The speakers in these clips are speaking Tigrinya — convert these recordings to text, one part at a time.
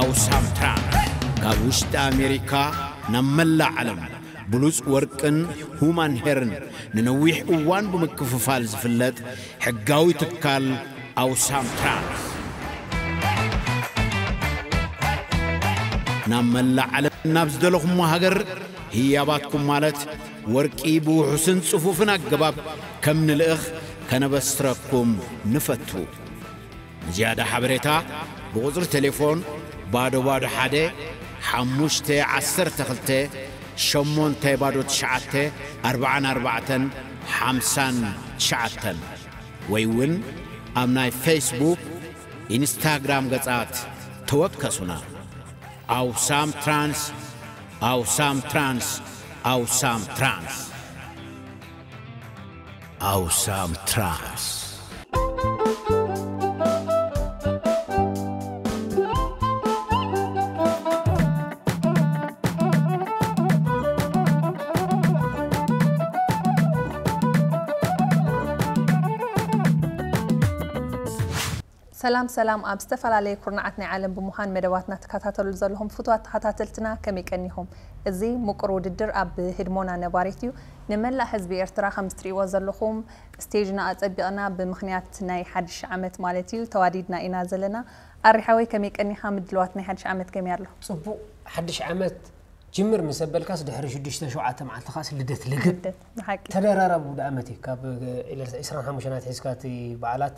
ኣውሳም ትራንስ ካብ ውሽጢ ኣሜሪካ ናብ መላእ ዓለም ብሉጽ ወርቅን ሁማን ሄርን ንነዊሕ እዋን ብምክፍፋል ዝፍለጥ ሕጋዊ ትካል ኣውሳም ትራንስ፣ ናብ መላእ ዓለም ናብ ዝደለኹሞ ሃገር ህያባትኩም ማለት ወርቂ ብውሑስን ጽፉፍን ኣገባብ ከም ንልእኽ ከነበስረኩም ንፈቱ። ንዝያዳ ሓበሬታ ብቁጽሪ ቴሌፎን ባዶ ባዶ ሓደ ሓሙሽተ ዓሰርተ ክልተ ሸሞንተ ባዶ ትሽዓተ ኣርባዓን ኣርባዕተን ሓምሳን ትሽዓተን ወይ እውን ኣብ ናይ ፌስቡክ፣ ኢንስታግራም ገጻት ተወከሱና። ኣውሳም ትራንስ፣ ኣውሳም ትራንስ፣ ኣውሳም ትራንስ። ኣውሳም ትራንስ። ሰላም ሰላም፣ ኣብ ዝተፈላለየ ኩርናዓት ናይ ዓለም ብምዃን መደባትና ትከታተሉ ዘለኹም ፍቱዋት ተኸታተልትና ከመይ ቀኒኹም? እዚ ምቁር ውድድር ኣብ ህድሞና ነባሪት እዩ። ንመላእ ህዝቢ ኤርትራ ከም እትርእይዎ ዘለኹም ስቴጅና ኣጸቢቕና ብምኽንያት ናይ ሓድሽ ዓመት ማለት እዩ ተዋዲድና ኢና ዘለና። ኣሪ ሓወይ ከመይ ቀኒኻ? ምድልዋት ናይ ሓድሽ ዓመት ከመይ ኣሎ? ጽቡቕ ሓድሽ ዓመት ጅምር ምስ ኣበልካስ ድሕሪ ሽዱሽተ ሸውዓተ መዓልቲ ኻስ ልደት ልግብ። ልደት፣ ብሓቂ። ተደራራቢ ውደ ዓመት እዩ። ካብ ዕለት ዕስራን ሓሙሽተን ኣትሒዝካ እቲ በዓላት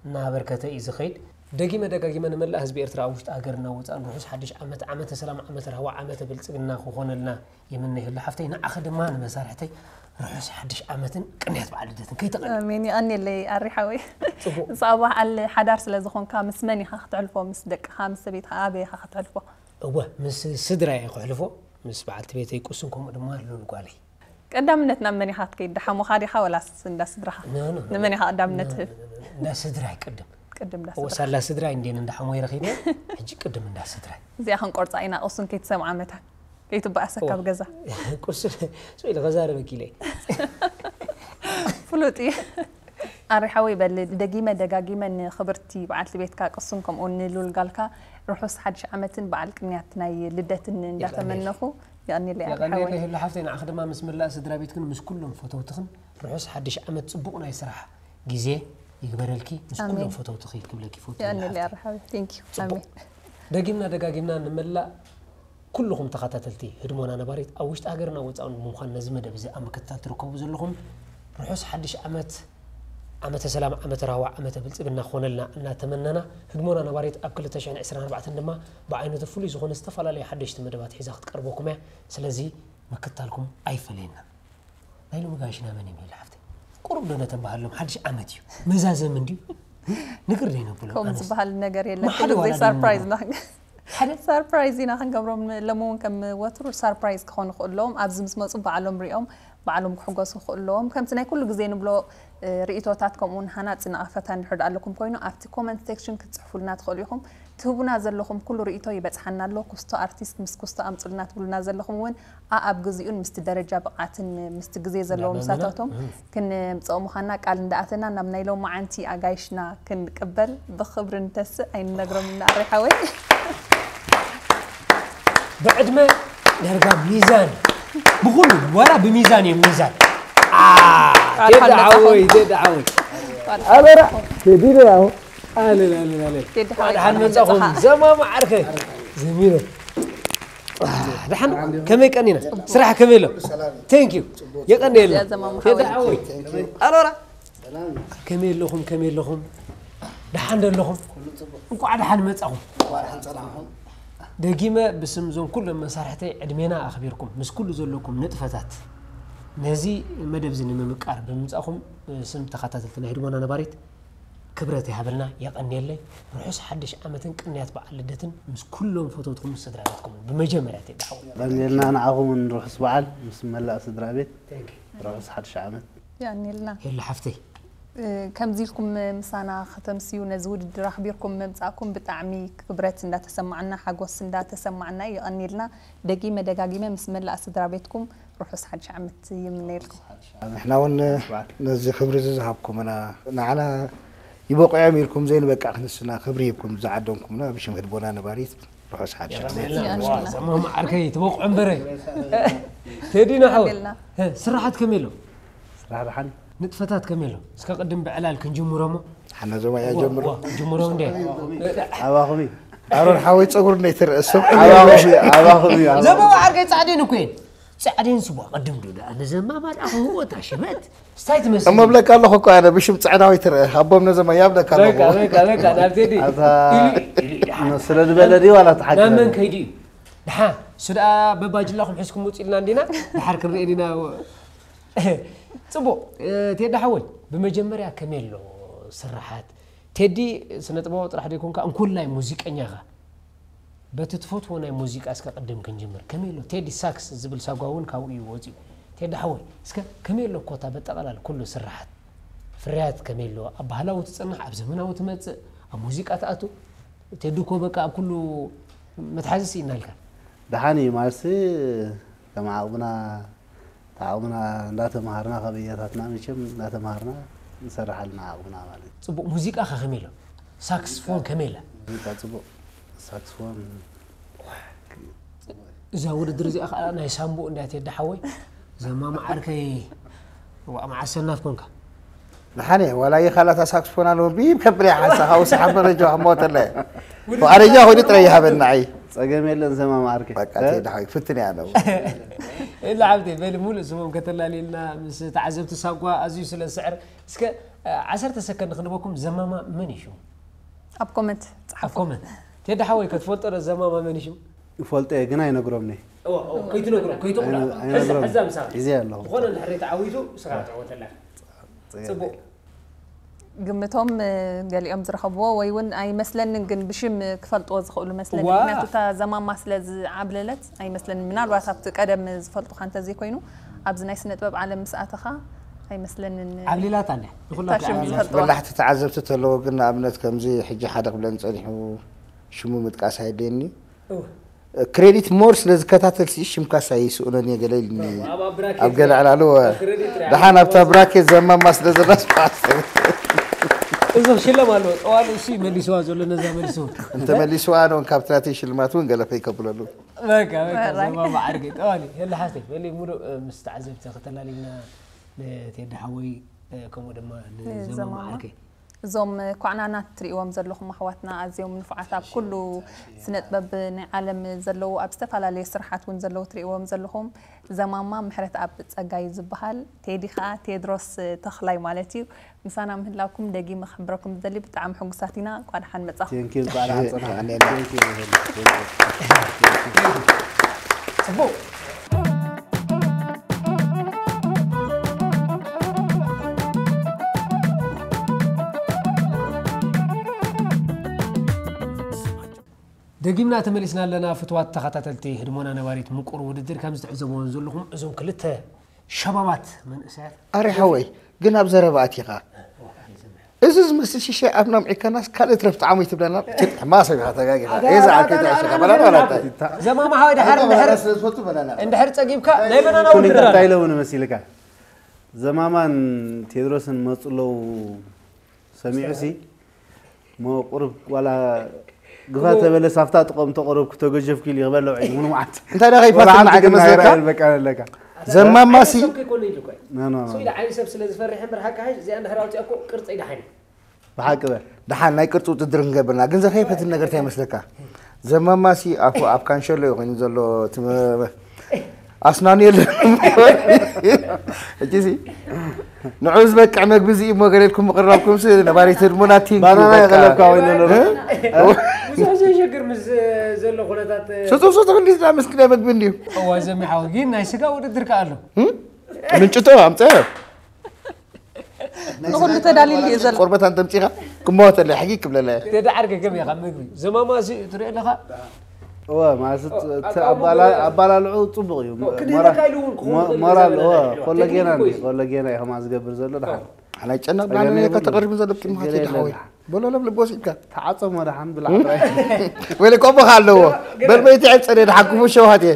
እናበርከተ እዩ ዝኸይድ። ደጊመ ደጋጊመ ንመላእ ህዝቢ ኤርትራ ኣብ ውሽጢ ሃገርና ወጻእን ርሑስ ሓድሽ ዓመት፣ ዓመተ ሰላም፣ ዓመተ ራህዋ፣ ዓመተ ብልጽግና ክኾነልና ይምነየሉ ሓፍተይ። ንዓኺ ድማ ንመሳርሕተይ ርሑስ ሓድሽ ዓመትን ቅንያት በዓል ልደትን ከይተቐድም። ኣሜን። የቐንየለይ ኣሪ ሓወይ። ጽቡቕ። ንስኻ በዓል ሓዳር ስለ ዝኾንካ ምስ መን ኢኻ ከተሕልፎ? ምስ ደቅኻ፣ ምስ ሰበይትኻ፣ ኣበይ ኢኻ ከተሕልፎ? እወ፣ ምስ ስድራይ እየ ከሕልፎ፣ ምስ በዓልቲ ቤተይ ቅሱን ከምኡ ድማ ልኡል ጓለይ። ቀዳምነት ናብ መን ኢኻ ትከይድ? ደሓሞኻ ዲኻ ወላስ እንዳ ስድራኻ? ኖ፣ ኖ፣ ኖ። ንመን ኢኻ ቀዳምነት ትህብ? ኖ፣ ኖ፣ ኖ፣ ኖ። እንዳ ስድራይ ቅድም። ቅድም እንዳ እወ፣ ስድራኻ። ሳላ ስድራይ እንዴን እንዳ ሓሞይ ረኺበ፣ ሕጂ ቅድም እንዳ ስድራይ። እዚኣ ክንቆርጻ ኢና፣ ቅሱን ከይትሰምዓ መታን። ከይትበኣሰካ ኣብ ገዛ። ቅሱን፣ ስቕ ኢለ ከዛረበኪ ኢለ። ፍሉጥ እዩ። ኣሪ ሓወይ በል፣ ደጊመ ደጋጊመ ንኽብርቲ በዓልቲ ቤትካ ቅሱን ከምኡ ንሉል ጋልካ ርሑስ ሓድሽ ዓመትን በዓል ቅንያት ናይ ልደትን እንዳተመነኹ፣ የቐንየለይ ኣሪ የቐንየለይ ሓወይ። ህሉ ሓፍተይ፣ ንዓኺ ድማ ምስ መላእ ስድራ ቤትክን ምስ ኩሎም ፈተውትኽን ርሑስ ሓድሽ ዓመት፣ ጽቡቕ ናይ ስራሕ ግዜ ይግበረልኪ፣ ምስ ኣሜን። ኩሎም ፈተውትኺ ክብለኪ ይፈቱ። የቐንየለይ ኣሪ ሓወይ። Thank you። ጽቡቕ። ኣሜን። ደጊምና ደጋጊምና ንመላእ ኩልኹም ተኸታተልቲ ህድሞና ነባሪት ኣብ ውሽጢ ሃገርና ወጻእን ብምዃን ነዚ መደብ እዚ ኣብ ምክትታል ትርከቡ ዘለኹም ርሑስ ሓድሽ ዓመት፣ ዓመተ ሰላም፣ ዓመተ ራህዋ፣ ዓመተ ብልጽግና ክኾነልና እናተመነና፣ ህድሞና ነባሪት ኣብ ክልተ ሽሕን ዕስራን ኣርባዕተን ድማ ብዓይነቱ ፍሉይ ዝኾነ ዝተፈላለዩ ሓደሽቲ መደባት ሒዛ ክትቀርበኩም እያ። ስለዚ ምክትታልኩም ኣይፈለየና። ናይ ሎሚ ጋይሽና መን እዮም ይብል ሓፍተይ? ቁሩብ ዶ ነተን ባህሎም ሓድሽ ዓመት እዩ። መዛዘሚ እንድዩ። ንግር ዘይነብሎ ከምኡ ኣነስ ዝበሃል ነገር የለን። ማሓደ ኩሉ ግዜ ዋላ ሰርፕራይዝ ደይነብሎ። ኢና። ሓደ ሰርፕራይዝ ኢና ክንገብሮም። ሎሚ እውን ከም ወትሩ ሰርፕራይዝ ክኾኑ ክእለዎም ኣብዚ ምስ መፁ ባዕሎም ሪኦም ባዕሎም ክሕጎሱ ክእለዎም። ከምቲ ናይ ኩሉ ግዜ ንብሎ እ፣ ርእይቶታት ከምኡ እውን ሃናፂ ነቐፈታ እንድሕር ደኣ ኣለኩም ኮይኑ ኣብቲ ኮመንት ሴክሽን ክትፅሕፉልና ትኽእሉ ኢኹም። ትህቡና ዘለኹም ኩሉ ርእይቶ ይበጽሓና ኣሎ። ኩስቶ ኣርቲስት ምስ ኩስቶ ኣምጹልና ትብሉና ዘለኹም እውን ኣኣብ ግዚኡን ምስቲ ደረጃ ብቕዓትን ምስቲ ግዜ ዘለዎ እንዳመመና፣ ምሳታቶም እህ። ክንምጽኦ ምዃንና ቃል እንዳኣተና ናብ ናይ ሎማዓንቲ ኣጋይሽና ክንቅበል ብኽብሪ ንተስእ። ኣይንነግሮም እና ኣሬ ሓወይ። ብዕድመ ዳርጋ ሚዛን ብኹሉ ዋላ ብሚዛን እዮም ሚዛን። ኣ፣ ቃል ቴዲ ሓወይ፣ ሓንመጻኹም። ቴዲ ሓወይ። ቃል ኣበራ፣ ሓንመጻኹም። ቴዲ ነው ያው። ኣለ፣ ኣለ፣ ኣለ። ቴዲ ሓወይ፣ ደሓን ቃል መጻኹም። ሓንመጻኻ። ዘማም ዓርከይ። ዘሚረ። ኣ፣ ደሓን ከመይ ቀኒና? ስራሕ ከመይ ኣሎ? Thank you። የቀንየልና። እዚኣ ዘማም ቴዲ ሓወይ። ሓወይ። ኣሎራ። ከመይ ኣለኹም? ከመይ ኣለኹም? ደሓን ዶ ኣለኹም? እንቋዕ ደሓን መጻኹም። እንቋዕ ደሓን ጸናሕኩም። ደጊመ ብስም እዞም ኩሎም መሳርሕተይ ዕድሜና ኣኽቢርኩም ምስ ኩሉ ዘለኩም ንጥፈታት ነዚ መደብ እዚ ንምምቃር ብምምጻእኩም ብስም ተኸታተልቲ ናይ ህድሞና ነባሪት ክብረት ይሃበልና፣ የቐንየለይ። ርሑስ ሓድሽ ዓመትን ቅንያት በዓል ልደትን ምስ ኩሎም ፈተውትኹም ምስ ስድራ ቤትኩምን። ብመጀመርያ ቴዲ ሓወይ። የቐንየልና ንዓኹም እውን ርሑስ በዓል ምስ መላእ ስድራ ቤት። Thank you። ርሑስ ሓድሽ ዓመት። የቐንየልና። ሄሉ ሓፍተይ። እ፣ ከምዚ ኢልኩም ምሳና ከተምስዩ ነዚ ውድድር ኣኽቢርኩም ምምጻእኩም ብጣዕሚ ክብረት እንዳተሰማዕና ሓጎስ እንዳተሰማዕና እዩ። የቐንየልና። ደጊመ ደጋጊመ ምስ መላእ ስድራ ቤትኩም ርሑስ ሓድሽ ዓመት ይምነየልኩም። ንሕና እውን ነዚ ክብሪ እዚ ዝሃብኩምና ንዓና ይበቑ እዮም ኢልኩም ዘይንበቅዕ ክንስና ክብሪ ሂብኩም ዝዓደምኩምና ብሽም ህድሞና ነባሪት ኸስሓት ሸ የቐንየልና። የቐንየልና። ዘማማ ዓርከይ ትበቕዑ እምበረ። ቴዲና ሓወይ የቐንየልና። ስራሓት ከመይ ኣሎ? ስራሕ ደሓን ንጥፈታት ከመይ ኣሎ? እስከ ቅድም ብዕላል ክንጅምሮ እሞ ሓና ዘማያ ጀምሮ ዋ፣ ጅምሮ እንዴ? ኣባኹም እዩ ኣሮን ሓወይ ፀጉር እንደ ይትርእ ሰብ ኣባኹም እዩ ኣባኹም እዩ ዘማማ ዓርከይ ጻዕዴን እኮ እየን። ጻዕዴን ስዋ ቅድም ዶ ደኣ ንዘማማ ደኣ ክህቦ እታ ሽበት ስታይ ትመስል? እሞ ብለካ ኣለኹ እኮ ኣነ ብሽም ጸዕዳዊ ትርእ ኣቦም ነዘማ ያብለካ ኣለኹ በቃ በቃ በቃ ናብ ቴዲ ኣታ ኢሉ ኢሉ ኢሉ ስለ ዝበለ ድዩ ዋላ ናብ መን ትሓግዘኒ ከይዱ እዩ? ድሓ እሱ ደኣ በባጅላኹም ሒዝኩም ውፅ ኢልና እንዲና ድሓር ክንርኢ ዲና? ፅቡቕ። ቴዲ ሓወይ፣ ብመጀመርያ ከመይ ኣሎ ስርሓት? ቴዲ ስነ ጥበባዊ ጥራሕ ዘይኮንካ እንኮላይ ሙዚቀኛ ኢኻ። በቲ ትፈትዎ ናይ ሙዚቃ እስከ ቅድም ክንጅምር። ከመይ ኣሎ ቴዲ ሳክስ ዝብል ሳጓ እውን ካብኡ እዩ ወፂኡ። ቴዲ ሓወይ፣ እስከ ከመይ ኣሎ ኮታ በጠቐላል ኩሉ ስርሓት? ፍርያት ከመይ ኣሎ? ኣብ ባህላዊ ትፀንሕ፣ ኣብ ዘመናዊ ትመፅእ፣ ኣብ ሙዚቃ ትኣቱ? ቴዲ እኮ በቃ ኣብ ኩሉ መትሓዚ ስኢና ኢልካ። ደሓን እዩ ማለትሲ ከም ዓቕምና ተዓቕምና እንዳተምሃርና ካብ እያታትና መቸም እንዳተምሃርና ንሰርሕ ኣለና ዓቕምና ማለት እዩ ፅቡቕ። ሙዚቃ ከ ከመይ ኣሎ? ሳክስፎን ከመይ ኣላ? ሙዚቃ ፅቡቕ ሳክስፎን እዛ ውድድር እዚኣ ከዓ ናይ ሳምቡእ እንዳት የዳ ሓወይ ዘማማ ዓርከይ። ዋ፣ መዓስ ሰናፍ ኮንካ? ደሓን እየ ዋላ ይኻላታ ሳክስፎን ኣለዎ ቢብ ከብል እያ ሓንሳ ካብኡ ሰሓብ መረጃ ክመወተለ ፍቓደኛ ኮይኑ ጥራይ ይሃበኒ ንዓይ ፀገም የለን ዘማማ ዓርከይ በቃ ቴዲ ሓወይ ፍትን እያ ኣለዎ ኢላ ሓብተይ በሊ ሙሉእ ስሞም ከተላልየልና ምስ ተዓዘብቲ ሳጓ ኣዝዩ ስለ ዝስዕር እስከ ዓሰርተ ሰከንድ ክንበኩም። ዘማማ መን እዩ ሽሙ? ኣብ ኮመንት ኣብ ኮመንት። ቴዲ ሓወይ ከትፈልጦ ዶ ዘማማ መን እዩ ሽሙ? ይፈልጦ እየ ግን ኣይነግሮም ነ ከይትነግሮ ከይትቑላ ኣይነግሮም ሕዛ ምሳኻ ሒዘ ኣለኹ ዝኾነ እንድሕር ተዓዊቱ ስኻ ትዕወተላ። ፅቡቕ። ግምቶም ገሊኦም ዝረኸብዎ ወይ እውን ኣይመስለንን ግን ብሽም ክፈልጥዎ ዝኽእሉ መስለኒ ዋ። ምክንያቱ እታ ዘማማ ስለ ዝዓብለለት ኣይመስለንን ምናልባት ኣብቲ ቀደም ዝፈልጡካ እንተዘይኮይኑ ኣብዚ ናይ ስነ ጥበብ ዓለም ምስ ኣተኻ ኣይመስለንን ዓብሊላታ እንደ ንኹላታ እታ ሽም ዓብሊላ ዝፈልጥዋ በላሕቲ ተዓዘብቲ ተለዎ ግን ንኣብነት ከምዚ ሕጂ ሓደ ክብለን ፀኒሑ ሽሙ ምጥቃስ ኣይደኒ ክሬዲት ሞር ስለ ዝከታተል ሲ ሽምካስ ኣይስእኖን እየ ገለ ኢልኒ ኣብ ገለ ዕላሉ ደሓን ኣብታ ብራኬት ዘማማ ስለ ዘላስ እዚ ክሽለም ኣለዎ ጠዋሉ እሱ መሊስዋ ዘሎ ነዛ መሊስዎ እንተመሊስዋ ዶ ካብቲ ናተይ ሽልማት እውን ገለ ፈይ ከብለሉ በቃ በቃ ወራይ። ዘማማ ዓርከይ ጠዋሊ የለ ሓፍተይ በሊ ሙሉእ ምስ ተዓዘብቲ ከተላሊና ንቴዲ ሓወይ ከምኡ ድማ ንዘማማ ንዘማማ። ዓርከይ እዞም ኳዕናና ትርእዎም ዘለኹም ኣሕዋትና ኣዝዮም ንፉዓት ኣብ ኩሉ ስነ ጥበብ ናይ ዓለም ዘለዉ ኣብ ዝተፈላለዩ ስርሓት እውን ዘለዉ ትርእዎም ዘለኹም ዘማማ ምሕረት ኣብ ጸጋይ ዝበሃል ቴዲ ኸዓ ቴድሮስ ተኽላይ ማለት እዩ ምሳና ምህላውኩም ደጊመ ክሕብረኩም ዝደሊ ብጣዕሚ ሕጉሳት ኢና እንኳ ደሓን መጻኹም ቴንኪ እንኳዕ ደሓን ፀናሕኩም ኣሜን። ቴንኪ ይበል። ቴንኪ። ፅቡቅ። ደጊምና ተመሊስና ኣለና ፍትዋት ተኸታተልቲ ህድሞና ነባሪት ምቁር ውድድር ከም ዝትዕዘብዎ ዘለኹም እዞም ክልተ ሸባባት መንእሰያት ኣረ ሓወይ ግን ኣብ ዘረባ ኣቲኻ እዚ ዝመስል ሽሻይ ኣብ ናምዒካናስ ካልእ ትረፍ ጣዕሙ ይትብለና ማሰብ ኢኻ ተጋጊኻ እዛ ዓርከይ ተዓሽኻ በላና በላታ ዘማማ ሓወይ ድሓር እንድሕር ስለ ዝፈቱ በላና እንድሕር ጸጊብካ ናይ መናና ኩኒ ውድድር እንታይ ኣሎ። ኢለውን መሲልካ ዘማማን ቴድሮስን መፁ ኣለዉ ሰሚዑ ሲ ሞ ቁሩብ ዋላ ግፋ ተበለ ሳፍታ ጥቆም ተቆረብኩ ተገጀፍኩ ኢሉ ይበልዕ እዩ ምኑ መዓት እንታይ ዳ ከይፋትን ንዓገ መስለካ በቃ ኣለካ ዘማማሲ ሰብ ከይኮነ ኢሉ እኮ እዩ። ኖ ኖ እሱ ኢዳ ዓይኒ ሰብ ስለ ዝፈርሕ እምበር ሓቂ ሓይሽ እዚኣ እንድሕር ኣውፂኣ እኮ ቅርፂ ኢዳ ሓይኒ ብሓቂ በ ደሓን ናይ ቅርፂ ውድድር ንገብርና ግን ዘኸይፈትን ነገር እንታይ መስለካ ዘማማሲ ኣፉ ኣብ ካንሸሎ እዩ ኮይኑ ዘሎ እቲ መ- ኣስናኑ የለን ሕጂሲ ንዑ ዝበቅዕ መግቢ እዚ እሞ ገለ ኢልኩም ምቕራብኩም ነባሪት ህድሞና ቲንክ ባናና የቀለብካ ወይ ነሎ ብዙሕ ዘሸግር ምስ ዘሎ ኩነታት ስጡፍ ስጡፍ እንዲና ምስ ግዳይ መግቢ እንድዩ እዋ ዘሚሓዊ ግን ናይ ስጋ ውድድር ከኣ ኣሎ። ምንጭቶ ኣምፀ ንኹሉ ተዳሊሉ እዩ ዘሎ ቆርበት ኣንተምፂኻ ክመወተለ ሕጊ ክብለለ ተዳዓርገ ገበያ ካብ ምግቢ ዘማማሲ ትሪኦ ኣለኻ። እወ ማለት እቲ ኣባላ- ኣባላልዑ ፅቡቅ እዩ ክድህለካ ኢሉ እውን ክኸውን ይኽእል እዩ ሞራል እወ ዘበለ ኮለጌና ቴክኒክ እንዲ እዩ። ኮለጌና እዩ ከማዚ ዝገብር ዘሎ ደሓን ሓላይ ጨነቕ ጸገም ብዓለመካ የብሉን። ተቐሪቡ ዘሎ ቅድሚ ችግር ሃቴ ድሓወይ የለን። በሎ ለብልብ ወሲድካ ተዓፀሞ ደሓን ብላዕ ጥራይ ወይለ ቆቦኻ ኣለዎ በልበይቲ ዕፀደ ድሓኩሙ ሸውሃት እየ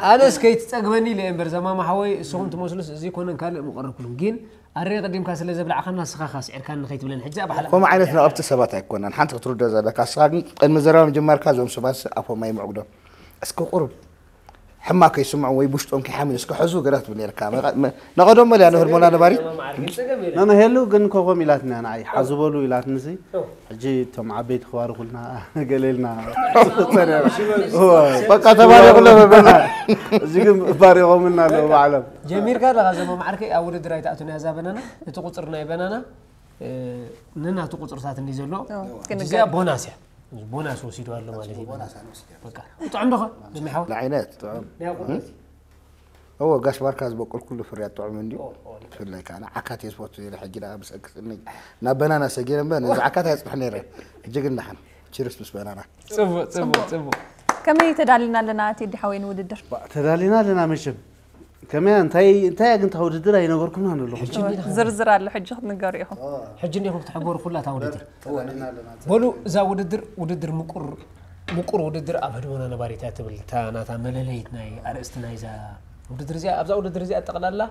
ኣነስ ከይትጸግበኒ ኢለ እምበር ዘማማ ሓወይ፣ እስኹም ትመስሉስ እዚ ኮነን ካልእ ምቐረብኩሉም። ግን ኣረ ቀዲምካ ስለ ዘብላዕካና ንስኻ ኻስዒርካኒ ከይትብለኒ። ሕጂ ኣብ ሓላ ከምኡ ዓይነት ነቐፍቲ ሰባት ኣይኮናን። ሓንቲ ክትርዶ ዘለካ፣ እስኻ ግን ቅድሚ ዘረባ ምጅማርካ እዞም ሰባት ኣፎም ኣይምዕጉዶም። እስኪ ቁሩብ ሕማ ከይስምዑ ወይ ብውሽጦም ከይሓምዩ እስኪ ሕዙ ገለ ክትብል ነርካ። መቐ-፣ መ-፣ ነቐደሞ ልያ ንህርሞና ነባሪት። ናና ሄሉ ግን ኮኾም ኢላትና ንዓይ ሓዙ በሉ ኢላትንሲ። ሕጂ እቶም ዓበይቲ ክባርኹልና ገሌልና። በቃ ተባሪኹ ለበበና። እዚ ግን ባሪኾምልና ኣለዉ ባዕሎም። ጀሚርካ ኣለኻ ዘሞ ማዓርከይ ኣብ ውድድር ኣይትኣቱን እያ እዛ በናና። እቲ ቁፅሪ ናይ በናና፣ እ፣ ነናቱ ቁፅርታት እንዲ ዘሎ። ክንገር። እዚኣ ቦናስ እያ። ቦናስ ወሲዱ ኣሎ ማለት እዩ። በቃ ጥዑም ዶ ኾን? ደሚሓው? ንዓይነት ናይ ቁርሲ። እዎ ጋሽ ባርካ ዝበቁል ኩሉ ፍርያት ጥዑም እንድዩ። ብፍላይ ከዓ ንዓካት እየ ዝፈቱ ነይረ። ሕጂ ደኣ ብሰክስኒ ናብ በናና ሰጊረ እምበር ነዚ ዓካት ኣየፅንሕ ነይረ። ሕጂ ግን ደሓን ችርስ ምስ በናና። ጽቡቅ ጽቡቅ ጽቡቅ። ከመይ ተዳሊና ኣለና ቴዲ ሓወይ ንውድድር? ተዳሊና ኣለና መቸም። ከመይ እንታይ እንታይ ኣግንታ ውድድር ኣይነገርኩምና ኣለኹም። ዝርዝር ኣሎ ሕጂ ክትንገሩ ኢኹም። ሕጂ እንዲኹም ክትሕበሩ ኩላ እታ ውድድር። በሉ እዛ ውድድር ውድድር ምቁር ምቁር ውድድር ኣብ ህድሞና ነባሪት እያ ትብል እታ ናታ መለለይት ናይ ኣርእስቲ ናይዛ ውድድር እዚኣ። ኣብዛ ውድድር እዚኣ ጠቕላላ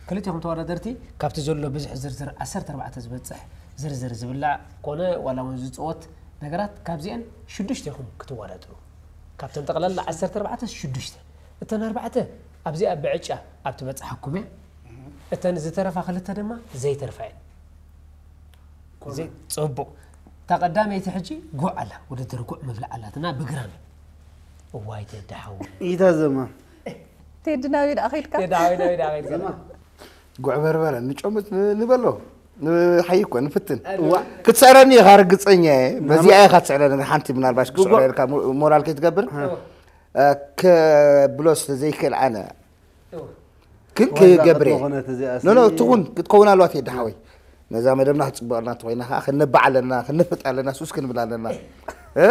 ክልቲኹም ተወዳደርቲ ካብቲ ዘሎ ብዝሒ ዝርዝር ዓሰርተ ኣርባዕተ ዝበፅሕ ዝርዝር ዝብላዕ ኮነ ዋላ እውን ዝፅወት ነገራት ካብዚአን ሽዱሽተ ኢኹም ክትወዳደሩ። ካብተን ጠቕላላ ዓሰርተ ኣርባዕተ ሽዱሽተ እተን ኣርባዕተ ኣብዚኣ ብዕጫ ኣብ ትበፅሓኩም እያ። እተን ዝተረፋ ክልተ ድማ ዘይተርፋ እየን። ዘይ- ፅቡቅ። እታ ቀዳመይቲ ሕጂ ጉዕ ኣላ ውድድር ጉዕ ምብላዕ ኣላትና ብግራም እዩ። እዋይ ተዳሓው ኢታ ዘማ ቴዲ ናበይ ደኣ ከይድካ? ተዳሓዊ ናበይ ደኣ ከይድካ? ጉዕ በርበረ ንጨምት ን- ንበሎ። ንሓይ እኮ ንፍትን ክትስዕረኒ ኢኻ ርግፀኛ እየ። በዚኣ ኢኻ ትስዕረኒ ሓንቲ ምናልባሽ ክስዕረ ኢልካ ሞ- ሞራል ከይትገብር። ከብሎ ስለ ዘይክእል ኣነ ግን ክገብር እየ። ኖ ኖ ትኹን ክትከውን ኣለዋ ትሄድ ሓወይ። ነዛ መደብና ክትፅበቀልና እንተኮይና ከዓ ክንባዕ ኣለና ክንፍጥ ኣለና ሱስ ክንብል ኣለና። እ?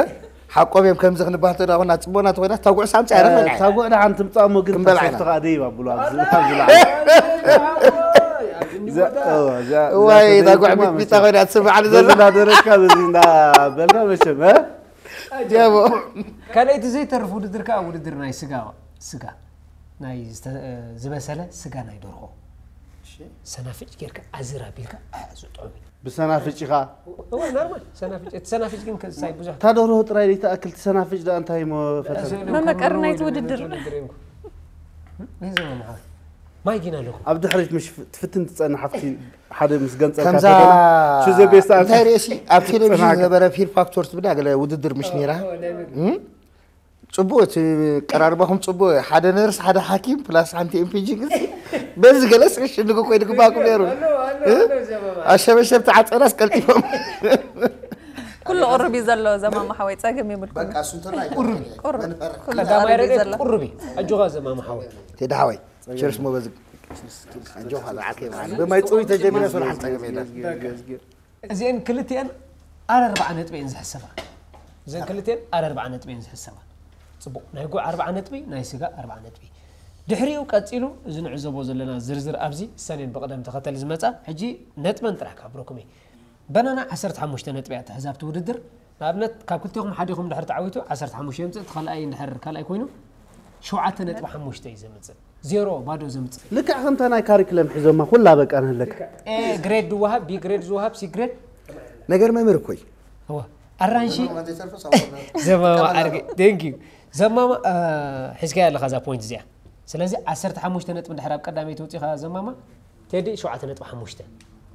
ሓቆም እዮም ከምዚ ክንባል ተዳ ኮና ፅቦና ተኮይና ታጉዕ ሳምፂ ኣረ ፈልዓ። ታጉዕ ደሓን ትምፃሞ ግን ክንበልዓ ኢና። ተሰፍቲ ከዓ ደይብ ኣብሉ ኣብዚ ኣብዚ ላዕሊ። እዛ- እዛ- እዛ እዋይ ተደይብ ታጉዕ ድማ ሚጥሚጣ መቸም። ኮይና ትስምዓኒ በዚ ዘላ። እናደረግካ በዚ እንዳበልካ መቸም እ? ጀቦ ካልኣይቲ ዘይተርፍ ውድድር ከዓ ውድድር ናይ ስጋ ስጋ ናይ ዝተ- ዝበሰለ ስጋ ናይ ደርሆ ሰናፍጭ ጌርካ ኣዝር ኣቢልካ ኣዕዙ ጥዑም እዩ። ብሰናፍጭ ኢኻ እወ ኖርማል ሰናፍጭ እቲ ሰናፍጭ ግን ከሳይ ብዙሕ እታ ደርሆ ጥራይ ዘይትኣክል ትሰናፍጭ ደኣ እንታይ ሞ ፈተነ መመቀሪ ናይቲ ውድድር። ይዘመምሓ ማይ ጊና ኣለኹ ኣብ ድሕሪት ምሽ ትፍትን ትፀንሕ ኣብቲ ሓደ ምስ ገንፀልካ ከምዛ ፈተነ ሹ ዘቤስታ እንታይ ርእሲ ኣብ ቴሌቪዥን ጽናገ- ዝነበረ ፊር ፋክተር ትብል ኣገለ ውድድር ምሽ ነይራ። እም? ጽቡቅ እቲ ቀራርባኹም ጽቡቅ ሓደ ነርስ ሓደ ሓኪም ፕላስ ሓንቲ ኤምፒጂ ግን በዚ ገለስ ሽንጉ ኮይኑ ግባኩም ነይሩ። እ? ኣሸበሸብ ተዓፀናስ ቀልጢፎም ኩሉ ቅርብ እዩ ዘሎ ዘማማ ሓወይ ጸገም የብልኩም። በቃ እሱ እንተና ቁርብ ኩሉ ቀዳማይ ቅርብ እዩ ረድኤት ዘሎ። ቁርብ እዩ ኣጆኻ ዘማማ ሓወይ። ቴዲ ሓወይ ችርስ ሞ በዚ ኣጆኻ ዝዓርከይ በዓል ብማይ ፅሩይ ተጀሚረ ስራሕ ፀገም የለን። እዚአን ክልቲአን ኣረርባዓ ነጥቢ እየን ዝሕሰባ። እዘን ክልቲአን ኣረርባዓ ነጥቢ እየን ዝሕሰባ። ፅቡቅ ናይ ጉዕ ኣርባዓ ነጥቢ ናይ ስጋ ኣርባዓ ነጥቢ። ድሕሪኡ ቀፂሉ እዚ ንዕዘቦ ዘለና ዝርዝር ኣብዚ ሰኔን ብቅደም ተኸተል ዝመፃ ሕጂ ነጥበን ጥራሕ ካብረኩም እየ። በናና ዓሰርተ ሓሙሽተ ነጥቢ እያ ትሕዝ ኣብቲ ውድድር። ንኣብነት ካብ ክልቲኹም ሓዲኹም ድሕር ተዓዊቱ ዓሰርተ ሓሙሽተ የምፅእ እቲ ካልኣይ እንድሕር ካልኣይ ኮይኑ ሸውዓተ ነጥቢ ሓሙሽተ እዩ ዘምፅእ። ዜሮ ባዶ ዘምፅእ። ልክዕ ከምታ ናይ ካሪክለም ሒዞማ ኩላ በቃ ንህለካ ኤ ግሬድ ዝወሃብ ቢ ግሬድ ዝወሃብ ሲ ግሬድ ነገር መምህር እኮይ እወ ኣራንሺ ዘማማ ዓርገ ቴንክ ዩ ዘማማ ሒዝካያ ኣለኻ እዛ ፖይንት እዚኣ። ስለዚ ዓሰርተ ሓሙሽተ ነጥቢ እንድሕር ኣብ ቀዳመይቲ ወፂኻ ዘማማ ቴዲ ሸውዓተ ነጥቢ ሓሙሽተ።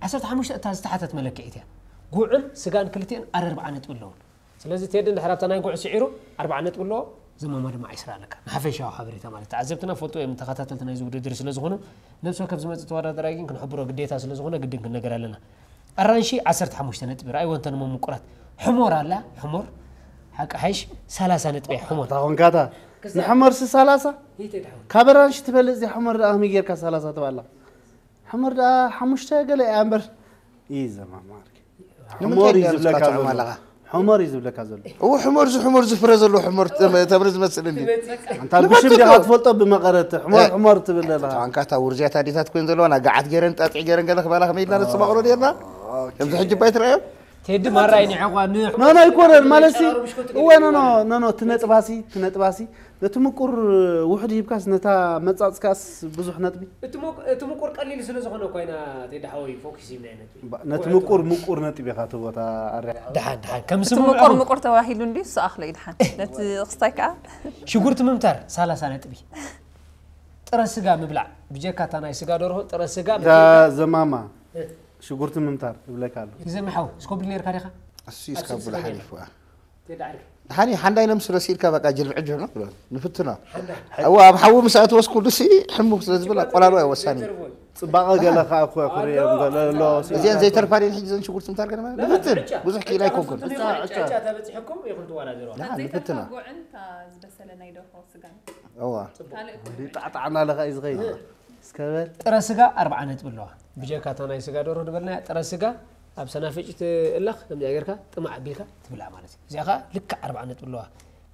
ዓሰርተ ሓሙሽተ እታ ዝተሓተት መለክዒት እያ። ጉዕን ስጋን ክልቲአን ኣረርባዓ ነጥቢ ኣለውን። ስለዚ ቴዲ እንድሕር ኣብታ ናይ ጉዕ ስዒሩ ኣርባዓ ነጥቢ ኣለዎ። ዘማማ ድማ ዒስራ ኣለካ። ንሓፈሻዊ ሓበሬታ ማለት ተዓዘብትና ፈልጡ እዮም ተኸታተልቲ ናይዚ ውድድር ስለ ዝኾኑ ነብሲ ወከፍ ዝመፅእ ተወዳደራይ ግን ክንሕብሮ ግዴታ ስለ ዝኾነ ግድን ክንነገር ኣለና። ኣራንሺ ዓሰርተ ሓሙሽተ ነጥቢ ረኣይዎ እንተ ንሞ ምቁራት ሕሞር ኣላ ሕሞር ሓቂ ሓይሽ ሰላሳ ነጥቢ እያ ሕሞር ታኾንካታ ንሕመርሲ ሰላሳ ካብ ኣራንሺ ትበልፅ እዚኣ ሕመር ደኣ ከመይ ጌርካ ሰላሳ ትባላ ሕመር ደኣ ሓሙሽተ ገለ እያ እምበር እዩ ዘማማርክ ሕመር እዩ ዝብለካ ዘሎ ሕመር እዩ ዝብለካ ዘሎ እው ሕመር ዝ ሕመር ዝፍረ ዘሎ ሕመር ተምሪ ዝመስል እንዲ ኣንታ ብሽም ዲኻ ትፈልጦ ብመቐረት ሕመር ሕመር ትብል ኣለኻ ኣንካታ ውርዝያት ኣዴታት ኮይን ዘለዋ ና ገዓት ገይረን ጣጥዒ ገይረን ገለ ክባላ ከመይ ኢልና ነስተማቕሮ ነርና ከምዚ ሕጂ ባይ ትረኣዮ ቴዲ ማራ ይንዕቋ ንሕ ኖ ኖ ኣይኮነን ማለት ሲ እወ ኖ ኖ ኖ ኖ ትነጥባሲ ትነጥባሲ ነቲ ምቁር ውሕድ ሂብካስ ነታ መጻጽካስ ብዙሕ ነጥቢ እቲ ምቁር ቀሊል ስለ ዝኾነ ኮይና ቴዲ ሓወይ ፎክስ ይብና ነጥቢ ነቲ ምቁር ምቁር ነጥቢ ኢኻ ትቦታ ኣርያ ድሓን ድሓን ከም እቲ ስሙ ምቁር ምቁር ተባሂሉ እንዲ እሱ ኣኽሎ እዩ ድሓን ነቲ ክስታይ ከዓ ሽጉርቲ ምምታር ሰላሳ ነጥቢ ጥረ ስጋ ምብላዕ ብጀካ እታ ናይ ስጋ ደርሆ ጥረ ስጋ ዘማማ ሽጉርቲ ምምታር ይብለካ ኣሎ ግዜ ምሓው እስኮብል ነርካ ዲኻ እሱ እስካብ ብላ ሓሊፉ ቴዲ ዓርኪ ሓኒ ሓንዳይ ነምስ ረሲድካ በቃ ጅልብዕ ጅሆ ነው ብሎ ንፍትና እዋ ኣብ ሓዊ ምስ ኣትወስ ኩሉ ሲ ሕሙቕ ስለ ዝብል ኣቆላሉ ኣይወሳኒ ጽባቐ ገለ ከዓ እኮ ክርእዮም ገለ ኣሎ እዚአን ዘይተርፋ ድን ሕጂ ዘን ሽጉርቲ ምታር ገለ ማለት ንፍትን ብዙሕ ክኢላ ኣይኮንኩን ጫጫ ተበፂሕኩም ኢኹም ትወዳደሩ ንፍትና ጉዕን እታ ዝበሰለ ናይ ደርሆ ስጋን እዋ ካልእ ጣዕጣዕ እናለካ እዩ ዝኸይድ እስከበል ጥረ ስጋ ኣርብዓ ነጥቢ ኣለዋ ብጀካ እታ ናይ ስጋ ደርሆ ዝበልናያ ጥረ ስጋ ኣብ ሰናፍጭ ትእለኽ ከምዚኣ ጌርካ ጥማዕ ኣቢልካ ትብላ ማለት እዩ እዚኣ ከዓ ልክዕ ኣርብዓ ነጥቢ ኣለዋ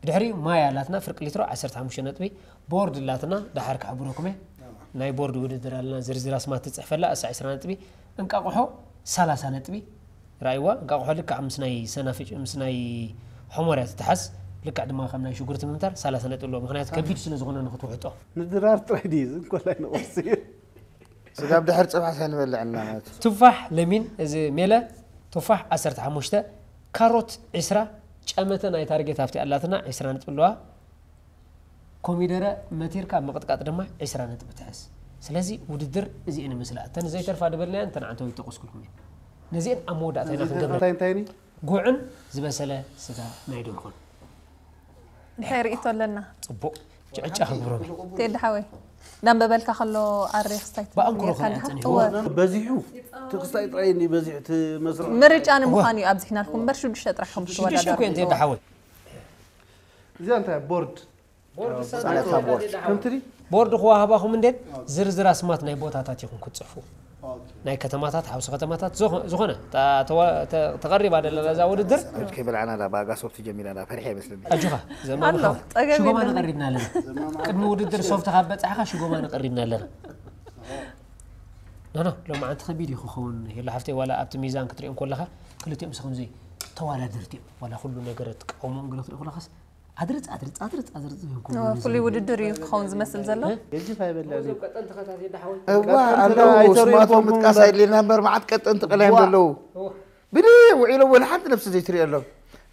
ብድሕሪ ማይ ኣላትና ፍርቂ ሊትሮ ዓሰርተ ሓሙሽተ ነጥቢ ቦርድ ኣላትና ደሓር ክሕብረኩም እየ ናይ ቦርድ ውድድር ኣለና ዝርዝር ኣስማት ትፅሕፈላ እሳ ዕስራ ነጥቢ እንቃቑሖ ሰላሳ ነጥቢ ራእይዋ እንቃቑሖ ልክዕ ምስ ናይ ሰናፍጭ ምስ ናይ ሖሞርያ ትትሓዝ ልክዕ ድማ ከም ናይ ሽጉርቲ ምምታር ሰላሳ ነጥቢ ኣለዎ ምክንያቱ ከቢድ ስለ ዝኾነ ንክትውሕጦ ንድራር ጥራይ ድዩ ዝንኮላይ ንቁርሲ እዩ ስጋብ ድሕር ፅባሕ ሳይንበልዕ እና ማለት እዩ። ቱፋሕ ለሚን እዚ ሜለ ቱፋሕ ዓሰርተ ሓሙሽተ ካሮት ዕስራ ጨመተ ናይ ታርጌት ሃፍቲ ኣላትና ዕስራ ነጥቢ ኣለዋ ኮሚደረ መቲርካ ምቕጥቃጥ ድማ ዕስራ ነጥቢ ትሕዝ ስለዚ ውድድር እዚኤን ይመስላ እተን ዘይተርፋ ድበልናየን እተን ዓንተው ይጠቀስኩልኩም እየን ነዚኤን ኣብ መወዳእታ ኢና ክንገብረ እንታይ እንታይ ኒ ጉዕን ዝበሰለ ስጋ ናይ ደርሆን እንታይ ርእቶ ኣለና ፅቡቅ ጭዕጫ ክግብሮም እዩ ቴዲ ሓወይ ዳንበበልካ ከሎ ኣሬ ክስታይ ብኣንክሮ ከኣ ጸኒሕዎ። በዚሑ ትክስታይ ጥራይ እንዲ በዚሑ ትመስርዖ ምርጫ ንምዃን እዩ ኣብዚሕናልኩም እምበር ሽዱሽተ ጥራሕ ከም ሽዱሽተ እኮ እየን ቴዲ ሓወይ እዚኣ እንታይ ቦርድ ፃነታ ቦርድ ከምትሪ ቦርድ ክዋሃባኹም እንዴት ዝርዝር ኣስማት ናይ ቦታታት ኢኹም ክትፅሕፉ ናይ ከተማታት ሓውሲ ከተማታት ዝኾ- ዝኾነ ታ- ተዋ- ተ- ተቐሪባ ደለላ እዛ ውድድር ከይበላዕና ዳ ብኣጋ ሶፍት ጀሚራ ዳ ፈሪሐ ይመስለኒ ኣጆኻ ኣሎ ጠገብ ሽጎማ የለን ነቐሪብና ኣለና ቅድሚ ውድድር ሶፍት ካብ በፃሕኻ ሽጎማ ነቐሪብና ኣለና ኖኖ ሎማዓንቲ ከቢድ እዩ ክኸውን ሄሎ ሓፍተይ ዋላ ኣብቲ ሚዛን ክትሪኦም ከለኻ ክልቲኦም ምስ ከምዚ ተዋዳደርቲ እዮም ዋላ ኩሉ ነገር ትቃወሞም ገለ ክትሪኦ ከለኻስ ኣድርፅ ኣድርፅ ኣድርፅ ኣድርፅ እዮም ክብሉ ፍሉይ ውድድር እዩ ክኸውን ዝመስል ዘሎ ገጅፍ ኣይበላን እዩ እዋ ኣለዉ ስማቶም ምጥቃስ ኣይድልየና እምበር መዓት ቀጠንቲ ቀላዮም ዘለዉ ብደ ውዒሎም ወላ ሓንቲ ነብሲ ዘይትሪኦ ኣሎም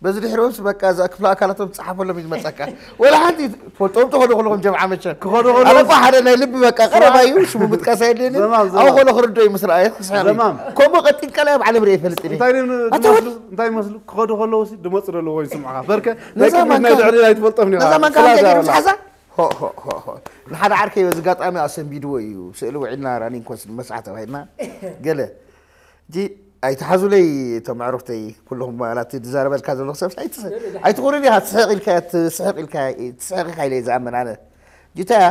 በዚ ድሕሪዎምስ በቃ እዛ ክፍለ ኣካላቶም ትፀሓፈሎም እዩ ዝመፀካ ወላ ሓንቲ ፈልጦም ተኸዱ ከለኹም ጀምዓ መቸ ክኸዱ ከለዉ ኣለኳ ሓደ ናይ ልቢ በቃ ቀረባ እዩ ሽሙ ምጥቃስ ኣየድልየኒ ዘማም፣ ዘማም። ኣብ ከሎ ክርዶ እዩ ምስራ ኣየ ክስሕቕ እዩ ዘማም። ከምኡ ቀጢን ቀላይ ኣብ ዓለም ርየ ይፈልጥ እየ እንታይ ድዮም ኣተወል- ዝመስሉ እንታይ ይመስሉ ክኸዱ ከለዉ ሲ ድመፁ ደለዎ ይስምዑኻ በርከ ነዛ ናይ ቅድሚት ማንካ- ናይ ድሕሪ ኣይትፈልጦም ነዛ ዲኻ ማንካ ስላ ከይደ ዛበላ ምትሓዛ ሆ፣ ሆ፣ ሆ፣ ሆ። ንሓደ ዓርከይ በዚ ኣጋጣሚ ኣሰንቢድዎ እዩ ስእሊ ውዒልና ራኒንኮስ ንመስሓ ተባሂልና ገለ እጂ ኣይትሓዙለይ እቶም ኣዕሩኽተይ ኩልኹም ማለት ዝዛረበልካ ዘለኹ ሰብ ኣይትስ- ኣይትኾኑን ኢኻ ትስሕቕ ኢልካ ትስሕቕ ኢልካ ትስሕቕ ኢኻ ኢለ ዝኣምን ኣነ ጅታያ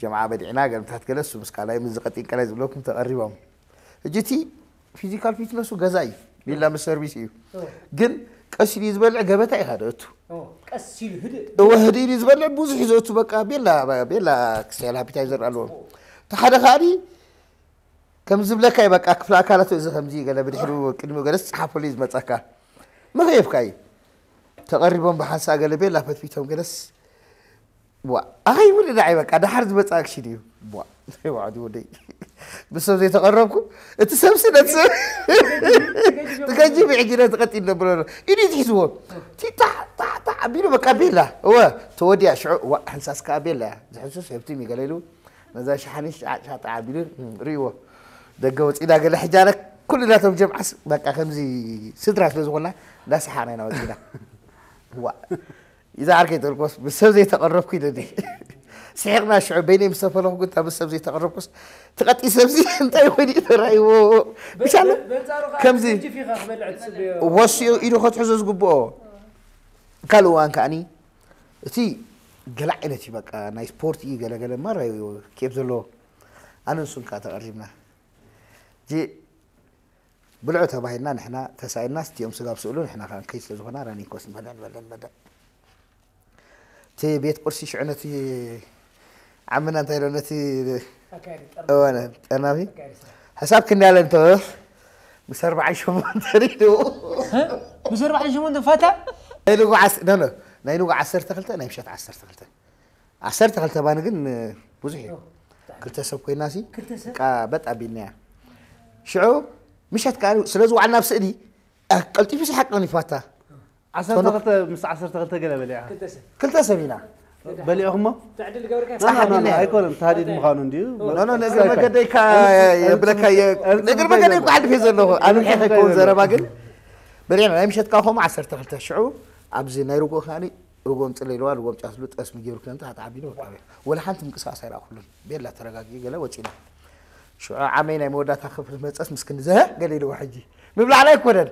ጀምዓ በዲዕና ገለምታት ገለ እሱ ምስ ካልኣይ ምስ ዝቐጢን ቀላይ ዝብለኩም ተቐሪቦም እጅቲ ፊዚካል ፊትነሱ ገዛ እዩ ቤላ ምስ ሰርቪስ እዩ ግን ቀስ ኢሉ ዝበልዕ ገበታ ኢኻ ደእቱ ቀስ ኢሉ ህድእ እወ ህድእ ኢሉ ዝበልዕ ብዙሕ እዩ ዘእቱ በቃ ቤላ ቤላ ክስታይል ሃፒታይዘር ኣለዎ እቲ ሓደ ከኣኒ ከም ዝብለካ እዩ በቃ ክፍለ ኣካላቱ እዚ ከምዚ ገለ ብድሕሩ ቅድሚኡ ገለስ ፀሓፈሉ እዩ ዝመፀካ መኸየፍካ እዩ ተቐሪቦም ብሓንሳ ገለ ቤላ ፈትፊቶም ገለስ ዋ ኣኸይ ውልዳ ኣይ በቃ ደሓር ዝመጽእ ኣክሽን እዩ ዋ እንታይ ወዓዲ ወደይ ብሰብ ዘይተቐረብኩ እቲ ሰብሲ ነቲ ሰብ ትገጂ ብዕጊነ ትቐጢ ነብሎ ኢዱ ትሒዝዎ ቲታ ታታ ኣቢሉ በቃ ቤላ እወ ተወዲያ ሽዑ ዋ ሕንሳስ ከዓ ቤላ እያ ዝሕሱስ ሄብቲም ይገለ ኢሉ ነዛ ሸሓኒ ሻጣ ኣቢሉ ርእይዎ ደገ ወፂና ገለ ሕጃነ ኩሉ ናቶም ጀምዓስ በቃ ከምዚ ስድራ ስለ ዝኾንና እንዳሰሓና ኢና ወፂና ዋ ይዛ ዓርከይ ተልኮስ ምስ ሰብ ዘይተቐረብኩ ኢለኒ ስሒቕና ሽዑ በይነይ ምስ ተፈለኹ ግን ምስ ሰብ ዘይተቐረብኩስ ትቐጢ ሰብዚ እንታይ ኮይኑ እዩ ተራእይዎ ብሻለ ከምዚ ወሲኡ ኢዱ ከትሕዞ ዝግብኦ ካልእ እዋን ከዓኒ እቲ ገለ ዓይነት እዩ በቃ ናይ ስፖርት እዩ ገለገለ ማራ እዩ ኬፍ ዘለዎ ኣነ ንሱን ከዓ ተቐሪብና ብልዑ ተባሂልና ንሕና ተሳኢልና ስቲኦም ስጋብ ስእሉ ንሕና ከዓ ንከይ ስለ ዝኾና ራኒንኮስ ንበልዕ ንበልዕ ንበልዕ እቲ ቤት ቁርሲ ሽዑ ነቲ ዓምና እንታይ ኢሎ ነቲ ጠናቢ ሕሳብ ክንዳለ እንተ ምስ ኣርባዓን ሸሞንተን ኢሉ። እ? ምስ ኣርባዓን ሸሞንተን ፋታ? ናይ ንጉ ዓስ- ኖ፣ ኖ። ናይ ንጉ ዓሰርተ ክልተ፣ ናይ ምሸት ዓሰርተ ክልተ። ዓሰርተ ክልተ ባኒ ግን ብዙሕ እዩ። ክልተ ሰብ ኮይና ሲ ክልተ ሰብ? ቃ በጥ ኣቢልናያ። ሽዑ ምሸት ከኣ ስለ ዝዋዕልና ኣብ ስእሊ፣ ኣ፣ ቀልጢፉ ይስሓቅ ይፋታ። ዓሰርተ ክልተ ምስ ዓሰርተ ክልተ ገለ በሊዓ። ክልተ ሰብ። ክልተ ሰብ ኢና። በሊዕኹሞ? ትዕድል ገብርካ ኖ፣ ኖ፣ ኖ፣ ኖ፣ ኣይኮነን። ታዲድ ምዃኑ እንዲዩ። ኖ፣ ኖ፣ ንእግሪ መገደይ እካ የብለካ የ-፣ ንእግሪ መገደይ እኳ ኣሕልፌ ዘለኹ። ኣብ ምንታይ ከይከውን ዘረባ ግን በሊዕና። ናይ ምሸት ከኣ ከምኡ ዓሰርተ ክልተ ሽዑ ኣብዚ ናይ ርጎ ከኣ ርጎም ጽለይ ኢልዋ፣ ርጎም ጫስሉ ጠስሚ ገይሩ ክለንተ ኣትዓቢሉ በቃ። ወላ ሓንቲ ምንቅስቃስ ኣይረኣኹሉን። ቤላ ተረጋጊ ገለ ወጺና። ሽዑ ዓመይ ናይ መወዳእታ ክፍሊ መጸስ ምስ ክንዲ ዘህ ገለ ኢልዎ ሕጂ። ምብላዕና ኣይኮነን።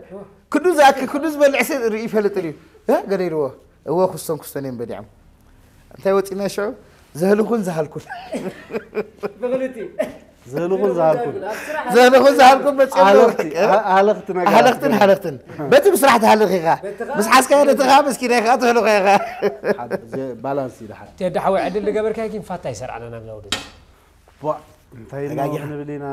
ክንዱ ዝኣክል ክንዱ ዝበልዕ ሰብ ርኢ ይፈልጥ እዩ። እ? ገለ ኢልዎ። እወ ኩስቶን ኩስቶን እዮም በሊዖም። እንታይ ወጺና ሽዑ? ዘህልኹን ዝሃልኩን። ብክልቲኡ ዘህልኹን ዝሃልኩን። ዘህልኹን ዝሃልኩን መጺኦም ኣለዉ። ኣለኽቲ፣ ኣ-፣ ኣለኽቲ ነገር ሃለኽትን ሃለኽትን። በቲ ብስራሕ ትሃልኽ ኢኻ። ምስ ሓዝካዮ ነትኻ፣ ምስኪናይ ከኣ ትህልኾ ኢኻ። ሓደ፣ ዘ-፣ ባላንስ እዩ ደሓን። ቴዲ ሓወይ ዕድል ዝገበርካ ግን ፋታ ይሰርዓና ናብዛ ውድድር። ቧ፣ እንታይ እሞ ተጋጊኻ። ክንብል ኢና፣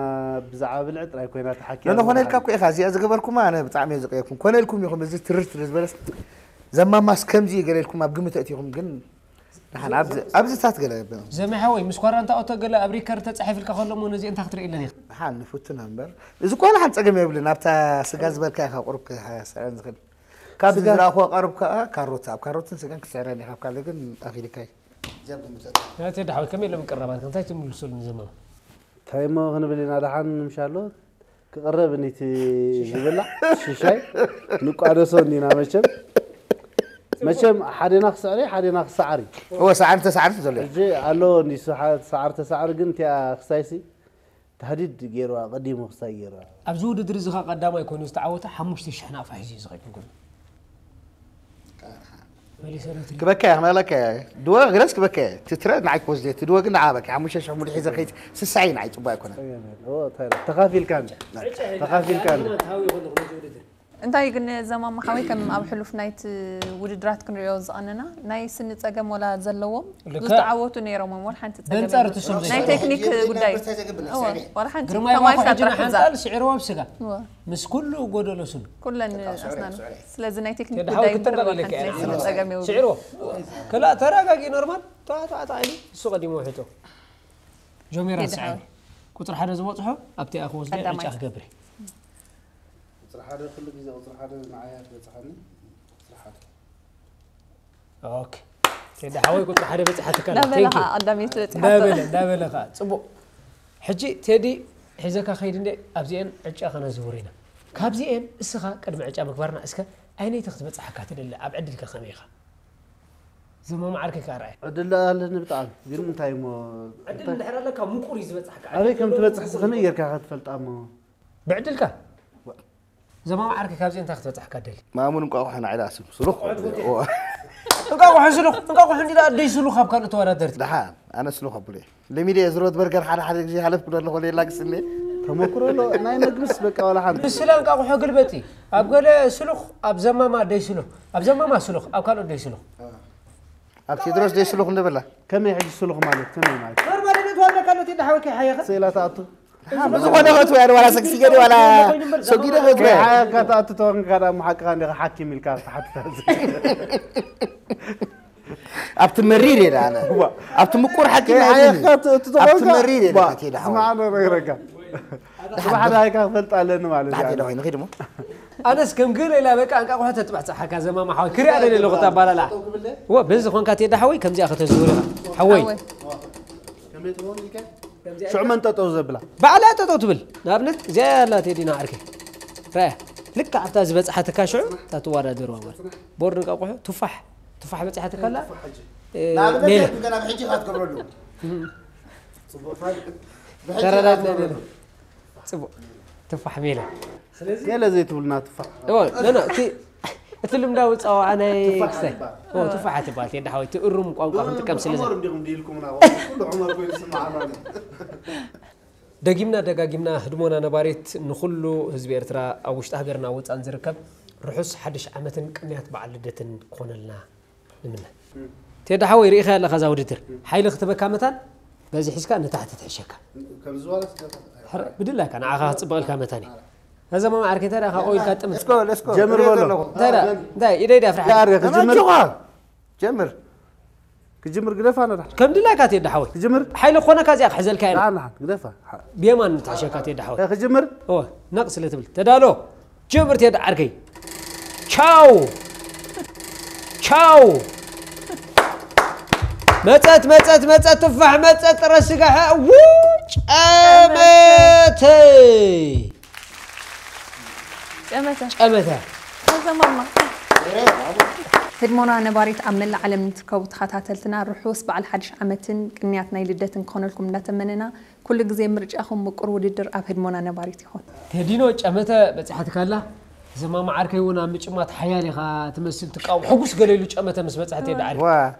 ብዛዕባ ብልዒ ጥራይ ኮይና ተሓኪያ ነነ ኮነ ኢልካ ዝመሃር። እኮ ኢኻ፣ እዚኣ ዝገበርኩማ ኣነ ብጣዕሚ እየ ዝቕየኩም። ኮነ ኢልኩም ኢኹም፣ እዚ ትርር ትርር ዝበለስ ዘማማስ ከምዚ እዩ ገለ ኢልኩም ኣብ ግምት ኣእቲኹም፣ ግን ደሓን ኣብዚ፣ ኣብዚታት ገለ ዘመ ሓወይ ምስ ኳራንታ ኦቶ ገለ ኣብ ሪከርድ ተጻሒፍልካ ከሎ እሞ ነዚአን እንታይ ክትርኢ ኣለኒ ኢኻ? ደሓን ንፍትና እምበር። እዚ እኮ ዋላ ሓንቲ ጸገም የብልን፣ ኣብታ ስጋ ዝበልካ ኢኻ ቁሩብ ክስዕረን ዝኽእል። ካብ ስጋ ዝረኣኹዋ ቀርብ ከኣ ካሮት፣ ኣብ ካሮትን ስጋን ክስዕረን ኢኻ፣ ኣብ ካልእ ግን ኣኺልካይ። እዚኣ ግምት ኣእትኻ። ቴዲ ሓወይ ከመይ ኢሎም ቅረባት እንታይ ትምልሰሉ ንዘመኑ? እንታይ እሞ ክንብል ኢና፣ ደሓን ንምሻሎ ክቕረብ ኒቲ ዝብላዕ ሽሻይ ንቋደሶ እንዲና መቸም። መቸም ሓደና ክስዕሪ፣ ሓደና ክሰዓሪ። እወ፣ ሰዓሪ ተሰዓሪ ዘሎ እዩ። ሕጂ ኣሎ እንዲ ሰዓ-፣ ሰዓሪ ተሰዓሪ ግን እቲኣ ክሳይሲ ታህዲድ ገይርዋ፣ ቀዲሙ ክሳይ ገይርዋ። ኣብዚ ውድድር እዚ ኸ ቀዳማይ ኮይኑ ዝተዓወተ ሓሙሽተ ሽሕ ናቕፋ ሒዙ እዩ ዝኸይድ። መሊሰ ዶ ትሪ? ክበካ እያ፣ ክመለካ እያ። ድወ ግረስ ክበካ እያ። ትትረ ንዓይ ክወስድ እየ። ትድወ ግን ንዓ በካ። ሓሙሽተ ሽሕ ሙሉ ሒዘ ከይት ስሳይ ንዓይ ጽቡቅ ኣይኮነን። ኦ፣ እንታይ ኢለ? ተኻፊልካ እንደ። ተኻፊልካ እንደ። ሃዊ ይኾን ነዚ ውድድር? እንታይ ግን ዘማማ ሓወይ ከም ኣብ ሕሉፍ ናይቲ ውድድራት ክንሪኦ ዝቐነና ናይ ስኒ ጸገም ወላ ዘለዎም ልክዕ። ዝተዓወቱ ነይሮም እዮም። ወላ ሓንቲ ጸገም በንጻር የብሎም። ትስሉ ናይ ዝነበሩ። ቴክኒክ ጉዳይ በርታይ ዘገብር እወ፣ ሳዕቤን። ወላ ሓንቲ ግርማይ ከማይ ዋኮ ሕጂ ሳጥራ ንሓንጣል ሕዛ ስዒርዎ ብስጋ እወ፣ ምስ ኩሉ ጎደሎ ስሉ ኩለን ኣስናን። ስለዚ ናይ ቴክኒክ ቴዲ ጉዳይ ሓወይ እምበር ክትጠንቀቕ ወላ ኢለካ ሓንቲ እየ። ናይ ስኒ ጸገም የብሉ። ስዒርዎ ከላ ተረጋጊ ኖርማል ተዋዕተዋዕታ ኢሉ እሱ ቀዲሙ ውሕጦ። ጆሜራ ቴዲ ስዓይ ሓወይ። ቁፅሪ ሓደ ዝበፅሖ ኣብቲ ኣኹ ወስደ ቀዳማይ። ዕጫ ክገብር እዩ። ቁፅሪ ሓደ ኩሉ ግዜ ቁፅሪ ሓደ ንዓያ ትበፅሓኒ። ቁፅሪ ሓደ። ኦኬ። ቴዲ ሓወይ ቁፅሪ ሓደ በፂሓትካ ኣላ። እንዳበለ Thank you። ከዓ ቀዳመይቲ በፂሓቶ። እንዳበለ እንዳበለ ከዓ ፅቡቅ። ሕጂ ቴዲ ሒዘካ ከይድ እንደ ኣብዚአን ዕጫ ከነዝውር ኢና። ካብዚአን እስኻ ቅድሚ ዕጫ ምግባርና እስከ ኣይነይቲ ክትበፅሓካ ትደሊ ኣብ ዕድልካ ከመይ ኢኻ? ዘማማዓርኪ ከዓ ርኣይ። ዕድል ኣለኒ ብጣዕሚ ግን እንታይ እሞ ዕድል እንድሕር ኣለካ ምቁር እዩ ዝበፅሓካ። ኣበይ ከም ትበፅሕ ዝኽነ ጌርካ ክትፈልጣ እሞ ብዕድልካ ዘማማዓርኪ ካብዚ እንታይ ክትበፅሓካ ደሊ? ማሙን እንቋቑሖ ንዓይ ደኣ ስም ስሉኽ። እንቋቑሖ ስሉኽ እንቋቑሖ እንዲ ኣደይ ስሉኽ ኣብ ካልእ ተወዳደርቲ። ደሓን ኣነ ስሉኽ ኣብሉ እየ። ለሚደ እየ ዝሮት በርገር ሓደ ሓደ ግዜ ሃለፍ ክብሎ ኣለኹ ሌላ ግስኒ። ተመክሮ ኣሎ ናይ መግብስ በቃ ዋላ ሓንቲ ብስላ እንቋቑሖ ግልበጢ ኣብ ገለ ስሉኽ ኣብ ዘማማ ኣደይ ስሉኽ ኣብ ዘማማ ስሉኽ ኣብ ካልእ ኣደይ ስሉኽ። ኣብ ቴድሮስ ደይ ስሉኽ እንደበላ። ከመይ ሕጂ ስሉኽ ማለት ከመይ ማለት ኖርማል ነት ዋለ ካልኦት ይዳሓወከ ሓየኸ ስእላ ትኣቱ ብዝኾነ ክትወያ ዋላ ሰግሲገ ዋላ ሰጊደ ክትወያ። ሓያካ ትኣቱ ተወንካ ዳ እሞ ሓቅኻ እንዲኻ ሓኪም ኢልካ ትሓትታ ኣብቲ መሪር እየ ኣነ። ኣብቲ ምቁር ሓኪም ሓያካ ኣይብልን። ትእቱ ኣብቲ ተኾንካ መሪር እየ ባ፣ ቴዲ ሓወይ። ስማዕ ዶ ነግረካ ጽባሕ ዳይካ ክፈልጥ ኣለኒ ማለት ዳሓን እዩ ዶ ንኺድ እሞ። ኣነስ ከም ግለ ኢላ በቃ እንቃቑሖ ተጥባሕ ፀሓካ ዘማማ ሓወይ ክሪኣ ደለ ኣለኹ እታ ኣባላልዓ። ወ በዚ ኾንካ ቴዲ ሓወይ ከምዚኣ ከተዝውር ኢኻ ሓወይ። ሓወይ። ሽዑ መን ጠጠው ዘብላ ባዕላ ጠጠው ትብል ንኣብነት እዚኣ ኣላ ቴዲና ዓርከይ። ራያ ልክዕ ኣብታ ዝበፅሓትካ ሽዑ እታ ትወዳደርዋ ማለት ቦርድ እንቃቑሖ ቱፋሕ ቱፋሕ በፂሓትካ ኣላ። እ፣ ሜለ ገና ብሕጂ ኢኻ ትገብረሉ። ተረዳድና ደለ። ፅቡቅ ትፋሕ ሜለ። ገለ ዘይትብልና ትፋሕ እዎ፣ ኖ፣ ኖ፣ እቲ እቲ ልምዳዊ ጸዋዓ ናይ ክስታይ እዎ፣ ትፋሕ ትበሃል ቴዲ ሓወይ እቲ እሩም ቋንቋ ክንጥቀም ስለ ዘ ዑመር እንዲኹም ድኢልኩምና ኩሉ ዑመር ኮይኑ ዝስምዓና ኣሎ። ደጊምና ደጋጊምና ህድሞና ነባሪት ንኹሉ ህዝቢ ኤርትራ ኣብ ውሽጢ ሃገርና ወጻን ዝርከብ ርሑስ ሓድሽ ዓመትን ቅንያት በዓል ልደትን ክኾነልና ንምነ። ቴዲ ሓወይ ርኢኻ ኣለኻ እዛ ውድድር ሓይሊ ክትበካ መታን በዚ ሒዝካ ንታሕቲ ትሕሸካ። ከምዚ ዝበለ ሕረ ብድላካ ንዓኻ ክጽብቐልካ መታን እዩ። ከዘማ ዓርከይ እንታይ ደኣ ካብኡ ኢልካ ጥምት። እስኮ እስኮ ጀምር በሎ። እንታይ ደኣ እንታይ ኢደይ ደኣ ፍራሕ። ያር ክጅምር ጀምር ጀምር ክጅምር ግደፋ ነዳ ከም ድላይካ ትየ ደሓወይ። ክጅምር ሓይሊ ኮነካ እዚኣ ክሕዘልካ እየ። ዳና ግደፋ ብየማን ተሸካ ትየ ደሓወይ። ክጅምር ኦ ነቕ ስለ ትብል ተዳሎ። ጀምር ትየ ዓርከይ። ቻው ቻው። መጸት መጸት መጸት ትፋሕ መጸት ጥረ ስጋሐ ውጨመተይ ጨመተ ጨመተ ተሰማማ። ህድሞና ነባሪት ኣብ መላእ ዓለም ንትርከቡ ተኸታተልትና ርሑስ በዓል ሓድሽ ዓመትን ቅንያት ናይ ልደትን ክኾነልኩም እንዳተመነና ኩሉ ግዜ ምርጫኹም ምቁር ውድድር ኣብ ህድሞና ነባሪት ይኹን። ቴዲኖ ጨመተ በጺሓትካላ። ዘማማ ዓርከይ እውን ኣብ ምጭማት ሓያል ኢኻ ትመስል ትቃወም ሕጉስ ገለ ኢሉ ጨመተ ምስ በጽሐት የዳ ዓርከይ ዋ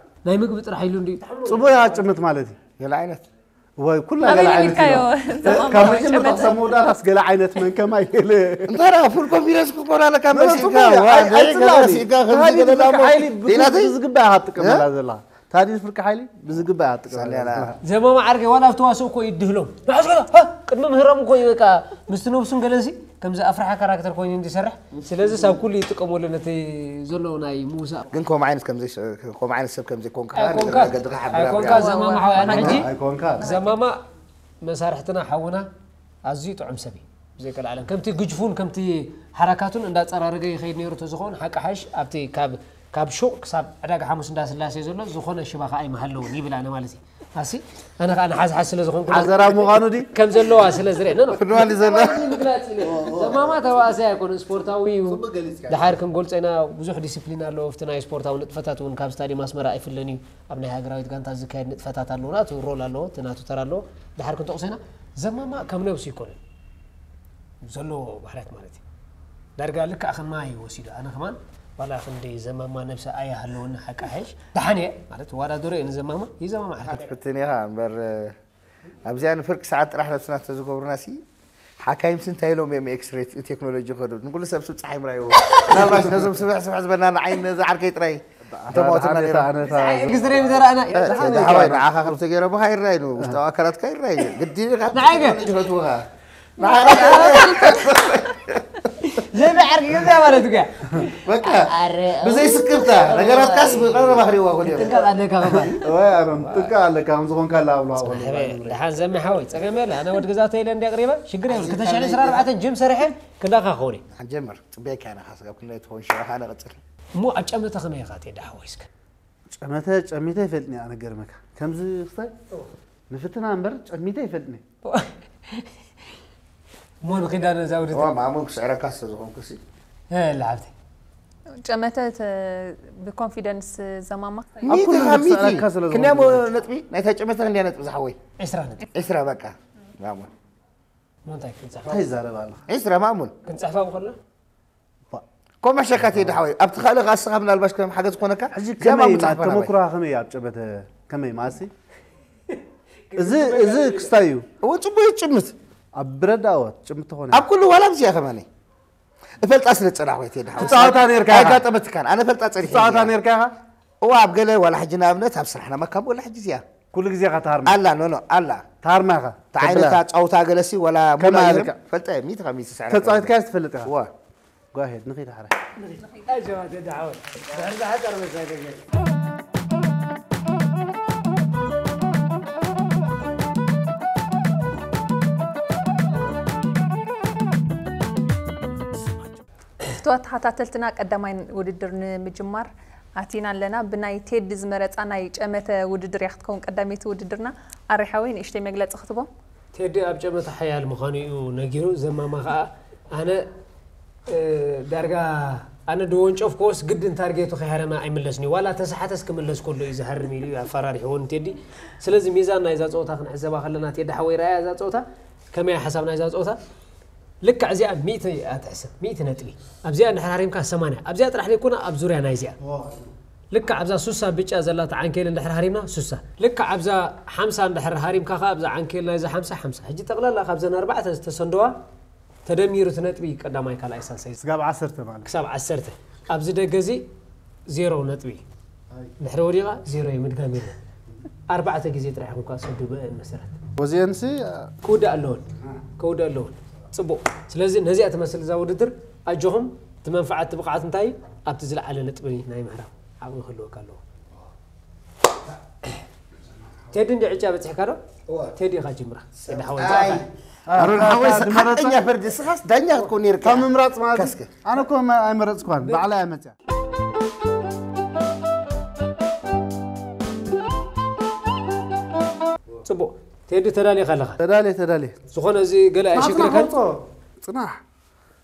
ናይ ምግቢ ጥራሕ ኢሉ እንዲ ጽቡቅ ያጭምት ማለት እዩ ገለ ዓይነት ወይ ኩላ ኣበይ ገለ ዓይነት ነቢልካዮ? እዩ። ካብ መጀመርታ ክሳብ መወዳእታስ ገለ ዓይነት መን ከማይ ኢለ እንታይ ደኣ ፉል ኮንፊደንስ ክትኮን ኣለካ መለስ መሲልካ ጽቡቅ እዩ። ዋ ኣይ- ዘይገለ ኣይጽላእን እዩ። ሲካ ከምዚ ታዲስ ገለ ፍርቂ ዳሞ ሓይሊ ሌላተይ ብዝግባእ ኢኻ ትጥቀመላ ዘለኻ። ታዲስ ፍርቂ ሓይሊ ብዝግባእ ኢኻ ትጥቀመላ ሰሌና ዘለኻ። ዘማማ ዓርከይ ዋላ ኣብቲ ዋስእ እኮ ይድህሎም ንሓስገ ቅድሚ ምህራሙ እኮ እዩ በቃ ምስቲ ነብሱን ገለሲ ከምዚ ኣፍራሓ ካራክተር ኮይኑ እንዲሰርሕ ስለዚ ሳብ ኩሉ ይጥቀመሉ ነቲ ዘሎ ናይ ምውሳእ ግን ከምኡ ዓይነት ከምዘይ ከምኡ ዓይነት ሰብ ከምዘይኮንካ ኣይኮንካ ገድካ ኣይኮንካ ሓብራ ዘማማ ሓወይ ኣነ ሕጂ ኣይኮንካ ዘማማ መሳርሕትና ሓውና ኣዝዩ ጥዑም ሰብ እዩ ብዘይቀልዓለም ከምቲ ግጅፉን ከምቲ ሓራካቱን እንዳፀራረገ ይኸይድ ነይሩ ተዝኸውን ሓቂ ሓሽ ኣብቲ ካብ ካብ ሹቕ ክሳብ ዕዳጋ ሓሙስ እንዳስላሴ ዘሎ ዝኾነ ሽባ ከዓ ኣይመሃለውን ይብል ኣነ ማለት እዩ ኣሲ ኣነ ከዓ ንሓዝሓዝ ስለ ዝኾንኩ ሓዘራ ምዃኑ ዲ ከም ዘለዋ ስለ ዝርአ ነ ክንዋል ዘሎ ምግላፅ ኢለ ዘማማ ተባእሰ ኣይኮነ ስፖርታዊ እዩ ድሓር ክንገልፆ ኢና ብዙሕ ዲስፕሊን ኣለዎ ኣብቲ ናይ ስፖርታዊ ንጥፈታት እውን ካብ ስታዲየም ኣስመራ ኣይፍለን እዩ ኣብ ናይ ሃገራዊት ጋንታ ዝካየድ ንጥፈታት ኣለዎ ናቱ ሮል ኣለዎ እቲ ናቱ ተራ ኣለዎ ድሓር ክንጠቕሶ ኢና ዘማማ ከም ነብሱ ይኮነን ዘለዎ ባህርያት ማለት እዩ ዳርጋ ልክዕ ከማይ ወሲዱ ኣነ ከማን ዋላ ክንደይ ዘማማ ነብሰ ኣያ ሃለወኒ ሓቂ ሓይሽ ደሓን እየ ማለት ዋዳደሮ እየ ንዘማማ ይዘማማ ዓርከይ ክትፍትን ኢኻ እምበር ኣብዚኣ ንፍርቂ ሰዓት ጥራሕ ነብስና ተዝገብሩና ሲ ሓካይምሲ እንታይ ኢሎም እዮም ኤክስሬ ቴክኖሎጂ ከዱ ንኩሉ ሰብ ስብ ፀሓይ ምራይዎ ምናልባሽ ነዞም ስብሕ ስብሕ ዝበልና ንዓይን ነዚ ዓርከይ ጥራይ እንተማውትና ነራ ግዝሬ ዘራእና ሓዋይ ንዓኻ ከም ተገይረ ብኻ ይረኣይ ውሽጣዊ ኣካላትካ ይረኣይ ግዲ ንዓይ ገ? ፈትውኻ ዘብዓር ገዛ ማለት እኮ በቃ ብዘይ ስክፍታ ነገራትካስ ብቐረባ ክሪእዋ ኮን እዮም ጥንቀቕ ኣለካ ከማን ወይ ኣሮን ጥንቀቕ ኣለካ ከም ዝኾንካ ላብሎ ደሓን ዘሚ ሓወይ ፀገም የለ ኣነ ወድ ግዛተ ኢለ እንዲ ኣቅሪበ ሽግር የብሉ ክልተ ሽሕን ዕስራን ኣርባዕተን ጅም ሰሪሐ ክዳኻ ክኸውን እዩ ጀምር ፅበካ ኢና ካስጋብ ክንደይ ትኸውን ሽራኻ ነቐፅል እሞ ኣብ ጨመተ ከመይ ኢኻ ትዳ ሓወይ እስከ ጨመተ ጨሚተ ይፈልጥኒ ኣነ ገርመካ ከምዚ ክስታይ ንፍትና እምበር ጨሚተ ይፈልጥኒ እሞ ንኺዳ ነዛ ውድድር ዋ ማሙን ክስዕረካ ስለ ዝኾንኩ ሲ ለዓብቲ ጨመተ ተ- ብኮንፊደንስ ዘማማ ሚቲ ኩሉ ካብ ሚቲ ክስዕረካ ስለ ዝኾንኩ ክንደሞ እዩ። ነጥቢ ናይታ ጨመተ ክንደያ ነጥቢ ዝሓወይ ዕስራ ነጥቢ ዕስራ በቃ ማሙን እሞ እንታይ ክንፅሕፋ እንታይ ይዛረብ ኣለኻ ዕስራ ማሙን ክንፅሕፋ ምኮና ኮማ ሸካት ይድሓወይ ኣብቲ ካልእ ካስኻ ምናልባሽ ከም ሓገዝ ኮነካ ሕጂ ዘማ ከመይ ምፅሓፍ ተመክሮኻ ከመይ ኣብ ጨመተ ከመይ ማሲ እዚ እዚ ክስታይ እዩ እወ ፅቡቅ ይጭምት ኣብ ብረዳወት ጭምት ትኾነ ኣብ ኩሉ ዋላ ኣብዚኣ ከማኒ እፈልጣ ስለ ዝፀናሕኩ እየ ትሄድ ሓወይ። ትፃወታ ነርካ ኢኻ። ኣጋጠመትካን ኣነ ፈልጣ ፀኒሐ ትፃወታ ነርካ ኢኻ እዋ ኣብ ገለ ዋላ ሕጂ ንኣብነት ኣብ ስራሕና መካብ ወላ ሕጂ እዚኣ ኩሉ ግዜ ኢኻ ትሃርማ ኣላ ኖኖ ኣላ ትሃርማ ኢኻ ተዓይነታ ጫውታ ገለሲ ወላ ከመይ ሙላ ኣለካ? ፈልጠ ሚት ካብ ሚት ሰዓረ ተፃዊትካስ ትፈልጥ ኢኻ እዋ ጓሄድ ንኺድ ሓረ ፍትዋት ተኸታተልትና ቀዳማይ ውድድር ንምጅማር ኣቲና ኣለና ብናይ ቴዲ ዝመረፃ ናይ ጨመተ ውድድር እያ ክትከውን ቀዳመይቲ ውድድርና ኣሬሓወይ ንእሽተይ መግለፂ ክትቦም ቴዲ ኣብ ጨመተ ሓያል ምዃኑ እዩ ነጊሩ ዘማማ ከዓ ኣነ እ፣ ዳርጋ ኣነ ድወንጨፍኮስ ግድን ታርጌቱ ከይሃረመ ኣይምለስን እዩ ዋላ ተሰሓተስ ክምለስ ከሎ እዩ ዝሃርም ኢሉ እዩ ኣፈራሪሕዎ ንቴዲ ስለዚ ሚዛን ናይዛ ፀወታ ክንሕሰባ ከለና ቴዲ ሓወይ ረኣያ እዛ ፀወታ ከመይ ሓሳብ ናይዛ ፀወታ ልክዕ እዚኣ ሚእቲ እያ ትሕሰብ ሚእቲ ነጥቢ ኣብዚኣ እንድሕር ሃሪምካ ሰማንያ ኣብዚኣ ጥራሕ ዘይኮነ ኣብ ዙርያ ናይዚኣ ልክዕ ኣብዛ ሱሳ ብጫ ዘላታ ዓንኬል እንድሕር ሃሪምና ሱሳ ልክዕ ኣብዛ ሓምሳ እንድሕር ሃሪምካ ከ ኣብዛ ዓንኬል ናይዛ ሓምሳ ሓምሳ ሕጂ ጠቕላላ ካብዘን ኣርባዕተ ዝተሰንደዋ ተደሚሩ እቲ ነጥቢ ቀዳማይ ካልኣይ ሳልሳይ ስጋብ ዓሰርተ ማለት ክሳብ ዓሰርተ ኣብዚ ደገ እዚ ዜሮ ነጥቢ ድሕሪ ወዲቓ ዜሮ እዩ ምድጋም የለን ኣርባዕተ ግዜ ጥራሕ እንኳ ሰዱ ብአን መሰረት ወዚአንሲ ክውዳእ ኣለወን ክውዳእ ኣለወን ጽቡቕ። ስለዚ ነዚኣ ትመስል እዛ ውድድር ኣጆኹም። እቲ መንፍዓት፣ እቲ ብቕዓት እንታይ እዩ? ኣብቲ ዝለዓለ ነጥቢ ናይ ምዕራብ ዓቕሚ ክህልወካ ኣለዎ። ቴዲ እንዲ ዕጫ በጺሕካ ዶ? ቴዲ ኢኻ ጅምራ። ቴዲ ሓወይ። ኣሮን ሓወይ፣ ሓቀኛ ፈርዲ፣ ንስኻስ ዳኛ ክትኮን ነይርካ። ካብ ምምራጽ ማለት ከስከ። ኣነ እኮ ኣይመረጽኳን፣ ባዕላ እያ መጽያ። ጽቡቕ። ቴዲ ተዳሊኻ ኣለኻ? ተዳልየ፣ ተዳልየ። ዝኾነ እዚ ገለ ኣይሽግረካን? ጽናሕ።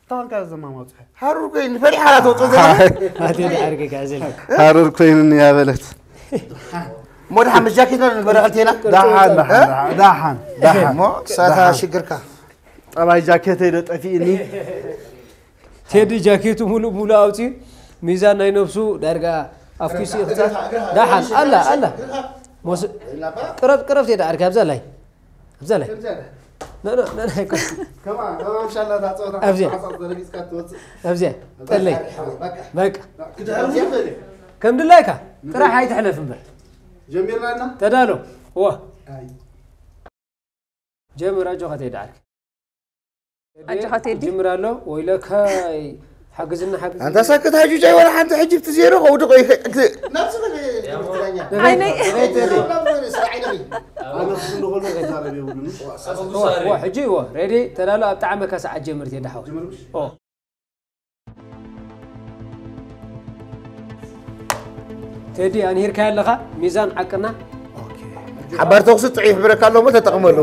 ታንካ ዘማማጽሐ። ሃሩር ኮይኑ ፈሪሓ ተውጽኦ ዘላ። ኣቴዲ ዓርገ ጋዘል። ሃሩር ኮይኑኒ እያ በለት። እሞ ደሓን ምስ ጃኬት ነው ንበልዐልቴና? ደሓን፣ ደሓን፣ እ? ደሓን፣ ደሓን፣ ደሓን። እሞ ሳታ ሽግርካ። ጠባይ ጃኬተይ ዶ ጠፊእኒ? ቴዲ ጃኬቱ ሙሉእ ሙሉእ ኣውጺኡ ሚዛን ናይ ነብሱ ዳርጋ ኣፍኪሱ ይኽጻት። ደሓን፣ ኣላ፣ ኣላ። ሞስ-፣ ቅረብ፣ ቅረብ ቴዲ ዓርገ ኣብዛ ላይ። ኣብዛ ላይ። ከምዚ ኣለ። ና፣ ና፣ ና፣ ና፣ ኣይኮን። ከማ፣ ከማ፣ እንሻላ፣ እታ ጸወታ ኣብዚኣ። ሓሳብ ዘረጊጽካ ትወጽእ። ኣብዚኣ። ኣብዛ ጠለይ። ሓሳብ፣ በቃ። በቃ። ክድሕር ዝኽእል እዩ። ከም ድላይካ። ጥራሕ ኣይትሕለፍ እምበር። ጀሚርና እና? ተዳሎ። ዋ። ኣይ። ጀምር፣ ኣጆኻ ቴዲ ዓርኪ። ኣጆኻ ቴዲ። ጅምር ኣሎ። ወይለካይ። ሓግዝና፣ ሓግዝና። ኣንታ ሳክት ሃጁጃይ፣ ወላ ሓንቲ ሕጂ ብቲ ዜሮ ከውድቆ ይኸ-፣ እቲ ናብዚ በለ ትግርኛ። ዓይነይ። ኣነ ክፍሉ ከሎ ክዛረብ የብሉን። ዋ፣ ዋ፣ ሕጂ ዋ፣ ሬዲ፣ ተዳሎ፣ ኣብ ጣዕመካ ሰዓት ጀምር፣ ቴዲ ሓወይ። ጀምር ምሽ? ኦ። ቴዲ፣ ኣንሂርካዮ ኣለኻ፣ ሚዛን ዓቅና። ኦኬ። ሓባር ተኹሲ ጥዑይ ይሕብረካ ኣሎ እሞ ተጠቕመሉ።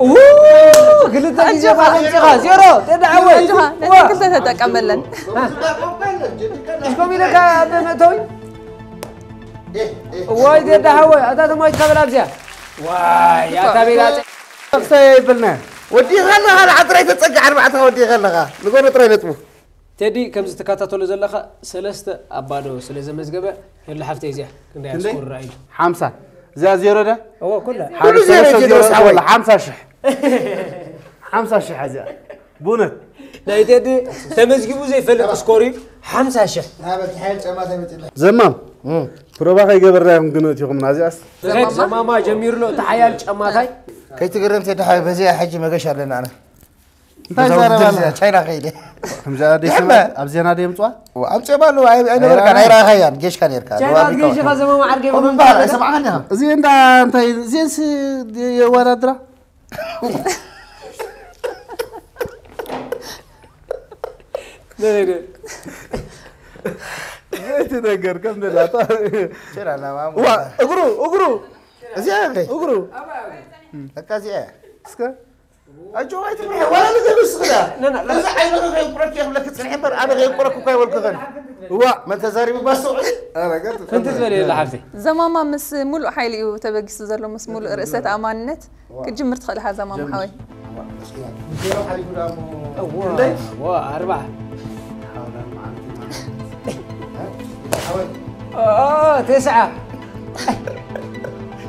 ኡ፣ ክልተ ግዜ ኣጆኻ። ባለንጽኻ፣ ዜሮ፣ ቴዲ ሓወይ። ኣጆኻ፣ ነተን ክልተ ተጠቀመለን። እሽኮም ኢለካ ኣብ መእተዊ። ዋይ፣ ቴዲ ሓወይ፣ ኣታ ተማች ካበል ኣብዚኣ። ዋይ፣ ኣታ ቤላ። ክሰይ ይብልና። ወዲኻ ኣለኻ፣ ንዓ ጥራይ ተጸግዕ፣ ኣርባዕተ ወዲኻ ኣለኻ። ንጎኖ ጥራይ ነጥቡ። ቴዲ፣ ከምዚ ትከታተሎ ዘለኻ ሰለስተ ኣብ ባዶ ስለ ዘመዝገበ፣ የለ ሓፍተይ እዚኣ ክንደይ ክንደይ? ኣስኮር ራእዩ? ሓምሳ። እዚኣ ዜሮ ዳ? እዎ፣ ኩላ። ሓደ ኩሉ ዜሮ ሰለስተ ዜሮ ዜሮ ዜሮ ሓወይ። ሓምሳ ሽሕ። ሓምሳ ሽሕ እዚኣ። ብእውነት። ናይ ቴዲ ተመዝጊቡ ዘይፈልጥ ስኮር እዩ፣ ሓምሳ ሽሕ። ናበል ሓያል ጨማታይ መጽእላ። ዘማም። እም። ፕሮባ ከይገበርና ኢኹም ግን እቲኹምና እዚኣስ። ዘማማ? ዘማማ ጀሚሩ ኣሎ፣ እቲ ሓያል ጨማታይ። ከይትግረም ቴዲ ሓወይ፣ በዚኣ ሕጂ መገሽ ኣለና ኣነ። እንታይ በዛ ዘረባ ውድድር ኣላ? እዚኣ ቻይና ከይደ። ከምዚ ኣደ ይሕመ። ይስማ፣ ኣብ ዜና ደ የምጽዋ? ዋ፣ ኣምጽኦም ኣለዉ፣ ኣይ-፣ ኣይነበርካን፣ ኣይረኣኻን። ኣይረኣኻያን፣ ጌሽካ ነርካ። ደቡብ ኣፍሪካ ከይደ። ከምኡ እምበኣር፣ ኣይሰማዕካን ዲኻ? እዚ እንዳ እንታይ፣ እዚንስ የወዳድራ? ነይ፣ ነይ፣ ነይ። እቲ ነገር ከም ደላታ። ችራ፣ ና፣ ማሙ። ዋ፣ እግሩ፣ እግሩ። እዚኣ ከ? እግሩ። በቃ እዚኣ። እስከ። ኣጆ፣ ኣይትፍርሒ፣ ዋላ ንገሩ እስኽዳ። ና፣ ና፣ ና። እዚ ዓይንኺ ከየንቁረኪ እየ ክብለኪ ጽንሒ እምበር፣ ኣነ ከየንቁረኩ እኳ ኣይበልኩኽን። እዋ። መን ተዛሪቡ ባስተውዕል? ኧረ፣ ገርት ፍንትት በል የለ ሓፍተይ። ዘማማ ምስ ሙሉእ ሓይሊ እዩ ተበጊሱ ዘሎ፣ ምስ ሙሉእ ርእሰ ተኣማንነት። እዋ። ክትጅምር ትኽእል ኢኻ ዘማማ ጀምር። ሓወይ። እዋ፣ እስኪ፣ ዜሮ ሓሊፉ ደኣ እሞ። እዋ፣ ክንደይ? እዋ፣ ኣርባዓ። ሓውላ መዓልቲ ማለት። እ? ሓወይ። ኦ፣ ተስዓ።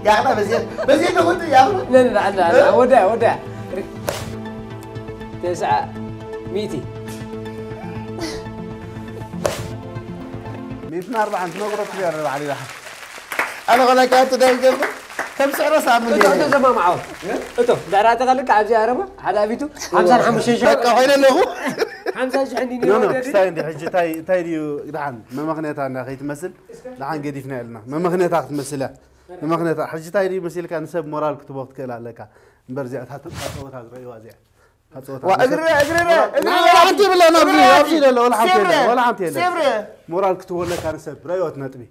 ያዕላ በዚ፣ በዚ ነው ወዲ ያዕላ። لا، لا، لا، لا، እ? ወዲያ፣ ወዲያ። ተስዓ ሚእቲ። ሚእትን ኣርባዓን ትነግሮ ትሪኦ ኣለኻ፣ ዓሊ ረሓ። ኣነ ኸላካ ኣቲ ደው ገብር፣ ከም ስዕሮ ሳምን እቶ፣ እየ። እቶ ዘማምዓዎ። እ? እቶ፣ ድሕሪ ኣተኻ ልክዕ ኣብዚ ኣረባ፣ ሓደ ኣቢቱ፣ ሓምሳን ሓሙሽተን ሽሕ። በቃ፣ ኮይነ ኣለኹ። ሓምሳ ሽሕ እንዲ ኖ፣ ኖ፣ ነይሩ ወለዲ። ክስታይ እንዲ፣ ሕጂ እንታይ፣ እንታይ ድዩ፣ ድሓን፣ መመኽንያታ እንዳ ከይትመስል፣ ድሓን ገዲፍና ኢልና። መመኽንያታ ክትመስል እያ። መመኽንያታ፣ ሕጂ እንታይ ድዩ መሲልካ፣ ንሰብ ሞራል ክትቦ ክትክእል ኣለካ። እምበር እዚኣ፣ እታ፣ እታ ጸወታ ዝረእይዋ እዚኣ። ዋ፣ እግሪ፣ እግሪ፣ እግሪ፣ እግሪ፣ ወላ ሓንቲ የብላን ኣብዚ፣ እግሪ፣ ኣብዚ ዘሎ፣ ወላ ሓንቲ የለን፣ ሴብረ፣ ወላ ሓንቲ የለን። ሴብረ። ሞራል ክትወለካ ንሰብ፣ ረዮት ነጥቢ።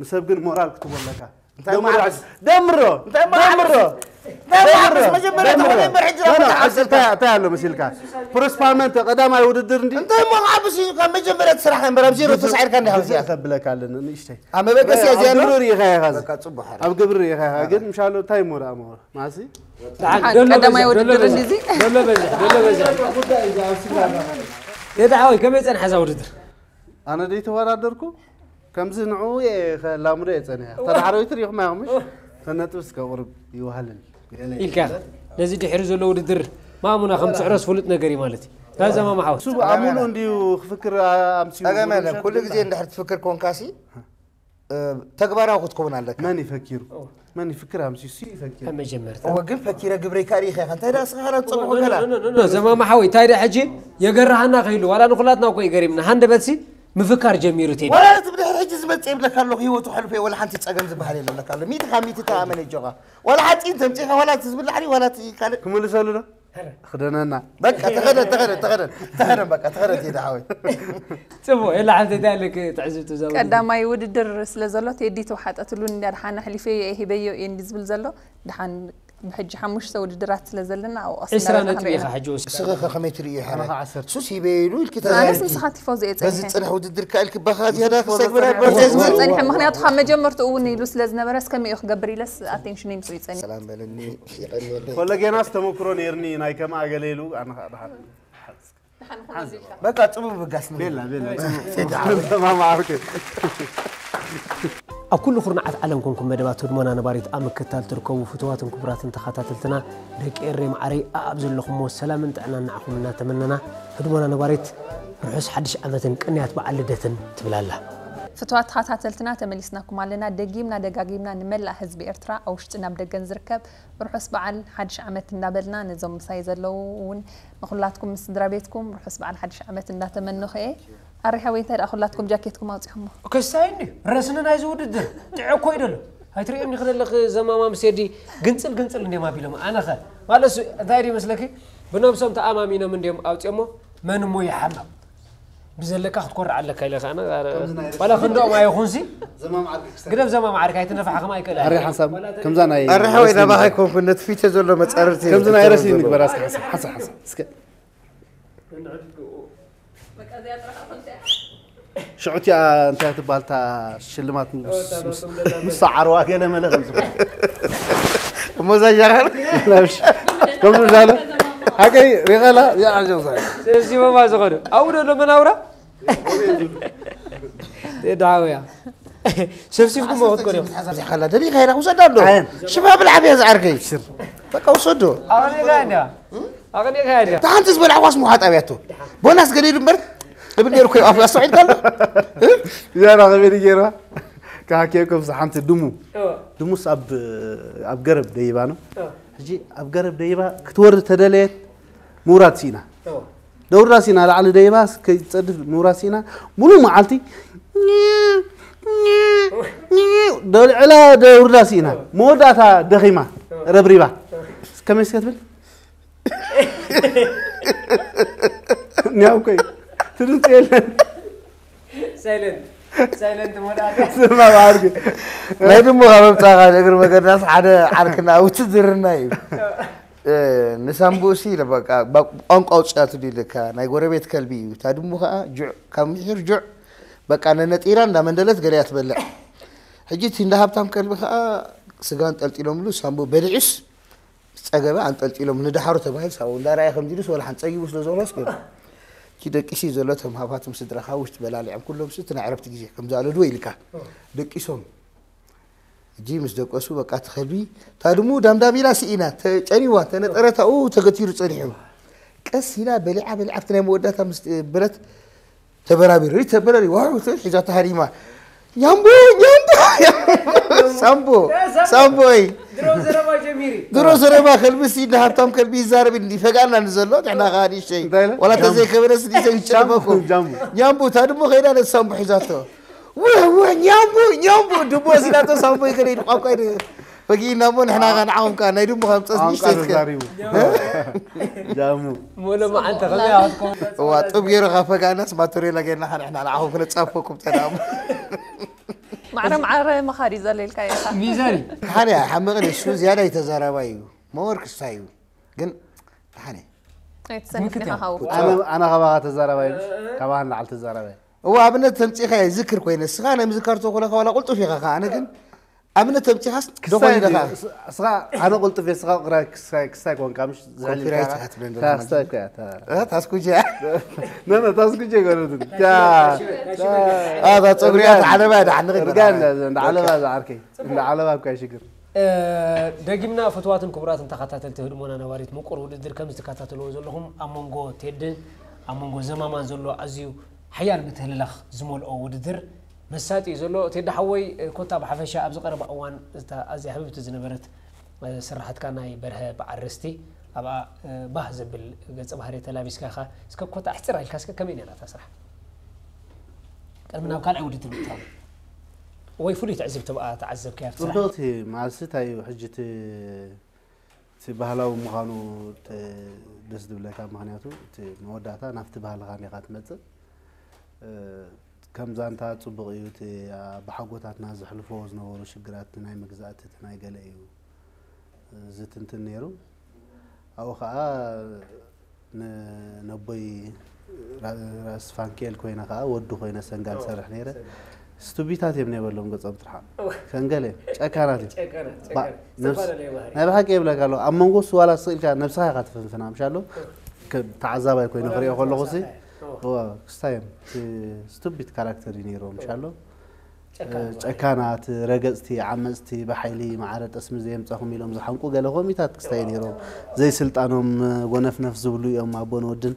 ንሰብ ግን ሞራል ክትወለካ። እንታይ ደምሮ፣ ማለት? ደምሮ፣ እንታይ ማለት? ደምሮ። እንታይ ማለት? ደምሮ፣ መጀመርያ ደምሮ። ተወለድ እምበር ሕጂ ኖ፣ ኖ፣ ራሱ ሕጂ እንታይ፣ እንታይ ኣሎ መሲልካ? ፕሮስፓልመንት ቀዳማይ ውድድር እንዲ? እንታይ እሞ ክዓብስ እዩ? ካብ መጀመርያ ትስራሕ እምበር ኣብ ዜሮ ግብሪ፣ ተሳዒርካ እንዲኻ ግብሪ እዚኣ። ከብለካ ኣለኒ፣ ንእሽተይ። ኣብ መበገሲ እያ እዚኣ ኣሎ? ኣብ ግብሪ ርኢኻ ኢኻ እዚ። በቃ፣ ጽቡቕ ሓራ። ኣብ ግብሪ ርኢኻ ኢኻ፣ ግን ምሻሎ እንታይ እሞ ደኣ እሞ? ማሲ? ደሓን፣ ደሎ ቀዳማይ በዛ፣ ውድድር ደሎ በዛ፣ እንዲዚ። ደሎ በዛ፣ ደሎ በዛ። የዳ ሓወይ፣ ከመይ ጸንሐ እዛ ውድድር? ኣነ ደይ ተወዳደርኩ፣ ከምዚ ንዑ እየ ከላምዶ እየ ጸኒሐ። እዋ። ተዳዕረዊት ርኢኹም ኣያ ምሽ? እዋ። ተነጥብስ ከቕርብ ይውሃልን። ኢልካ፣ ነዚ ድሕሪ ዘሎ ውድድር ማእሙና ከም ትሕረስ ፍሉጥ ነገር እዩ ማለት እዩ። ዳዛ ማማ ሓወይ። እሱ ኣሙሉ እንዲዩ ክፍክር ኣምሲሉ ጸገም የለን። ዝብል ኩሉ ግዜ እንድሕር ትፍክር ኮንካሲ፣ ተግባራዊ ክትከውን ኣለካ። መን ይፈኪሩ መን ይፍክር ኣምሲሱ ይፈኪሩ ኣብ መጀመርታ እወ ግን ፈኪረ ግብረይ ካሪኸ ኢኻ እንታይ ደኣ ስኻ ሓላት ጸብኹ ኖ፣ ገላ ኖ፣ ኖ፣ ኖ፣ ዘማማ ሓወይ እንታይ ደኣ ሕጂ የገርሃና ከይሉ ዋላ ንኹላትና እኮ ይገሪምና ሃንደበትሲ ምፍካር ጀሚሩ ቴዲ ወላ እቲ ብድሕሪ ሕጂ ዝመጽእ ይብለካ ኣለኹ ህይወቱ ሕልፈ ወላ ሓንቲ ጸገም ዝበሃል የለካ ኣሎ ሚትኻ ሚቲ ተኣመን እጆኻ ወላ ሓፂን ተምፂኻ ወላ እቲ ዝብላዕ ወላ እቲ ካልእ ክምልሰሉ ዶ ክደነና በቃ ተኸደን ተኸደን ተኸደን ተኸደን በቃ ተኸደን ቴዲ ሓወይ ጽቡቅ የላ ሓንቲ እንታይ ኣለክ ትዕዝብቲ ዘው ቀዳማይ ውድድር ስለ ዘሎ ቴዲ ተወሓጠትሉ እንዳ ድሓን ኣሕሊፈ ሂበዮ እየ እንዲ ዝብል ዘሎ ድሓን ብሕጂ ሓሙሽተ ውድድራት ስለ ዘለና ኣብኡ ቀስ ዕስራ እናበልና ነጥቢ ኢኻ ክንሪኦ። ሕጂ ወሲድካ እስኺ ከ ከመይ ትርእዮ ሓረ ኣነኻ ዓሰርተ ሱስ ሂበ ኢሉ ኢልኪ ኣነስ ተዛሪብኪ ንስኻ ቲፎ ዘየ በዚ ጸኒሐ ፅንሕ ውድድር ከ ኢልኪ ባኻ ዝያዳ ክሰግብራ በርቴ ዝብል ጸኒሐ ምክንያቱ ካብ መጀመርትኡ እውን ኢሉ ስለ ዝነበረ እስከ ሚኡ ክገብር ኢለስ ኣቴንሽን ይምፅኡ ይጸኒሐ ሰላም በለኒ ይቐንየለይ ኮለጌናስ ተመክሮ ነይርኒ ናይ ከምኣ ገለ ኢሉ ኣነኻ ድሓን በቃ ፅቡብ ብጋስ ንብል። ቤላ ቤላ ተማማዓርኩ ኣብ ኩሉ ኩርናዓት ዓለም ኮንኩም መደባት ህድሞና ነባሪት ኣብ ምክትታል ትርከቡ ፍትዋትን ክቡራትን ተኸታተልትና ደቂ ኤሬ ማዓረይ ኣኣብ ዘለኹሞ ሰላምን ጥዕናን ንዓኹም እናተመነና ህድሞና ነባሪት ርሑስ ሓድሽ ዓመትን ቅንያት በዓል ልደትን ትብላላ ፍትዋት ተኸታተልትና ተመሊስናኩም ኣለና ደጊምና ደጋጊምና ንመላእ ህዝቢ ኤርትራ ኣብ ውሽጥን ኣብ ደገን ዝርከብ ርሑስ በዓል ሓድሽ ዓመት እንዳበልና ነዞም ምሳይ ዘለዉ እውን ንኹላትኩም ምስ ስድራ ቤትኩም ርሑስ በዓል ሓድሽ ዓመት እንዳተመነኹ እየ ኣሪሓ ወይ እንታይ ደኣ ኩላትኩም ጃኬትኩም ኣውፂኹሞ ከሳይ እንዲ ረስኒ ናይዚ ውድድር ጥዑ እኮ እዩ ደሎ ኣይትሪኦም ዲኺ ዘለኺ ዘማማም ሴዲ ግንፅል ግንፅል እንዲዮም ኣቢሎም ኣነኸ ማለት እሱ እንታይ ድዩ መስለኪ ብነብሶም ተኣማሚኖም እንዲዮም ኣውፅኦሞ መን እሞ ይሓምቕ ብዘለካ ክትኮርዕ ኣለካ ኢለ ከኣነ ዋላ ክንድኦም ኣይኹንሲ ግደፍ ዘማም ዓርካ ኣይትነፋሕ ከማ ኣይክእል ኣሪ ሓንሳብ ከምዛ ናይ ኣርሓ ወይ ናባኻ ኣይኮንኩ ነቲ ፊተ ዘሎ መፃርርቲ ከምዚ ናይ ረሲ ንግበራ እስከ ሓንሳብ ሓንሳብ ሓንሳብ እስከ ሽዑ እቲኣ እንታይ ትበሃል እታ ሽልማት ምስ- ምስ- ምስ ሰዓርዋ ገለ መለ ከም ዝብል እሞ እዛ ጃኻር ከምዚ ዛለ ሓቀይ ሪኸላ ያዓጀዛ ሰብሲቦማ ዝኾነ ኣብኡ ደሎ መናውራ ዳውያ ሰብሲብኩም ክትኮነ ዚሓላ ደሊኻ ኢላ ክውሰዳ ኣሎ ሽባ ብልዓብያ ዝዓርከይ በቃ ውሰዶ ኣቕኒኻ እንዲያ ኣቕኒኻ እንዲያ ተሓንቲ ዝበልዕዋስ ምውሓጥ ኣብያቶ ቦናስ ገሊሉ እምበር እብል ነይሩ ኮ ኣፍ ኣስተውዒልካ ኣሎ ያራ ከመይ ገይራ ካሃኬ ከም ሓንቲ ድሙ ድሙስ ኣብ ኣብ ገረብ ደይባ ነው ሕጂ ኣብ ገረብ ደይባ ክትወርድ ተደለየት ምውራድ ሲና ነውርዳ ሲና ላዕሊ ደይባ ከይትፀድፍ ምውራድ ሲና ሙሉ መዓልቲ ደልዕላ ደውርዳ ሲና መወዳእታ ደኺማ ረብሪባ ከመይ እስከ ትብል ኒያው ኮይ ትድምፂ የለን ሳይለንት ሳይለንት ሞዳ ስማ ዓርኪ ናይ ድሞ ካብ መምፃኻ እግሪ መገዳስ ሓደ ዓርክና ውትድርና እዩ ንሳምቡሲ ቋንቋ ኣውፅኣትሉ ኢልካ ናይ ጎረቤት ከልቢ እዩ እታ ድሙ ከዓ ጁዕ ካብ ምሒር ጁዕ በቃ ነነጢራ እንዳመንደለት ገለያ ትበልዕ ሕጂ እቲ እንዳ ሃብታም ከልቢ ከዓ ስጋ እንጠልጢሎምሉ ሳምቡ በሊዑስ ዝፀገበ ኣንጠልጢሎም ንድሓሩ ተባሂል ሳቡ እንዳረኣየ ከምዚ ኢሉስ ወላ ሓንቲ ፀጊቡ ስለ ዝኾነስ ገይሩ እቲ ደቂሲ ዘሎ ተምሃባትም ስድራኻ ውሽጢ በላሊዖም ኩሎም እቲ ናይ ዕረፍቲ ግዜ ከምዚ ኣለድዎ ኢልካ ደቂሶም ሕጂ ምስ ደቀሱ በቃ እቲ ከልቢ እታ ድሙ ዳምዳም ኢላ ስኢና ጨኒዋ ተነጠረታኡ ተገቲሩ ፀኒሑ ቀስ ኢላ በሊዓ በሊዓ ኣብቲ ናይ መወዳእታ ምስ በለት ተበራቢሩ ተበረሪ ዋው ትብል ሒዛታ ሃሪማ ኛምቦ ኛምቦ ሳምቦ ሳምቦይ ድሮ ዘረባ ጀሚሪ ድሮ ዘረባ ከልቢ ሲ እንደ ሃብታም ከልቢ ይዛረብ እንዲ ፈጋና ንዘሎ ንሕና ከዓ ንእሽተይ እንታይ ኢለ? ዋላ ጃምቦ። ተዘይከበረ ስዲ ዘይጨበኩ ጃምቦ። ኛምቦ እታ ድሞ ከይዳ ነቲ ሳምቦ ሒዛቶ ወ ወ ኛምቦ ኛምቦ ድቦ ሲዳቶ ሳምቦ ይከደ ኢሉ ቋንቋ ይደ ፈጊእና እሞ ንሕና ኸ ንዓኹም ከዓ ናይ ድሞ ከም ፀስ ቋንቋ ንእሽተይ እስከ ተዛሪቡ ጃሙ ሙሉ መዓልቲ ከመይ ኣወትኩም እዋ ጥብ ገይሩ ካብ ፈጋናስ ማቶሬላ ገይርና ኸ ንሕና ንዓኹም ክነፃፈኩም ተዳሞ ማዕረ ማዕረ መኻሪ ዘለልካ ኢኻ ሚዛኒ ሓደ ሓመቕን እሱ ዝያዳ ተዛራባይ እዩ መወር ክስታይ እዩ ግን ሓደ ኣይትሰንፍ ዲኻ ሃው ኣነ ኣነ ካባኻ ተዛራባይ ምሽ ካባኻ ንላዕሊ ተዛራባይ እዋ ኣብነት ተምፂኻ እየ ዝክር ኮይነ እስኻ ናይ ምዝካር ተኮለካ ዋላ ቁልጡፍ ኢኻ ከ ኣነ ግን ኣብነት ተምፂኻስ ደኾን ኢለኻ እስኻ ኣነ ቁልጡፍ እየ እስኻ ቅራይ ክስታይ ክስታይ ኮንካ ምሽ ዝሕል ኢልካ ኮፒራይት ኢኻ ትብለኒ ዘለኻ። ክስታይ እኮ እያ እታ ታስኩጃ ነነ ታስኩጀ ይገርምትን ኣታ ፀጉሪ እያ ተዓለባ ዳዕንቕ እርጋ እንዳ ዓለባ ዝዓርከይ እንዳ ዓለባ እኳ ይሽግር ደጊምና ፍትዋትን ክቡራትን ተኸታተልቲ ህድሞና ነባሪት ምቁር ውድድር ከም ዝተከታተልዎ ዘለኹም ኣብ መንጎ ቴድን ኣብ መንጎ ዘማማን ዘሎ ኣዝዩ ሓያል ምትህልላኽ ዝመልኦ ውድድር መሳጢ እዩ ዘሎ። ቴዲ ሓወይ፣ ኮታ ብሓፈሻ ኣብዚ ቀረባ እዋን እታ ኣዝያ ህብብቲ ዝነበረት ስራሓትካ ናይ በርሀ በዓል ርስቲ፣ ኣብኣ ባህ ዘብል ገጸ ባህሪ ተላቢስካ ኢኻ። እስከ ኮታ ኣሕጽራ ኢልካ እስከ ከመይ ነይራ እታ ስራሕ? ቅድሚ ናብ ካልኣይ ውድድር ምእታው ወይ ፍሉይ ትዕዝብቲ ብኣ ተዓዘብካያ ኣብቲ ስራሕ? ጽብቕቲ ማለት እንታይ እዩ ሕጂ እቲ እቲ ባህላዊ ምዃኑ ተ- ደስ ዝብለካ፣ ምኽንያቱ እቲ መወዳእታ ናብቲ ባህልኻ እንዲኻ ትመጽእ። እ፣ ከም ዛንታ ጽቡቕ እዩ፣ እቲ ኣብሓጎታትና ዘሕልፎ ዝነበሩ ሽግራት፣ እቲ ናይ መግዛእቲ፣ እቲ ናይ ገለ እዩ ዝትንትን ነይሩ። ኣብኡ ኸዓ ን- ነቦይ ራ- ራስ ፋንኬል ኮይነ ኸዓ ወዱ ኮይነ ሰንጋል ሰርሕ ነይረ። ስቱቢታት እዮም ነበሎም ገጾም ትርሓቕ። ሰንገል እዮም፣ ጨካናት እዮም። ጨካናት፣ ባ- ጨካናት። ነብስ- ዝተፈላለዩ ባህሪ። ናይ ብሓቂ የብለካ ኣሎ። ኣብ መንጎ እሱ ዋላ ስቕ ኢልካ ነብስኻ ኢኻ ትፍንፍና፣ ምሻ ኣሎ? ከ- ተዓዛባይ ኮይኑ ክሪኦ ከለኹ ሲ፣ ተዋሳኣይ። እዋ፣ ክስታይ እዮም። እቲ ስቱቢድ ካራክተር እዩ ነይርዎ፣ ምሻ ኣሎ? ጨካን እ፣ ባህሪ። ጨካናት፣ ረገጽቲ፣ ዓመጽቲ፣ ብሓይሊ ማዕረ ጠስሚ ዘየምጻኹም ኢሎም ዝሓንቁ ገለ ኮሚታት ክስታይ ነይሮም። ዘይስልጣኖም፣ እ፣ ጎነፍነፍ ዝብሉ እዮም። ኣቦን ወድን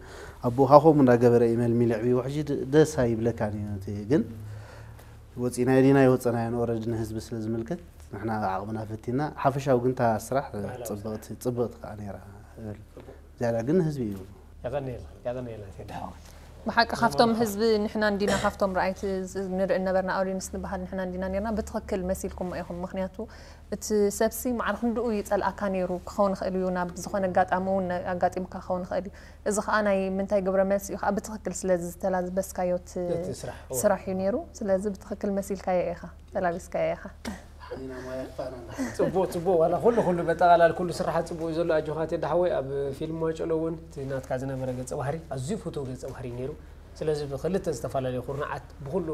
ኣቦኻ ከምኡ እንዳገበረ እዩ መልሚሉ ኣዕብይዎ። ሕጂ ድ- ደስ ኣይብለካን እዩ። እቲ ግን ወጺናዮ ዲና ኣይወጸናዮን፣ ኦረዲ ንህዝቢ ስለ ዝምልከት ንሕና ዓቕምና ፈቲና። ሓፈሻዊ ግን እታ ስራሕ ጽብቕቲ፣ ጽብቕቲ ከኣ ነይራ እብል። ዝያዳ ግን ንህዝቢ እዩ። የቐንየልና፣ የቐንየልና ቴዲ ሓወይ። ብሓቂ ካብቶም ህዝቢ ንሕና እንዲና ካብቶም ረኣይቲ ዝ- ንርኢ ነበርና፣ ኣውዲንስ ንበሃል ንሕና እንዲና ነርና። ብትኽክል መሲልኩሞ ኢኹም። ምኽንያቱ እቲ ሰብሲ ማዕረ ክንድኡ ይጸልኣካ ነይሩ ክኸውን ይኽእል እዩ፣ ናብ ዝኾነ ኣጋጣሚ እውን ኣጋጢሙካ ክኸውን ይኽእል እዩ። እዚ ኸኣ ናይ ምንታይ ግብረ መልሲ እዩ ኸኣ ብትኽክል ስለ ዝተላበስካዮ እቲ እቲ ስራሕ፣ እወ። ስራሕ እዩ ነይሩ። ስለዚ ብትኽክል መሲልካዮ ኢኻ፣ ተላቢስካዮ ኢኻ። ሓኒና ማይ ኣጥፋእና። ጽቡቕ፣ ጽቡቕ። ዋላ ኩሉ፣ ኩሉ በጠቓላል ኩሉ ስራሓት ጽቡቕ እዩ ዘሎ። ኣጆኻ ቴዲ ሓወይ፣ ኣብ ፊልም ማጨሎ እውን እቲ ናትካ ዝነበረ ገጸ ባህሪ ኣዝዩ ፍቱው ገጸ ባህሪ እዩ ነይሩ። ስለዚ ብክልተ ዝተፈላለዩ ኩርናዓት ብኩሉ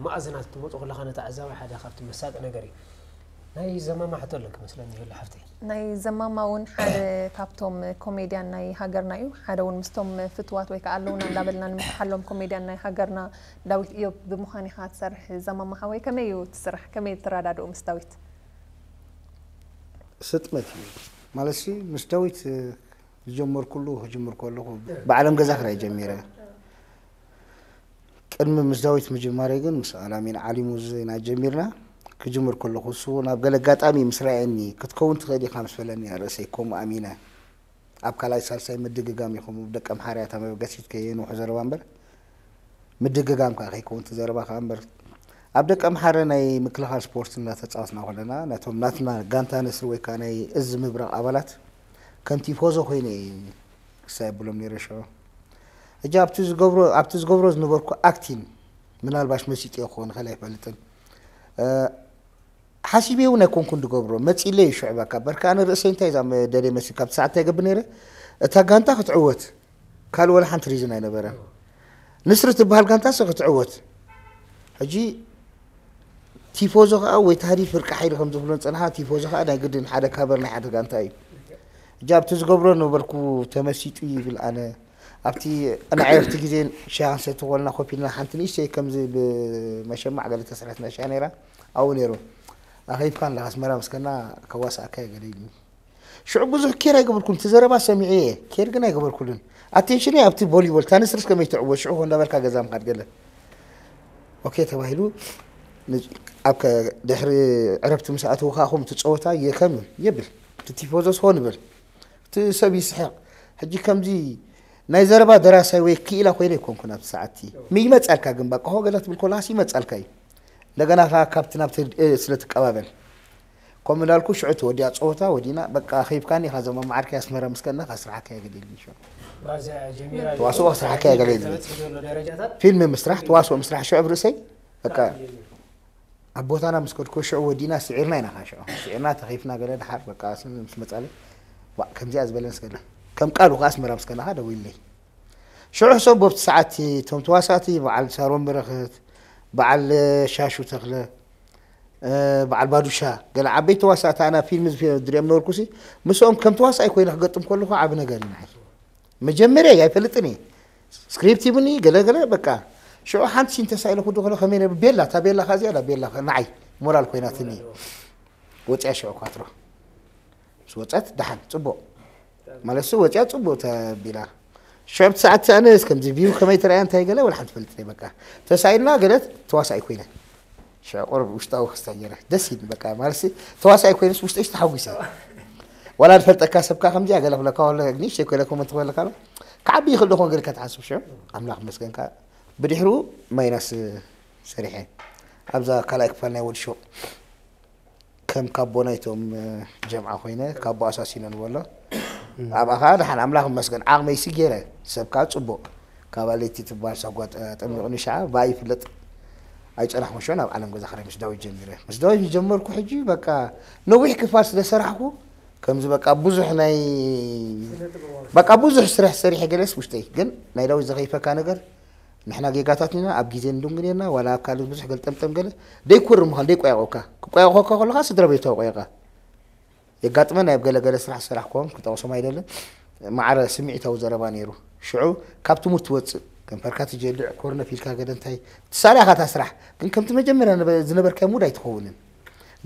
መኣዝናት ክትመጾ ከለኻ ነቲ ዓዛባይ ሓደ ካብቲ መሳጢ ነገር እዩ። ናይ ዘማማ ሕቶ ኣለኪ መስለኒ ይህሉ ሓፍተይ። ናይ ዘማማ እውን ሓደ ካብቶም ኮሜድያን ናይ ሃገርና እዩ። ሓደ እውን ምስቶም ፍትዋት ወይ ከዓ ኣለውና እንዳበልና ንምክሓሎም ኮሜድያን ናይ ሃገርና ዳዊት እዮብ ብምዃን ኢኻ ትሰርሕ። ዘማማ ሓወይ ከመይ እዩ እቲ ስራሕ? ከመይ ትረዳድኡ ምስ ዳዊት? ስጥመት እዩ። ማለት ሲ ምስ ዳዊት ዝጀመርኩሉ ክጅምር ከለኹ ብዓለም ገዛ ክራይ ጀሚረ። ቅድሚ ምስ ዳዊት ምጅማረይ ግን ምስ ኣላሚን ዓሊሙ ዝና ጀሚርና። ክጅምር ከለኹ እሱ ናብ ገለ ኣጋጣሚ ምስ ረኣየኒ ክትከውን ትኽእል ኢኻ ምስ በለኒ ርእሰይ ከምኡ ኣሚነ። ኣብ ካልኣይ ሳልሳይ ምድግጋም ይኹም ደቂ ኣምሓርያ እታ መበገሲት ከየንውሑ ዘረባ እምበር ምድግጋም ከዓ ከይከውን እቲ ዘረባ ከዓ እምበር ኣብ ደቂ ኣምሓረ ናይ ምክልኻል ስፖርት እናተፃወትና ከለና ነቶም ናትና ጋንታ ንስር ወይ ከዓ ናይ እዝ ምብራቕ ኣባላት ከም ቲፎዞ ኮይነ እየ ክሳይ ኣብሎም ነይረ ሽዑ። ሕጂ ኣብቲ ዝገብሮ ኣብቲ ዝገብሮ ዝነበርኩ ኣክቲን ምናልባሽ መሲጥዮ ክኸውን ይኽእል ኣይፈልጥን። ሓሲበ እውን ኣይኮንኩን ዝገብሮ መፂለይ ሽዑ በቃ በርካ ኣነ ርእሰይ እንታይ እዛ ደልየ መሲ ካብቲ ሰዓት እንታይ ገብር ነይረ እታ ጋንታ ክትዕወት ካልእ ወላ ሓንቲ ሪዝን ኣይነበረን። ንስሪ ትበሃል ጋንታ ስ ክትዕወት ሕጂ ቲፎዞ ከዓ ወይ ታህዲ ፍርቂ ሓይሊ ከም ዝብሎ ዝፀንሓ ቲፎዞ ከዓ ናይ ግድን ሓደ ካበር ናይ ሓደ ጋንታ እዩ። ሕጂ ኣብቲ ዝገብሮ ነበርኩ ተመሲጡ ይብል ኣነ ኣብቲ ናይ ዕረፍቲ ግዜ ሻሂ ክንሰቲ ከለና ኮፍ ኢልና ሓንቲ ንእሽተይ ከምዚ ብመሸማዕ ገለ ተሰርሐት ናይ ሻሂ ነይራ ኣብኡ ነይሩ ኣኸይድካ ኣለኻ ኣስመራ ምስከና ከዋስኣካ እየ ገለ ኢሉኒ። ሽዑ ብዙሕ ኬር ኣይገበርኩን እቲ ዘረባ ሰሚዐ እየ ኬር ግን ኣይገበርኩሉን። ኣቴንሽነይ ኣብቲ ቮሊቦል ታንስርስ ከመይ ትዕወት ሽዑ እንዳበልካ ገዛ ምኻድ ገለ ኦኬ ተባሂሉ። ኣብ ድሕሪ ዕረፍቲ ምስ ኣተዉ ከዓ ከምኡ እቲ ፀወታ የከም የብል እቲ ቲፎዞ ስሆን ይብል እቲ ሰብ ይስሕቕ። ሕጂ ከምዚ ናይ ዘረባ ደራሳይ ወይ ክኢላ ኮይነ ኣይኮንኩን ኣብቲ ሰዓትቲ። ይመጻልካ ግን በቃ ሆ ገለ ትብል ከለኻስ ይመጻልካ እዩ። እንደገና ከዓ ካብቲ ናብቲ ስለ ትቀባበል ከምኡ እንዳልኩ ሽዑ እቲ ወዲኣ ፀወታ ወዲና በቃ ከይብካኒ ኢኻ ዘመማዓርካይ ኣስመራ ምስ ከድና ካስርሓካ እየ ገለ ኢልኒ ሽዑ። ተዋስኦ ክስርሓካ እየ ገለ ኢልኒ። ፊልም ምስራሕ ተዋስኦ ምስራሕ ሽዑ ብርእሰይ በቃ ኣብ ቦታና ምስ ከድኮ ሽዑ ወዲና ስዒርና ኢና ካ ሽዑ ስዒርና ተኺፍና ገለ ድሓር በቃ ስም ምስ መጻለይ ዋእ ከምዚኣ ዝበለንስ ገለ ከም ቃሉ ከኣ ኣስመራ ምስ ከለኻ ደዊልለይ ሽዑ ሕሰብ ቦብቲ ሰዓት እቶም ተዋሳእቲ በዓል ሳሮን በረኸት በዓል ሻሹ ተኽለ በዓል ባዱሻ ገለ ዓበይቲ ተዋሳእቲ ኣና ፊልም ዝሪኦም ነበርኩሲ ምስኦም ከም ተዋሳኣይ ኮይነ ክገጥም ከለኹ ዓቢ ነገር እዩ ንዓይ መጀመርያ እየ ኣይፈልጥን እየ ስክሪፕት ይብኒ ገለ ገለ በቃ ሽዑ ሓንቲ ሲን ተሳኢለ ኩዱ ከለ ከመይ ነብ ቤላ እታ ቤላ ከዚኣ ዳ ቤላ ንዓይ ሞራል ኮይናትኒ ወፅያ ሽዑ ኳትሮ ምስ ወፀት ደሓን ፅቡቕ ማለት ሲ ወፅያ ፅቡቕ ተቢላ ሽዑ ብቲ ሰዓት ኣነ እስከምዚ ቪው ከመይ ትረኣያ እንታይ ገለ ወላ ሓንቲ ፈልጥ በቃ ተሳኢልና ገለ ተዋሳኣይ ኮይነ ሽዑ ቁሩብ ውሽጣዊ ክስታይ ገለ ደስ ይብል በቃ ማለት ተዋሳኣይ ኮይነስ ውሽጠይ ተሓጒሰ ወላ ዝፈልጠካ ሰብካ ከምዚኣ ገለ ክብለካ ወላ ንእሽተይ ኮይነ ኮመንት ክበለካ ኣሎ ክዓቢ ይኽእል ዶ ክኾን ገለ ከተሓስብ ሽዑ ኣምላኽ መስገንካ ብድሕሩ ማይናስ ሰሪሐ ኣብዛ ካልኣይ ክፋል ናይ ወዲ ሹቕ ከም ካቦ ናይቶም ጀምዓ ኮይነ ካቦ ኣሳሲኖ ንበሎ ኣብኣ ከዓ ደሓን ኣምላኽ መስገን ዓቕመይሲ ገይረ ሰብ ከዓ ፅቡቕ ካብ ኣለይቲ ትበሃል ሳጓ ጠሚቑኒ ሸዓ ብኣ ይፍለጥ ኣይፀናሕኩን ሽዑ ናብ ዓለም ገዛ ክደ ምስ ዳዊት ጀሚረ ምስ ዳዊት ዝጀመርኩ ሕጂ በቃ ነዊሕ ክፋል ስለ ሰራሕኩ ከምዚ በቃ ብዙሕ ናይ በቃ ብዙሕ ስራሕ ሰሪሐ ገለስ ውሽጠይ ግን ናይ ዳዊት ዘኸይፈካ ነገር ንሕና ጌጋታት ኢና ኣብ ግዜ ንድንጉ ኔርና ዋላ ኣብ ካልእ ብዙሕ ገልጠምጠም ገለ ደይኮርም ምዃን ደይቆያቆካ ክቆያቆካ ከለካ ስድራ ቤታዊ ቆያቃ የጋጥመ ናይ ገለ ገለ ስራሕ ዝሰራሕኮም ክጠቕሶም ኣይደልን ማዕረ ስምዒታዊ ዘረባ ነይሩ ሽዑ ካብ ትሙር ትወፅእ ከንፈርካ ትጀልዕ ኮርነፍ ኢልካ ገለ እንታይ ትሳልያኻ እታ ስራሕ ግን ከምቲ መጀመርያ ዝነበርካዮ ሙድ ኣይትኸውንን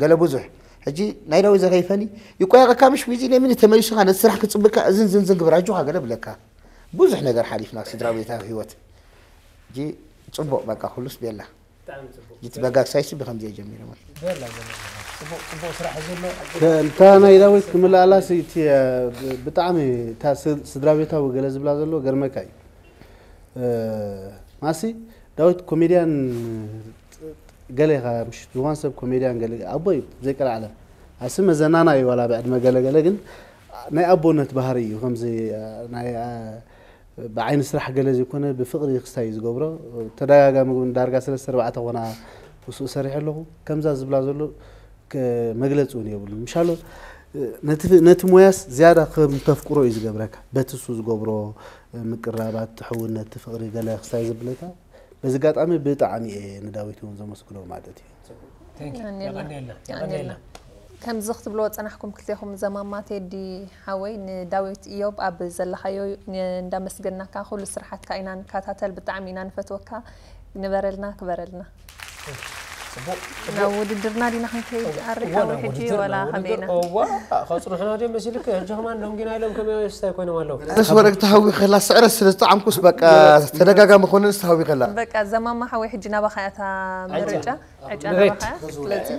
ገለ ብዙሕ ሕጂ ናይ ዳዊት ዘኸይፈኒ ይቆያቀካ ምሽ ዊዚ ነሚኒ ተመሊሱኻ ነቲ ስራሕ ክፅብካ እዝን ዝንዝን ግብር ኣጆኻ ገለ ብለካ ብዙሕ ነገር ሓሊፍና ስድራ ቤታዊ ህይወት ሕጂ ፅቡቕ በቃ ኩሉስ ቤላ እቲ በጋግሳይሲ ብከምዚ ጀሚሩ ማለት እንታ ናይ ዳዊት ክምልኣላሲ እቲ ብጣዕሚ እታ ስድራ ቤታዊ ገለ ዝብላ ዘሎ ገርመካ እዩ ማሲ ዳዊት ኮሜድያን ገለ ኢኻ ምሽ ዝኾን ሰብ ኮሜድያን ገለ ኣቦ እዩ ዘይቀልዓለ ኣሲ መዘናና እዩ ዋላ ብዕድመ ገለ ገለ ግን ናይ ኣቦነት ባህሪ እዩ ከምዚ ናይ ብዓይኒ ስራሕ ገለ ዘይኮነ ብፍቕሪ ክስታይ እዩ ዝገብሮ ተደጋጋሚ እውን ዳርጋ ሰለስተ ኣርባዕተ ኮና ምስኡ ሰሪሐ ኣለኹ ከምዛ ዝብላ ዘሎ መግለፂ እውን የብሉን ምሻሎ ነቲ ሞያስ ዝያዳ ከም ተፍቅሮ እዩ ዝገብረካ በቲ እሱ ዝገብሮ ምቅራባት ትሕውነት ፍቕሪ ገለ ክስታይ ዝብለካ በዚ ኣጋጣሚ ብጣዕሚ እየ ንዳዊት እውን ዘመስግኖ ማለት እዩ ከምዚ ክትብልዎ ፀናሕኩም ክልቴኹም ዘማማ ቴዲ ሓወይ ንዳዊት እዮብ ኣብ ዘለኻዮ እንዳመስገናካ ኩሉ ስራሓትካ ኢና ንከታተል ብጣዕሚ ኢና ንፈትወካ ንበረልና ክበረልና ናብ ውድድርና ዲና ክንከይድ ኣሪካዊ ሕጂ ወላ ከመይና እዋ ከፅንሑና ድዮም መሲልክ ሕጂ ከማን ዶንጊና ኢሎም ከመይ ስታይ ኮይኖም ኣለዉ ኣነስ ወረግ ተሃዊ ከላ ስዕረት ስለ ዝጠዓምኩስ በቃ ተደጋጋሚ ኮነ ንስ ተሃዊ ከላ በቃ ዘማማ ሓወይ ሕጂ ናባኻ እያ እታ ምርጫ ዕጫ ናባኻ እያ ስለዚ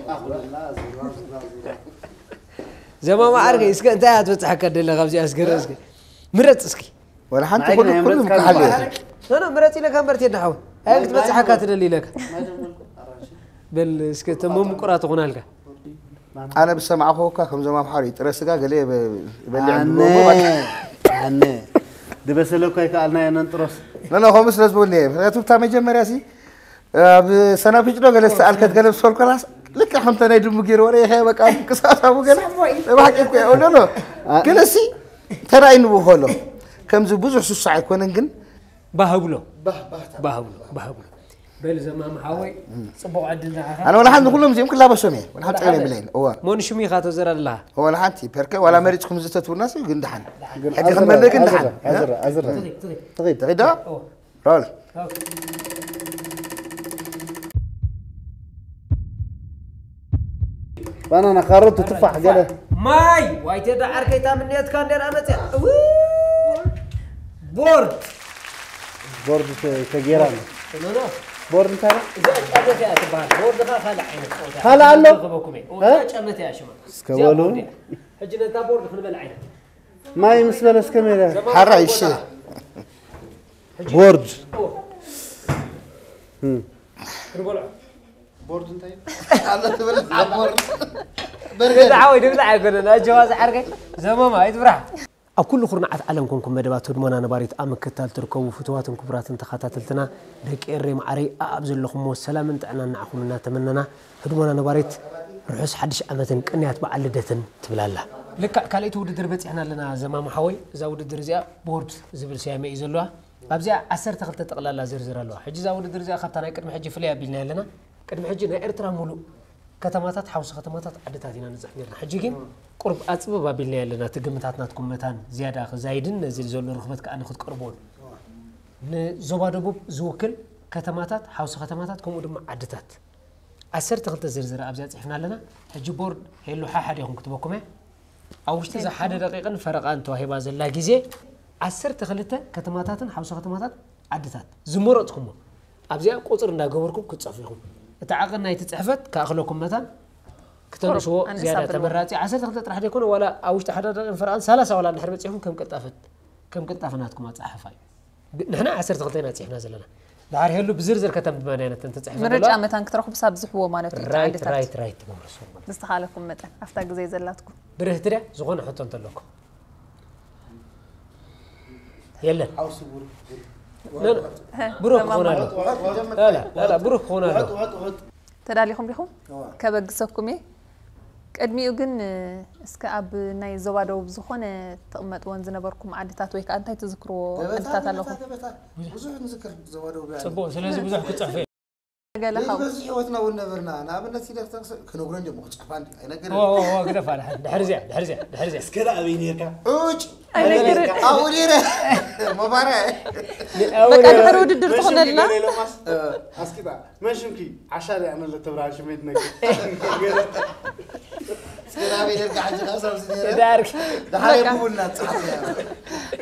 ዘማማ ዓርከይ እስከ እንታይ እያ ትበፅሓካ ደለ ካብዚኣ እስገረ እስከ ምረፅ እስኪ ወላ ሓንቲ ኩሉ ኩሉ ምክሓል ኖ ምረፅ ኢለካ እምበር ቴዲ ሓወይ ኣየን ክትበፅሓካ ትደሊ ኢለካ በል እስከ ተሞ ምቁራ ትኾናልካ ኣነ ብሰማዕኹ እኳ ከምዞም ኣምሓሩ እዩ ጥረ ስጋ ገለ ይበልዕ ኣነ ኣነ ድበሰለ እኳ ይከኣልና የነን ጥሮስ ኖ ኖ ከምኡ ስለ ዝብሉኒ እየ ምክንያቱ ብታ መጀመርያ ሲ ኣብ ሰናፍጭ ዶ ገለ ዝተኣልከት ገለ ብሰልኮላስ ልክዕ ከምተ ናይ ድሙ ገይሩ ወረ ይኸ በቃ ምንቅስቃስ ኣብኡ ገለ ብሓቂ እኮ እየ ኖ ኖ ገለሲ ተራእይኒ ብኸሎ ከምዚ ብዙሕ ስሱዕ ኣይኮነን ግን ባህብሎ ባህብሎ ባህብሎ በል ዘማም ሓወይ ፅቡቕ ዕድል ንዓኻ ኣነ ወላ ሓንቲ ንኩሎም እዚኦም ክላበሶም እየ ወላ ሓንቲ ፀገም የብለይን እወ መን ሽሙ ኢኻ ተዘራ ኣለኻ ወላ ሓንቲ ፐርከ ዋላ መሪፅኩም ዝተትቡና ሲ ግን ደሓን ሕጂ ክመልእ ግን ደሓን ትኺድ ዶ ሮል ባናና ካሮት ትፋሕ ገለ ማይ ዋይቴ ዶ ዓርከይ እታ ምንየትካ እንዴራ መፅያ እው ቦርድ ቦርድ ተ- ተጌራ ኣሎ ኖ ኖ ቦርድ እንታይ ነው? እዛ ጨመት እያ ትበሃል ቦርድ ኸ ካልእ ዓይነት ጸወታ ካልእ ኣሎ? ክበኩም እየ እዛ እ? ጨመት እያ ሽማ እስከ እዚኣ በሉ። ቦርድ እያ። ሕጂ ነታ ቦርድ ክንበል ዓይነት ማይ ምስ በለ እስከ ሜዳ ሓራይ እሺ ቦርድ ገዛ ሓወይ ድብላዕ ኣይኮነን ኣጀዋ ዝዓርከይ ዘመማ ኣይትፍራሕ ኣብ ኩሉ ኩርናዓት ዓለም ኮንኩም መደባት ህድሞና ነባሪት ኣብ ምክትታል ትርከቡ ፍትዋትን ክቡራትን ተኸታተልትና ደቂ ኤረይ መዓረይ ኣኣብ ዘለኹሞ ሰላምን ጥዕናን ንዓኹም እናተመነና ህድሞና ነባሪት ርሑስ ሓድሽ ዓመትን ቅንያት በዓል ልደትን ትብል ኣላ። ልክዕ ካልኣይቲ ውድድር በፂሕና ኣለና ዘማሙ ሓወይ። እዛ ውድድር እዚኣ ቦርድ ዝብል ስያመ እዩ ዘለዋ። ኣብዚኣ ዓሰርተ ክልተ ጠቕላላ ዝርዝር ኣለዋ። ሕጂ እዛ ውድድር እዚኣ ካብታ ናይ ቅድሚ ሕጂ ፍልይ ኣቢልና ኣለና። ቅድሚ ሕጂ ናይ ኤርትራ ሙሉእ ከተማታት ሓውሲ ከተማታት ዓድታት ኢና ንፅሕፍ ነርና። ሕጂ ግን ቁሩብ ኣፅብብ ኣቢልናዮ ኣለና። እቲ ግምታት ናትኩም መታን ዝያዳ ክዛይድን ነዚ ዘሎ ርኽበት ከዓ ንክትቀርብዎን ንዞባ ደቡብ ዝውክል ከተማታት ሓውሲ ከተማታት ከምኡ ድማ ዓድታት ዓሰርተ ክልተ ዝርዝር ኣብዚኣ ፅሒፍና ኣለና። ሕጂ ቦርድ ሄሉ ሓሓደ ኢኹም ክትበኩም እያ። ኣብ ውሽጢ እዛ ሓደ ደቂቕን ፈረቓን ተዋሂባ ዘላ ግዜ ዓሰርተ ክልተ ከተማታትን ሓውሲ ከተማታት ዓድታት ዝመረጽኩሞ ኣብዚኣ ቁጽሪ እንዳገበርኩም ክትጽሕፉ ኢኹም። እቲ ዓቐን ናይቲ ጽሕፈት ክኣኽለኩም መታን ክተንስዎ ቁሩብ ዝያዳ ኣነሳብልዎ። ተመራጺ። ዓሰርተ ክልተ ጥራሕ ዘይኮነ ዋላ ኣብ ውሽጢ ሓደ ደቂቕን ፈረቓን ሰላሳ ዋላ እንድሕር በጺሕኩም ከም ቅልጣፈት ከም ቅልጣፈ ናትኩም ኣጻሓሕፋ እዩ። ግ- ንሕና ዓሰርተ ክልተ ኢና ጽሒፍና ዘለና። ድሓር ይህሉ ብዝርዝር ከተንብበና ኢና እተን ተጻሒፈን ምርጫ ዘለዋ። መታን ክትረኽቡ ሳብ ዝሕዎ ማለት እዩ። እቲ ራይት ዓድታት። ራይት ራይት ትገብሩ እሱ ማለት። ብዝተኻለኩም መጠን ኣብታ ግዜ ዘላትኩም። ብርህቲ ድያ ዝኾነ ሕቶ እንተለኩም። የለን። ሓውሲ ብሩክ፣ ብሩክ። ለ- ለ- ብሩክ ክኾን ኣሎ። ውሑድ፣ ውሑድ፣ ለ- ለ- ለ- ለ- ብሩክ ክኾን ኣሎ። ውሑድ፣ ውሑድ፣ ውሑድ። ተዳሊኹም ዲኹም? እዋ። ከበግሰኩም እየ። ቅድሚኡ ግን እስከ ኣብ ናይ ዞባ ደቡብ ዝኾነ ትቕመጥወን ዝነበርኩም ዓድታት ወይ ከዓ እንታይ ትዝክርዎ ደበታ፣ ዓድታት ደበታ፣ ኣለኹም? ደበታ። ብዙሕ ንዝክር ዞባ ደቡብ ያለ። ጽቡቕ፣ ስለዚ ብዙሕ ክጽሕፍ እየ። ገለ ካብኡ። በዚ ህይወትና እውን ነበርና። ንኣብነት፣ ሲደር ተክሰ-፣ ክነግሮ እንዲሞ፣ ክጽሕፋ እንዲ-፣ ኣይነግርን። ኦ፣ ኦ፣ ኦ፣ ግደፍ ኣለ። ድሕሪ እዚኣ፣ ድሕሪ እዚኣ፣ ድሕሪ እዚኣ። እስከ ደኣ ኣበይ ነርካ? ሑጭ! ኣይነግርን። ኣብኡ ነይረ። መባርያ። ኣብኡ በቃ፣ ነይረ። ድሕሪ ውድድር መሽንኪ ትኾነልና። ገለ ኢሎማስ? እ። ኣስኪባ፣ መሽንኪ፣ ዓሻ ደኣ ኣነ ለተብርሃን ሽመይ ትነግር። እስከ ደኣ ኣበይ ነርካ? ሕጂ ኸኣ ሳብዚ ነይረ። ዳርክ። ደሓር በቃ። የብሉና፣ ጻዕዳ።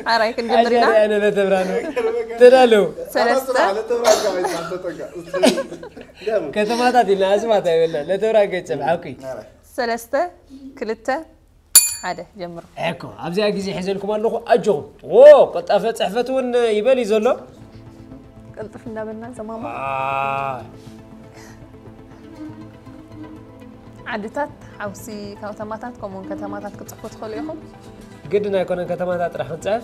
ሓራይ ክንጀምር ኢና። ኣነ ለተብርሃን ወይ። ተዳለው። ሰለስተ። ከተማታት ኢልና ኣስማት ኣይበልና። ለተብርሃን ገይጸም ሓኩይ። ሰለስተ፣ ክልተ፣ ሓደ፣ ጀምሩ። እኮ ኣብዚኣ ግዜ ሒዘልኩም ኣለኹ፣ ኣጆኹም። ዎ፣ ቀልጣፈ ጽሕፈት እውን ይበል እዩ ዘሎ። ቅልጥፍ እንዳበልና ዘማማ። አ። ዓድታት፣ ሓውሲ ከተማታት፣ ከምኡውን ከተማታት ክትጽሕፉ ትኽእሉ ኢኹም። ግድን ኣይኮነን ከተማታት ጥራሕ ክንጽሕፍ።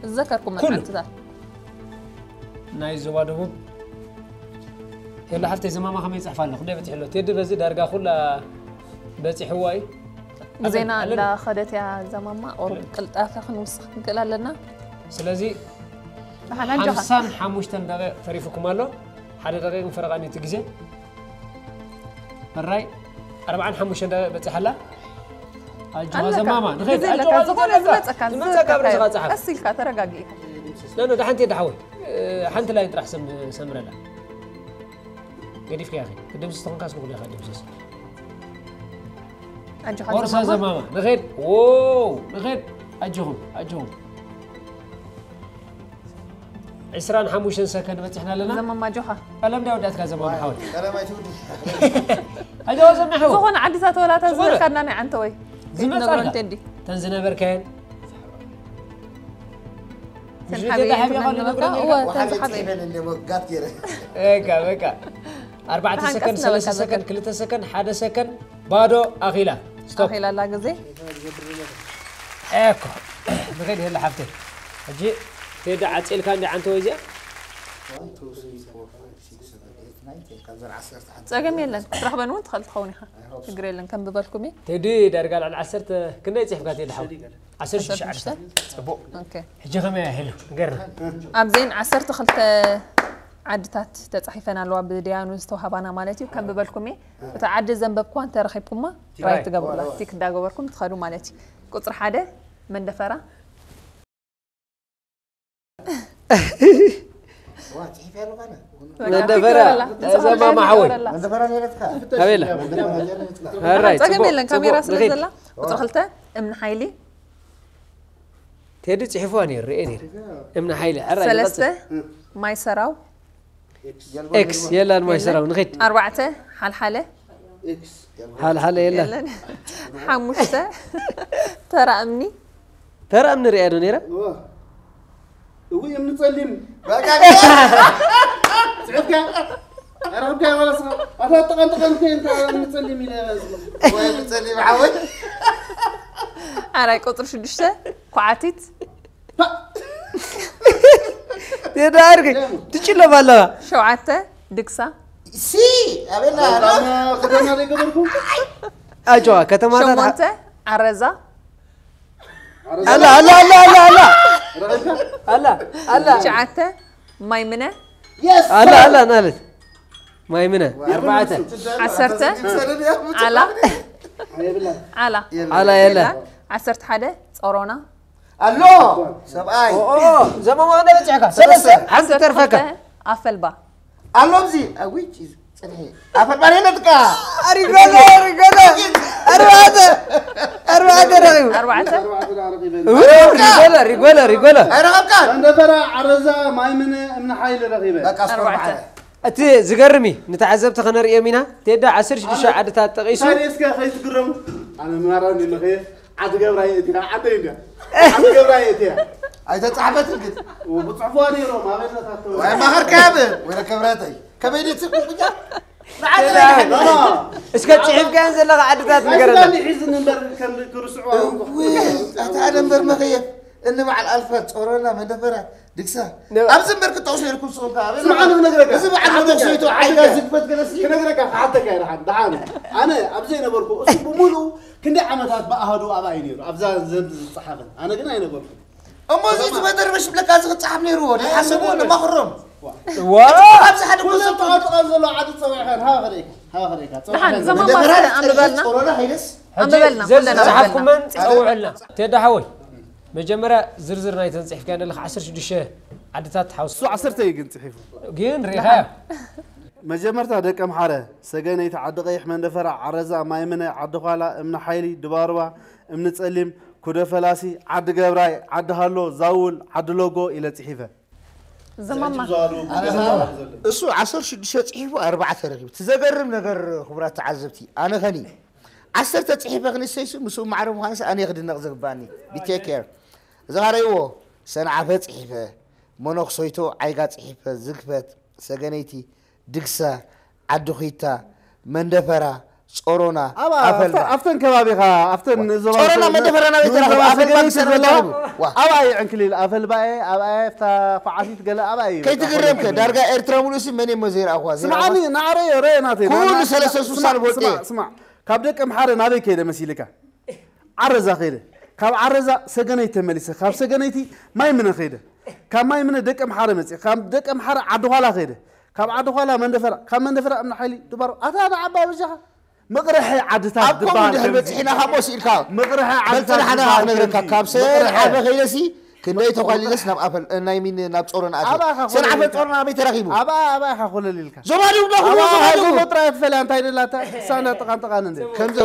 ዝዘከርኩም ኩሉ። መጽሓፍትታት። ናይ ዞባ ደቡብ። የላ ሓፍተይ ዘማማ ከመይ ይጽሕፍ ኣሎ? ክንደይ በጺሑ ኣሎ? ቴዲ በዚ ዳርጋ ኩላ በጺሕዋ እዩ። ግዜና ኣለና። እንዳኸደት እያ ዘማማ፣ ቁሩብ ቅልጣፈ ክንውስኽ ክንክእል ኣለና። ስለዚ ደሓን ኣጆኻ። ሓምሳን ሓሙሽተን ደቂቕ ተሪፉኩም ኣሎ። ሓደ ደቂቕን ፈረቓን እዩ እቲ ግዜ። ሕራይ፣ ኣርባዓን ሓሙሽተን ደቂቕ በጺሓ ኣላ። ኣጆኻ ኣለካ። ዘማማ፣ ንኸይድ። ግዜ ኣለካ። ኣጆኻ ዝኾነ ዘለካ። ዝመጸካ፣ ዝመጸካ ዝመጸካ ብርእስኻ እዩ። ጸሓፍ። ቀስ ኢልካ ተረጋጊእካ። ኖ፣ ኖ፣ ደሓን ትየ ደሓወይ። እ፣ ሓንቲ ላይን ጥራሕ ሰም-፣ ሰምረላ። ገዲፍካ ኢኺ። ክድምስስ ተኾንካስ ንኹሉ ኢኻ ድምስስ። ኣጆኻ ኦርሳ ዘማማ። ዘማማ። ንኸይድ። ዎው፣ ንኸይድ። ኣጆኹም፣ ኣጆኹም። ዕስራን ሓሙሽተን ሰከንድ በጺሕና ኣለና። ዘማማ ኣጆኻ። ቀለም ዳይ ወዳእትካ ዘማማ ሓወይ። ቀለም ኣይትውዲ። ኣጆኻ ዘማማ ሓወይ። ዝኾነ ዓድታት ወላታ ዝኾነ። ዝበልካና ናይ ዓንተ ወይ። ዝመጻልካ። ከይትነግረን ቴዲ። ተን ዝነበርካየን። ተን ምሽ ሓበየ ተን ተሓቢኻ ዝነበርካ። ዝነግረን እወ፣ ነይርካ? ተን ወሓደ ዝሓበየ። ጽሒፈን እንደ ሞጋት ገይረ። በቃ፣ በቃ። ኣርባዕተ ብሓንቀስ ሰከንድ፣ ነበርካ ሰለስተ ሰከንድ፣ ዘከር። ክልተ ሰከንድ፣ ሓደ ሰከንድ፣ ባዶ ኣኺላ። ስቶፕ። ኣኺላ ኣላ ግዜ። ኤኮ። ንኸይድ የለ ሓፍተይ። ሕጂ ቴዲ ዓጼልካ እንዲ ዓንተ ወይ እዚኣ? One, two, three, four, five, six, seven, eight, nine, ten። ካብዘን ዓሰርተ ሓንቲ ጸገም የለን። ክትረኽበን እውን ትኽእል ትኸውን ኢኻ። I hope so። ችግር የለን። ከም ብበልኩም እዩ። ቴዲ ዳርጋ ልዕሊ ዓሰርተ ክንደይ ጽሒፍካ ቴዲ ሓው? ዓሰርተ ሽዱሽተ። ዓሰርተ ሽዱሽተ። ጽቡቕ። ኦኬ። ሕጂ ከመይ ኣሂሉ? ንገርና። ኣብዘን ዓሰርተ ክልተ ዓድታት ተጻሒፈን ኣለዋ ብደያኑ ዝተዋህባና ማለት እዩ። ከም ብበልኩም እየ። እታ ዓዲ ዘንበብኩዋ እንተረኺብኩማ ራይት ትራይ። ትገብሩላ። ቲክ እንዳገበርኩም ትኸዱ ማለት እዩ። ቁጽሪ ሓደ መንደፈራ። ዋ፣ ጽሒፍ ያለው ካለ? መንደፈራ። ዘማማ ሓወይ። መንደፈራ ነይረትካ? ኣቤላ። መንደፈራ ነይረትካ? ሕራይ፣ ጸገም ጽቡቕ፣ የለን፣ ጽቡቕ፣ ካሜራ ስለ ንኸይድ። ዘላ። ቁጽሪ ክልተ እምኒ ሓይሊ። ቴዲ ጽሒፍዋ ነይሩ፣ ርኤ ነይሩ። እምኒ ሓይሊ፣ ሕራይ፣ ሰለስተ ንቐጽል። ማይ ሰራው። ኤክስ፣ የላን ማይ የለን። ሰራው፣ ንኸይድ። ኣርባዕተ ሓልሓለ። ኤክስ። ሓልሓለ የለን። የለን። ሓሙሽተ ተራ እምኒ። ተራ እምኒ ርኤያ ዶ ነይራ? እዋ። እውይ፣ እምኒ ጸሊም። በቃ፣ ጽሑፍካ? ኣረኽብካ ዋላ ስኻ? ኣታ ጠቐን ጠቐን እኮ እምኒ ጸሊም ኢለ። ወይ፣ እምኒ ጸሊም ዓወት። ኣራይ ቁጽሪ ሽዱሽተ፣ ኳዓቲት። ቴዲ ኣድርገ ትጭለፍ ኣለኻ። ሸውዓተ ድግሳ። ሲ፣ ኣበላ፣ ኣላ። ኣላ፣ ከተማ ዘይገበርኩ። ኣጆዋ፣ ከተማታት ሸሞንተ ዓረዛ። ኣላ፣ ኣላ፣ ኣላ፣ ኣላ፣ ኣላ። ረኸብካ? ኣላ፣ ኣላ። ትሽዓተ ማይምነ። የስ! ኣላ፣ ኣላ፣ ናለት። ማይምነ። ኣርባዕተ። ዓሰርተ ዓላ። ኣይብላን። ዓላ። ዓላ የለ። የለን። ዓሰርተ ሓደ ጾሮና። ኣሎ፣ ሰብኣይ። ኦ፣ ኦ፣ ኦ፣ ዘመማ ክንደይ በጺሕካ? ሰለስተ። ሰለስተ። ሓንቲ ዓሰርተ ተርፈካ። ክልተ ኣፈልባ። ኣሎ፣ ኣብዚ። ኣዊ፣ ቺዝ፣ ጽንሒ። ኣፈልባ የለትካ። ኣሪጋለ፣ ኣሪጋለ። ኣርባዕተ ኣርባዕተ ረኺቡ። ኣርባዕተ ኣርባዕተ ደኣ ረኺበ። ሪጎለ ሪጎለ ሪጎለ። ኣይረኸብካን መንደፈራ፣ ዓረዛ፣ ማይምነ፣ እምኒ ሓይሊ ረኺበ። በቃ ስኮር ኣርባዕተ። በዓል። እቲ ዝገርም እዩ፣ ንተዓዘብቲ ከነርእዮም ኢና። ቴዳ ዓሰርተ ሽዱሽተ ዓድታት ጠቒሱ። ታዲያ እስከ ከይትግረሙ። ኣነ ማራ እንዲ መኸየ ዓዲ ገብራይ እቲኻ ዓደይ እንዲያ። ዓዲ ገብራይ እቲያ። ኣይተጻሕፈትን ግን ብጽሕፍዋ ነይሮም ኣበለታተው። ወይ ማኸርካ ያብ ወይ ክብረተይ ከመይ ድትስቁ ብጃ እስከ ጽሒፍካየን ዘለኻ ዓድታት ንገረና። ሒዝን እምበር ከም ክርስዑ ኣታ ደንበር መኸየፍ እኒ በዓል ኣልፈ ጾሮና መደፈራ ድግሳ ነ- ኣብዚ እምበር ክትጠቕሱ ነርኩም ስኹም ከዓ ኣበይ ስምዓኒ ክነግረካ። እዚ በዓል መደፍሰይቶ ዓይጋ ዝግበት ገለሲ ክነግረካ ክሓተካ እየ ደሓን ደሓን ኣነ ኣብ ዘይነበርኩ እሱ ብምሉኡ ክንደይ ዓመታት ብኣሃዱ ኣብኣ እዩ ነይሩ ኣብዛ ዘንድ ዝፀሓፈን ኣነ ግን ኣይነበርኩ እሞ እዚ ዝበደር መሽብለካ እዚ ክፀሓፍ ነይርዎ ንሓሰብዎ ንማኽሮም ዋ ኣብዚ ሓደ ኩሎም ኮንሰፕት ተቐጥቀ ዘሎ ዓዲ ፀዊዕካ ሃባ ከደይካ ሃባ ከደይካ ደሓን ዘማማሰ ኣንብበልና ጾሮና ሄደስ ኣንብበልና ኩለን ኣንብበልና ዘዝፅሓፍኩመን ፀውዕልና። ቴዳ ሓወይ፣ መጀመርያ ዝርዝር ናይተን ፅሒፍካየን ዘለካ ዓሰርተ ሽዱሽተ ዓድታት ሓውስ እሱ ዓሰርተ እዩ ግን ፅሒፉ ግን ሪኻ መጀመርታ ደቂ ኣምሓረ ሰገነይቲ ዓዲ ቀይሕ መንደፈራ ዓረዛ ማይምነ ዓዲ ኳላ እምኒ ሓይሊ ድባርባ እምኒ ፀሊም ኩደ ፈላሲ ዓዲ ገብራይ ዓዲ ሃሎ ዛውል ዓዲ ሎጎ ኢለ ፅሒፈ ዘማማ እሱ ዓሰርተ ሽዱሽተ ፅሒፉ ኣርባዕተ ረኺቡ እቲ ዘገርም ነገር ክቡራት ተዓዘብቲ ኣነ ኸኒ ዓሰርተ ፅሒፈ ክንሰይሱ ምስኡ ማዕረ ምዃንስ ኣነ ክድነቕ ዝግባኒ ቢቴኬር ዝኻረይዎ ሰንዓፈ ፅሒፈ መነኽሶይቶ ዓይጋ ፅሒፈ ዝግፈት ሰገነይቲ ድግሳ ዓዲ ኹይታ መንደፈራ ጾሮና ኣፈልባ ኣብተን ከባቢኻ ኣብተን ዞባ ጾሮና መንደፈራ ናበይ ተረኽበ ኣፈልባ ክሰርሕ ተረኽቡ ዋ ኣብኣ እዩ ዕንክሊል ኣፈልባኤ ኣብኣ ፍታ ኳዓቲት ገለ ኣብኣ እዩ ከይትግረምከ ዳርጋ ኤርትራ ሙሉእሲ መን እሞ ዘይረኣኹዋ ስምዓኒ ንዓረዮ ረዮ ናተይ ኩሉ ሰለስተ ስሳ ልቦጤ ስማዕ ካብ ደቂ ኣምሓረ ናበይ ከይደ መሲልካ ዓረዛ ከይደ ካብ ዓረዛ ሰገነይቲ ተመሊሰ ካብ ሰገነይቲ ማይ ምነ ከይደ ካብ ማይ ምነ ደቂ ኣምሓረ መፅእ ካብ ደቂ ኣምሓረ ዓዲ ኋላ ከይደ ካብ ዓዲ ኋላ መንደፈራ ካብ መንደፈራ እምኒ ሓይሊ ድባሮ ኣታ ንዓባይ በጃኻ ምቕርሐ ዓድታት ኣብ ከምኡ ዝበሃል ድሕር ከምዚ። በፂሕና ካብ ሞስ ኢልካ ምቕርሐ ዓድታት በፅናሕና ዝበሃል ክነግረካ ከምዚ። ካብ ሰ ምቕርሐ። ዓበ ከይደሲ ክንደይ ተኳሊለስ ናብ ኣፈል ናይ ሚን ናብ ጾሮና ኣፈል ኣባኻ ሰንዓፈ ኮለል ጾሮና ኣበይ ተረኺቡ ኣባ ኣባኻ ኮለል ኢልካ ዞባድብ ዶ ኣባ ዞባድብ ሓይጎ ጥራይ ትፈልያ እንታይ ደላታ ሳና ጥቓን ጥቓን እንደ ከምዚ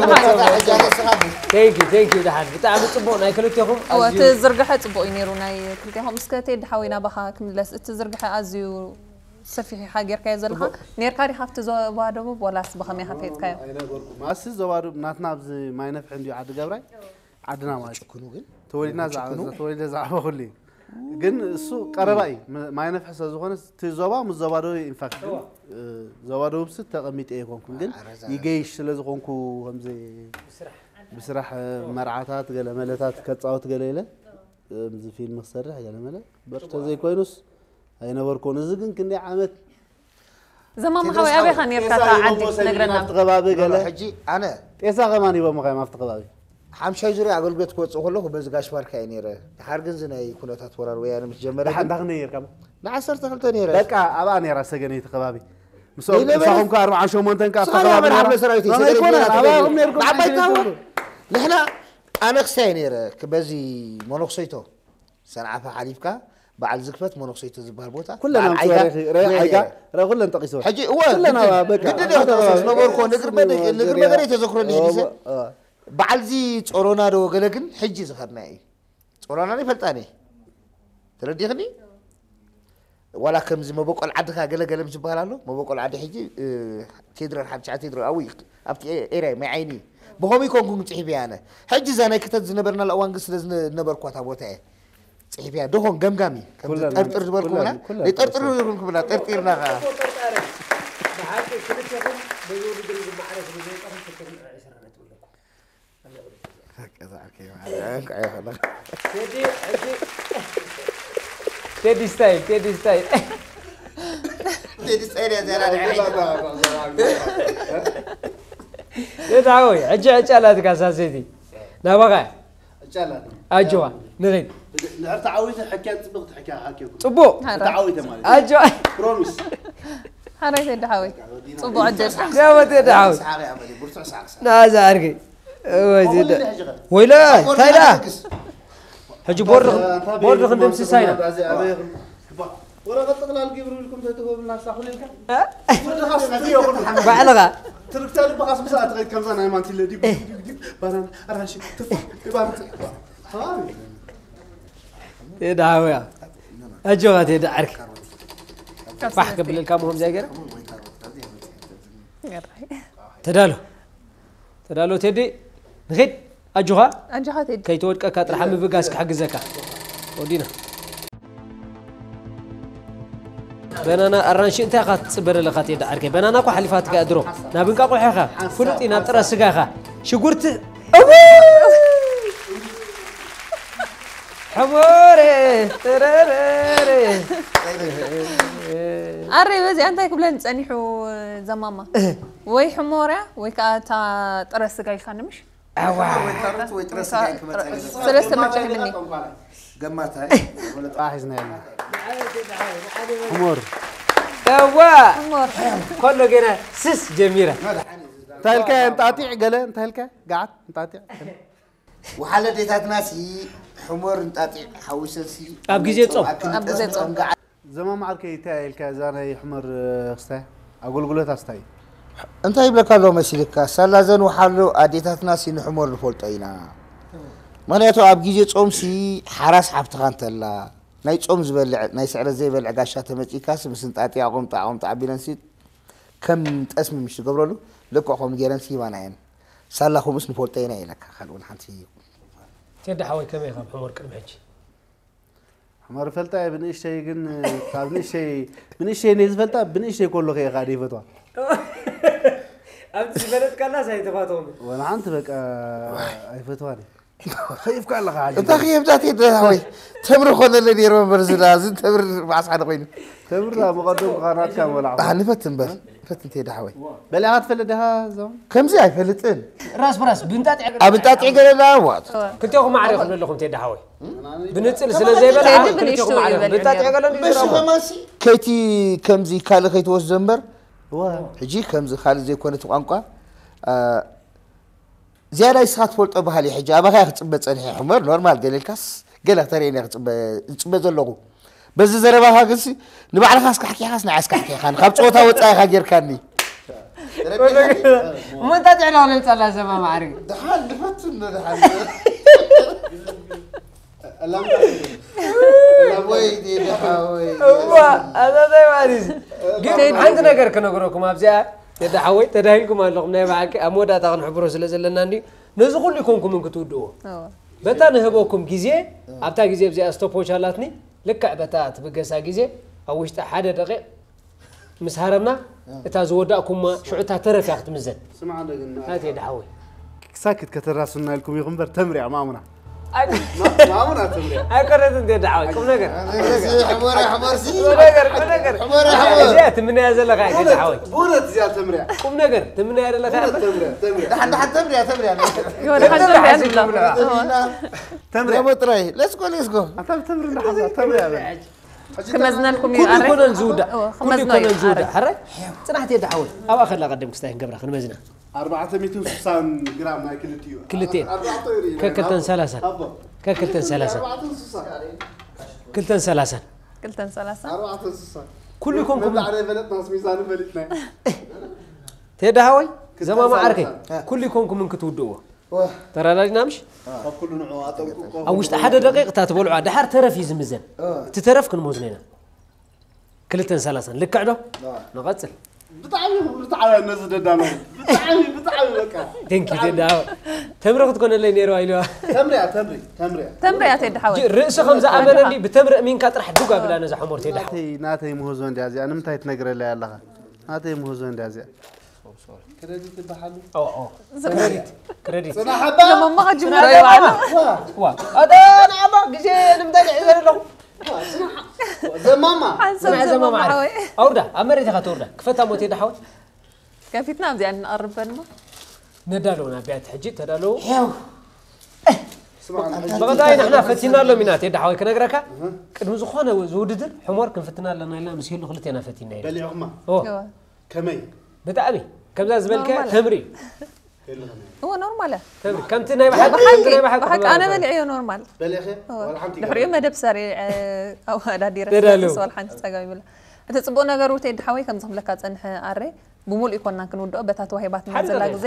Thank you, thank you ደሓን ብጣዕሚ ፅቡቅ ናይ ክልቴኹም እወ ኣዝዩ እቲ ዝርግሐ ፅቡቅ እዩ ነይሩ ናይ ክልቴኹም እስከ ቴዲ ሓወይ ናባኻ ክምለስ እቲ ዝርግሐ ኣዝዩ ሰፊሕ ኢኻ ጌርካዮ ዘለኻ ነርካ ዲኻ ኣብቲ ዞባ ደቡብ ወላስ ብኸመይ ኢኻ ፈይጥካዮ ኣይነበርኩም ኣሲ ዞባ ደቡብ ናትና ኣብዚ ማይ ነፍሒ እንዲዩ ዓዲ ገብራይ ዓድና ማለት እዩ ጭክኑ ግን ተወሊድና ዝዓበ- ተወሊደ ዝዓበኹሉ እዩ ግን እሱ ቀረባ እዩ ም- ማይ ነፍሒ ስለ ዝኾነ እቲ ዞባ ምስ ዞባ ደቡብ ኢንፋክት ግን እ፣ ዞባ ደቡብ ስ ተቐሚጠ ኣይኮንኩም ግን ይገይሽ ስለ ዝኾንኩ ከምዚ ብስራሕ መርዓታት ገለ መለታት ከፃወት ገለ ኢለ ከምዚ ፊልም ክሰርሕ ገለ መለ በርቶ ዘይኮይኑስ ኣይነበርኩን እዚ ግን ክንደይ ዓመት ዘማም ሓወይ ኣበይ ኢኻ ነርካ እታ ዓዲ ነግረና ኣብቲ ከባቢ ገለ ሕጂ ኣነ ጤሳ ከማን ሂቦም ኻዮም ኣብቲ ከባቢ ሓምሻይ ዙርያ ኣገልግሎት ክወፅእ ከለኹ በዚ ጋሽ ባርካ እየ ነይረ ድሓር ግን እዚ ናይ ኩነታት ወራር ወያነ ምስ ጀመረ ደሓ ግን እንዳ ክንደይ ነርካ ንዓሰርተ ክልተ ነይረ በቃ ኣብኣ ነይራ ሰገነይቲ ከባቢ ምስ- ይነበረ- ምሳኹም ከ ኣርባዓ ሸሞንተን ከ ኣብታ ስኻትኩም ከባቢ ኣበይ ነይራ? ሓምለ ሰራዊት እዩ? ኣበይ ሰገነይቲ ኮነ? ነይራ፣ ኣብኣ ተገይሩ። ኹም ነርኩም ንዓባይ ተገይሩ። ታወር ንሕና ኣነ ክሳይ ነይረ በዚ መነክሰይቶ ሰንዓፈ ሓሊፍካ በዓል ዝግፈት መነክሰይቶ ዝበሃል ቦታ ኩለን በዓል ኣምፅኦ ዓይጋ ርኢኺ፣ ርአ ጉያ ዓይጋ ነይረ። ርአ ኩለን ጠቂስዎ ሕጂ እወ ኩለን ግድን- ኣብ በቃ ግድን እዮም ተወሰኑ ዝነበርኩ ንግር መደ- ንግር መገደ ተዘክረኒ ሕጂ እወ፣ ሰ- እወ። በዓል ዚ ጾሮና ዶ ገለ ግን ሕጂ ዝኸድና እዩ ጾሮና ይፈልጣኒ ተረዲኽኒ ዋላ ከምዚ መበቆል ዓድኻ ገለገለ ምስ ዝበሃል ኣሎ መበቆል ዓዲ ሕጂ እ፣ ቴድሮን ሓብሻ ቴድሮን ኣብኡ እዩ ኣብቲ ኤ- ኤርያ ማይ ዓይኒ እዩ ብኸምኡ ይኮንኩ ግን ፅሒፍ እያ ኣነ ሕጂ እዛ ናይ ክተት ዝነበርናላ እዋን ግን ስለ ዝነበርኳ እታ ቦታ እየ ፅሒፍ እያ ደኾን ገምጋሚ ከምዚ ኩለን- ጠርጥር ዝበልኩ ኩለን- ብላ ኩለን ንጠርጥር ይብልኩ ብላ ጠርጢርና ከዓ ብሓቂ ክልቴኹም በዚ ውድድር ዝማዕረ ስለ ዝወጣኹም ክልቴኹም ጥራይ ዕስራ ነጥቢ ኣለኩም። ገዛ ዓርከይ ማለት እንኳዕ ይኸለኻ። ቴዲ፣ ሕጂ ቴዲ ስታይል፣ ቴዲ ስታይል። ቴዲ ስታይል እያ እዚኣ፣ ንዓይ። ቴዲ ሓወይ፣ ሕጂ ዕጫ ኣላትካ ሳሰይቲ። ናባኻ። ጫላ ኣጆዋ፣ ንኺድ። ንድሕር ተዓዊተ ሕክያ ፅብቅ ትሕክያ ሓኪኩም ፅቡቅ። ሓራ። ተዓዊተ ማለት ኣጆዋ። ፕሮሚስ ሓራይ ቴዲ ሓወይ ፅቡቅ ዕድል ያወ ቴዲ ሓወይ። ሰሓቢ ኣመል እዩ፣ ብርቱዕ ሳዕሳዕ። ናዛ ኣርገ። ወይ ቴዲ። ወይለ፣ እንታይ ደኣ? ሕጂ ቦርድ ቦርድ ክንድምስሳ ኢና። ወረቐት ጥቕላል ግብሪ ኢልኩም ተትህቡና ሳኹል ኢልካ ባዕልኻ። ትርክታ ልብኻስ ምሳኣ ትኸይድ ከምዛ ናይ ማንቲለ ዲብ ዲብ ዲብ ባናና ኣራንሺ ትፋ ባናና ሓባቢ ቴዲ ሓወያ ኣጆኻ ቴዲ ዓርኪ ፋሕ ከብለልካ ምሆም ዛይ ገይረ ተዳሎ ተዳሎ ቴዲ ንኺድ ኣጆኻ ኣጆኻ ቴዲ ከይተወድቀካ ጥራሕ ምብጋስ ክሕግዘካ ወዲና በናና ኣራንሺ እንታይ ኢኻ ትጽበ ዘለኻ ቴዲ ዓርከይ በናና እኮ ሓሊፋትካ እያ ድሮ ናብ እንቃቑሖ ኢኻ ፍሉጥ እዩ ናብ ጥረ ስጋ ኢኻ ሽጉርቲ እው! ሕሞረ ተረረረ ኣረ በዚኣ እንታይ ክብለኒ ጸኒሑ ዘማማ ወይ ሕሞርያ ወይ ከዓ እታ ጥረ ስጋ ኢልካ ንምሽ ኣዋ ሰለስተ ምርጫ ሂብኒ ገማታይ ጣሒዝና የለ ሕሞር ኣዋ ሕሞር ከሎ ገና ስስ ጀሚራ እንታይ ኢልካ እንጣጢዕ ገለ እንታይ ኢልካ ገዓት እንጣጢዕ ወሓለ ኣዴታትና ሲ ሕሞር እንጣጢዕ ሓዊሰን ሲ ኣብ ግዜ ጾም። ኣብ ግዜ ጾም። ዘማም ዓርከይ እንታይ ኢልካ እዛ ናይ ሕመር ክስታይ ኣገልግሎት ኣስታይ እንታይ ይብለካ ኣሎ መሲልካ ሳላ ዘን ወሓሉ ኣዴታትና ሲ ንሕሞር ንፈልጦ ኢና ምክንያቱ ኣብ ግዜ ጾም ሲ ሓራስ ሓፍትኻ እንተላ ናይ ጾም ዝበልዕ ናይ ስዕረት ዘይበልዕ ጋሻ ተመጺካ ሲ ምስ እንጣጢዕ ኣቆምጣ ኣቆምጣ ኣቢለን ሲ ከም ጠስሚ ምሽ ትገብረሉ ልክዕ ከምኡ ገይረን ሲ ይባና እየን ሳላ ከምኡስ ንፈልጦ ኢና ኢለካ ካልእ እውን ሓንቲ ቴዲ ሓወይ ከመይ ኢኻ ብሕሞር ቅድሚ ሕጂ ሕመር ፈልጣ እየ ብንእሽተይ ግን ካብ ንእሽተይ ብንእሽተይ ነይ ዝፈልጣ ብንእሽተይ ከሎ ከየ ካደ ይፈትዋ ኣብቲ ዝፈለጥካላስ ኣይተፋተኹም ወላ ሓንቲ በቃ ኣይፈትዋን እየ ከይፍካ ኣለኻ ሓጂ እንታይ ክየብዳት የደ ወይ ተምሪ ኮነለ ነይሩ እምበር ዝዳ እዚ ተምሪ መዓስ ሓደ ኮይኑ ተምርና መቐደም ኳናትካ ወላ ኣህ ንፈት እምበር ንፈት እንተ ደሓወይ በሊኻ ትፈልጥ ዲኻ እዞም ከምዚ ኣይፈልጥን ራስ ብራስ ብንጣጢዕ ኣብ እንጣጢዕ ገለና ዋት ክልቴኹም ማዕረ ይኽእሉ ኣለኹም ቴዲ ሓወይ ብንፅል ስለ ዘይበላ ቴዲ ክልቴኹም ብንእሽተኡ ማዕረ ይበልዕ ብንጣጢዕ ነይሩ። ገለ በሽኸማሲ ከይቲ ከምዚ ካልእ ከይትወስዶ እምበር እዋ ሕጂ ከምዚ ካልእ ዘይኮነ እቲ ቋንቋ አ፣ ዝያዳ ይስኻ ትፈልጦ ባህሊ ሕጂ ኣባኻ እያ ክፅበ ፀኒሐ ሕመር ኖርማል ገለ ኢልካስ ገለ ክተርእየኒ እያ ክፅበ ዝፅበ ዘለኹ በዚ ዘረባኻ ግንሲ ንባዕልኻ ኣስካሕኪኻስ ንዓይ ኣስካሕኪኻን ካብ ፀወታ ወፃኢኻ ጌርካኒ እሞ እንታይ ጥዕና ክነምፀላ ዘማ ማዕሪ ድሓን ድፈቱ ድሓን ወይ ደሓወይ እዋ ኣዛዛይ ማሪዝ ግን ሓንቲ ነገር ክነግረኩም ኣብዚኣ ተዳሓወይ ተዳሂልኩም ኣለኹም ናይ ብሓቂ ኣብ መወዳእታ ክንሕብሮ ስለ ዘለና እንዲ ነዚ ኩሉ ይኮንኩምን ክትውድዎ በታ ንህበኩም ግዜ ኣብታ ግዜ ኣብዚኣ ስቶፖች ኣላትኒ ልክዕ በታ ትብገሳ ግዜ ኣብ ውሽጢ ሓደ ደቂቕ ምስ ሃረምና እታ ዝወዳእኩማ ሽዑታ ተረፍ እያ ክትምዘን ስማዕ እንደግና ናተይ ደሓወይ ክሳክት ከተራሱና ኢልኩም ኢኹም በር ተምሪያ ማሙና ማሙና ተምሪያ ኣይኮነት እንተ ደሓወይ ቁም ነገር ሕሞር ሕሞር ሲ ቁም ነገር ቁም ነገር ሕሞር ሕሞር እዚኣ ትምነያ ዘለካ እየ ደሓወይ ብእውነት እዚኣ ተምሪያ ቁም ነገር ትምነያ ዘለካ ተምሪያ ተምሪያ ደሓን ደሓን ተምሪያ ተምሪያ የሆነ ሓንተ ያን ብላ ተምሪያ ደሞ ጥራይ let's go let's go ኣታ ተምሪ እንዳሓዛ ተምሪያ በል ክመዝነልኩም እዩ ኩሉ ኣረ ይኮነን ዝውዳእ እወ፣ ኩሉ ክመዝኖ ይኮነን እዩ ዝውዳእ ኣረ ሕረ ፅናሕቲ ደሓወይ ኣብኣ ከላ ቀደም ክስታይ ክንገብራ ክንመዝና ኣርባዕተ ሚእትን ስሳን ግራም ናይ ክልቲኡ ክልቲኤን። ኣርባዕተ እዩ ርኢና። ከክልተን ሰላሳን ኣቦ። ከክልተን ሰላሳን ኣርባዕተን ስሳን ክልተን ሰላሳን ክልተን ሰላሳ ኣርባዕተን ስሳን ኩሉ ይኮንኩም መብላዕ ናይ ፈለጥናስ ሚዛኑ ፈሊጥና ቴዳ ሃወይ ዘማማ ዓርከይ ኩሉ ይኮንኩም እንክትውድእዎ ተራዳድና ምሽ ካብ ኩሉ ንዑ ኣጠንቅቆ ኣብ ውሽጢ ሓደ ደቂቕ እታ ትበልዖ ድሓር ተረፍ እዩ ዝምዘን እቲ ተረፍ ክንመዝኖ ኢና ክልተን ሰላሳን ልክዕ ዶ ንቐፅል ብጣዕሚ ብጣዕሚ ነዚ ደዳሎ ብጣዕሚ ብጣዕሚ በቃ ቴንኪ ቴዳ ሃወይ ተምሪ ክትኮነለይ ነይርዋ ኢልዋ ተምሪያ ተምሪ ተምሪያ ተምሪያ ቴዲ ሓወይ ርእሲ ከም ዝኣመነ እንዲ ብተምሪ እሚንካ ጥራሕ ዱግ ኣብላ ነዛ ሕሞር ቴዳ ሃወይ ናተይ ናተይ ምህዞ እንዲያ እዚኣ ንምንታይ ትነግረለይ ኣለኻ ናተይ ምህዞ እንዲያ እዚኣ ክረዲት ይበሓሉ ኦ ኦ ክረዲት ክረዲት ፅናሓባ ዘመማ ከጅምሮ ይባሉ ዋ ኣታ ንዓማ ግዜ ንምንታይ ንዕዘ ኣለኹ ዘማማ ሓንሳብ ዘመማ ሓወይ ኣውርዳ ኣብ መሬት ኢኻ ተውርዳ ክፈታ ሞት የዳ ሓወት ከፊትና ኣብዚኣ ንቐርበ ድማ ነዳለዉ ናብ ቢያት ሕጂ ተዳለዉ ያው ብቐዳይ ንሕና ፈቲና ኣሎም ኢና ቴዳ ሓወይ ክነግረካ ቅድሚ ዝኾነ ዝውድድር ሕሞር ክንፍትና ኣለና ኢልና ምስ ሄሉ ክልቴና ፈቲና ኢና በሊዕኹማ ኦ ከመይ ብጣዕሚ ከምዛ ዝበልከ ኖርማል። ተምሪ የለኸም እዎ ኖርማል እያ ተምሪ ከምቲ ናይ ብሓቂ ብሓቂ ከምቲ ናይ ብሓቂ ብሓቂ ኣነ በሊዐዮ ኖርማል በሊዕኸ እዎ። ዋላ ሓንቲ ድሕሪኡ መደብ ሰሪዐ ኣወዳዲረ ተዳለዉ። ስለዝስ ዋላ ሓንቲ ፀገም ይብላ እቲ ፅቡቅ ነገሩ ቴዲ ሓወይ ከምዚ ክብለካ ፀንሐ ኣረ ብሙሉእ ይኮንና ክንውድኦ በታ ተዋሂባትና ሓደ ዘላ ነገር። ግዜ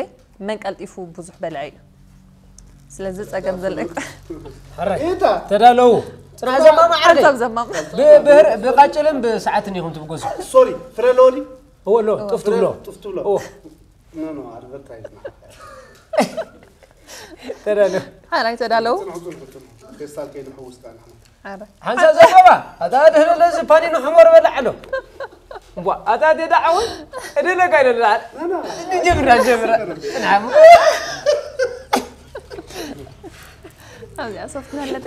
መን ቀልጢፉ ብዙሕ በልዐ እዩ ስለዚ ጸገም ዘለካ። ሕራይ ኢታ ተዳለዉ። ጽናሕ ዘማም ዓርከይ። ሓሳብ ዘማም። ብ- ብህር- ብቃጭልን ብሰዓትን ኢኹም ትብገሱ። ሶሪ ፍረ ሎሊ እወ ኣሎ ጥፍ ትብሎ። ጥፍ ትብሎ እወ ኖ ኖ ኣድቨርታይዝ ተዳለዉ። ሓራይ ተዳለዉ። ጽንሑ ጽንሑ ጽንሑ ፌስታል ከይንሕውስ ከኣ ንሕና ኣረ ሓንሳብ ዘረባ ኣታ ድህለለ እዚ ፓኒኖ ሕሞር በላዕ ኣሎ። እቧ ኣታ ደዳ ዓወት እደለካ ይደላ። ጀምራ ጀምራ ጽናሕ ኣብዚኣ ሶፍት ናለጥ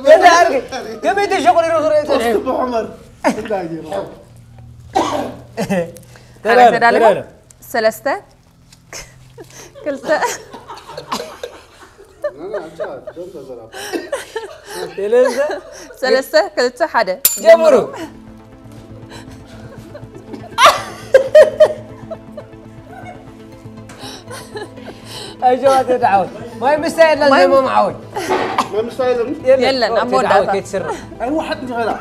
ደዳ ዓርከይ ከመይ ተሸቑሪሩ ክርኢ ተድሕዩ። ብሑመር እንታይ ገይሩ ተዳለዉ ተዳለዉ። ሰለስተ ክልተ ሰለስተ ሰለስተ ክልተ ሓደ ጀምሩ። ኣጆዋ ተዳዓወት ማይ ምስታ የለን ማይ- ዘመም ዓወት መምስታ የለን የለን ኣብ መወዳእታ ከይትስርዕ ኣይወሓጥ እንዲኸላ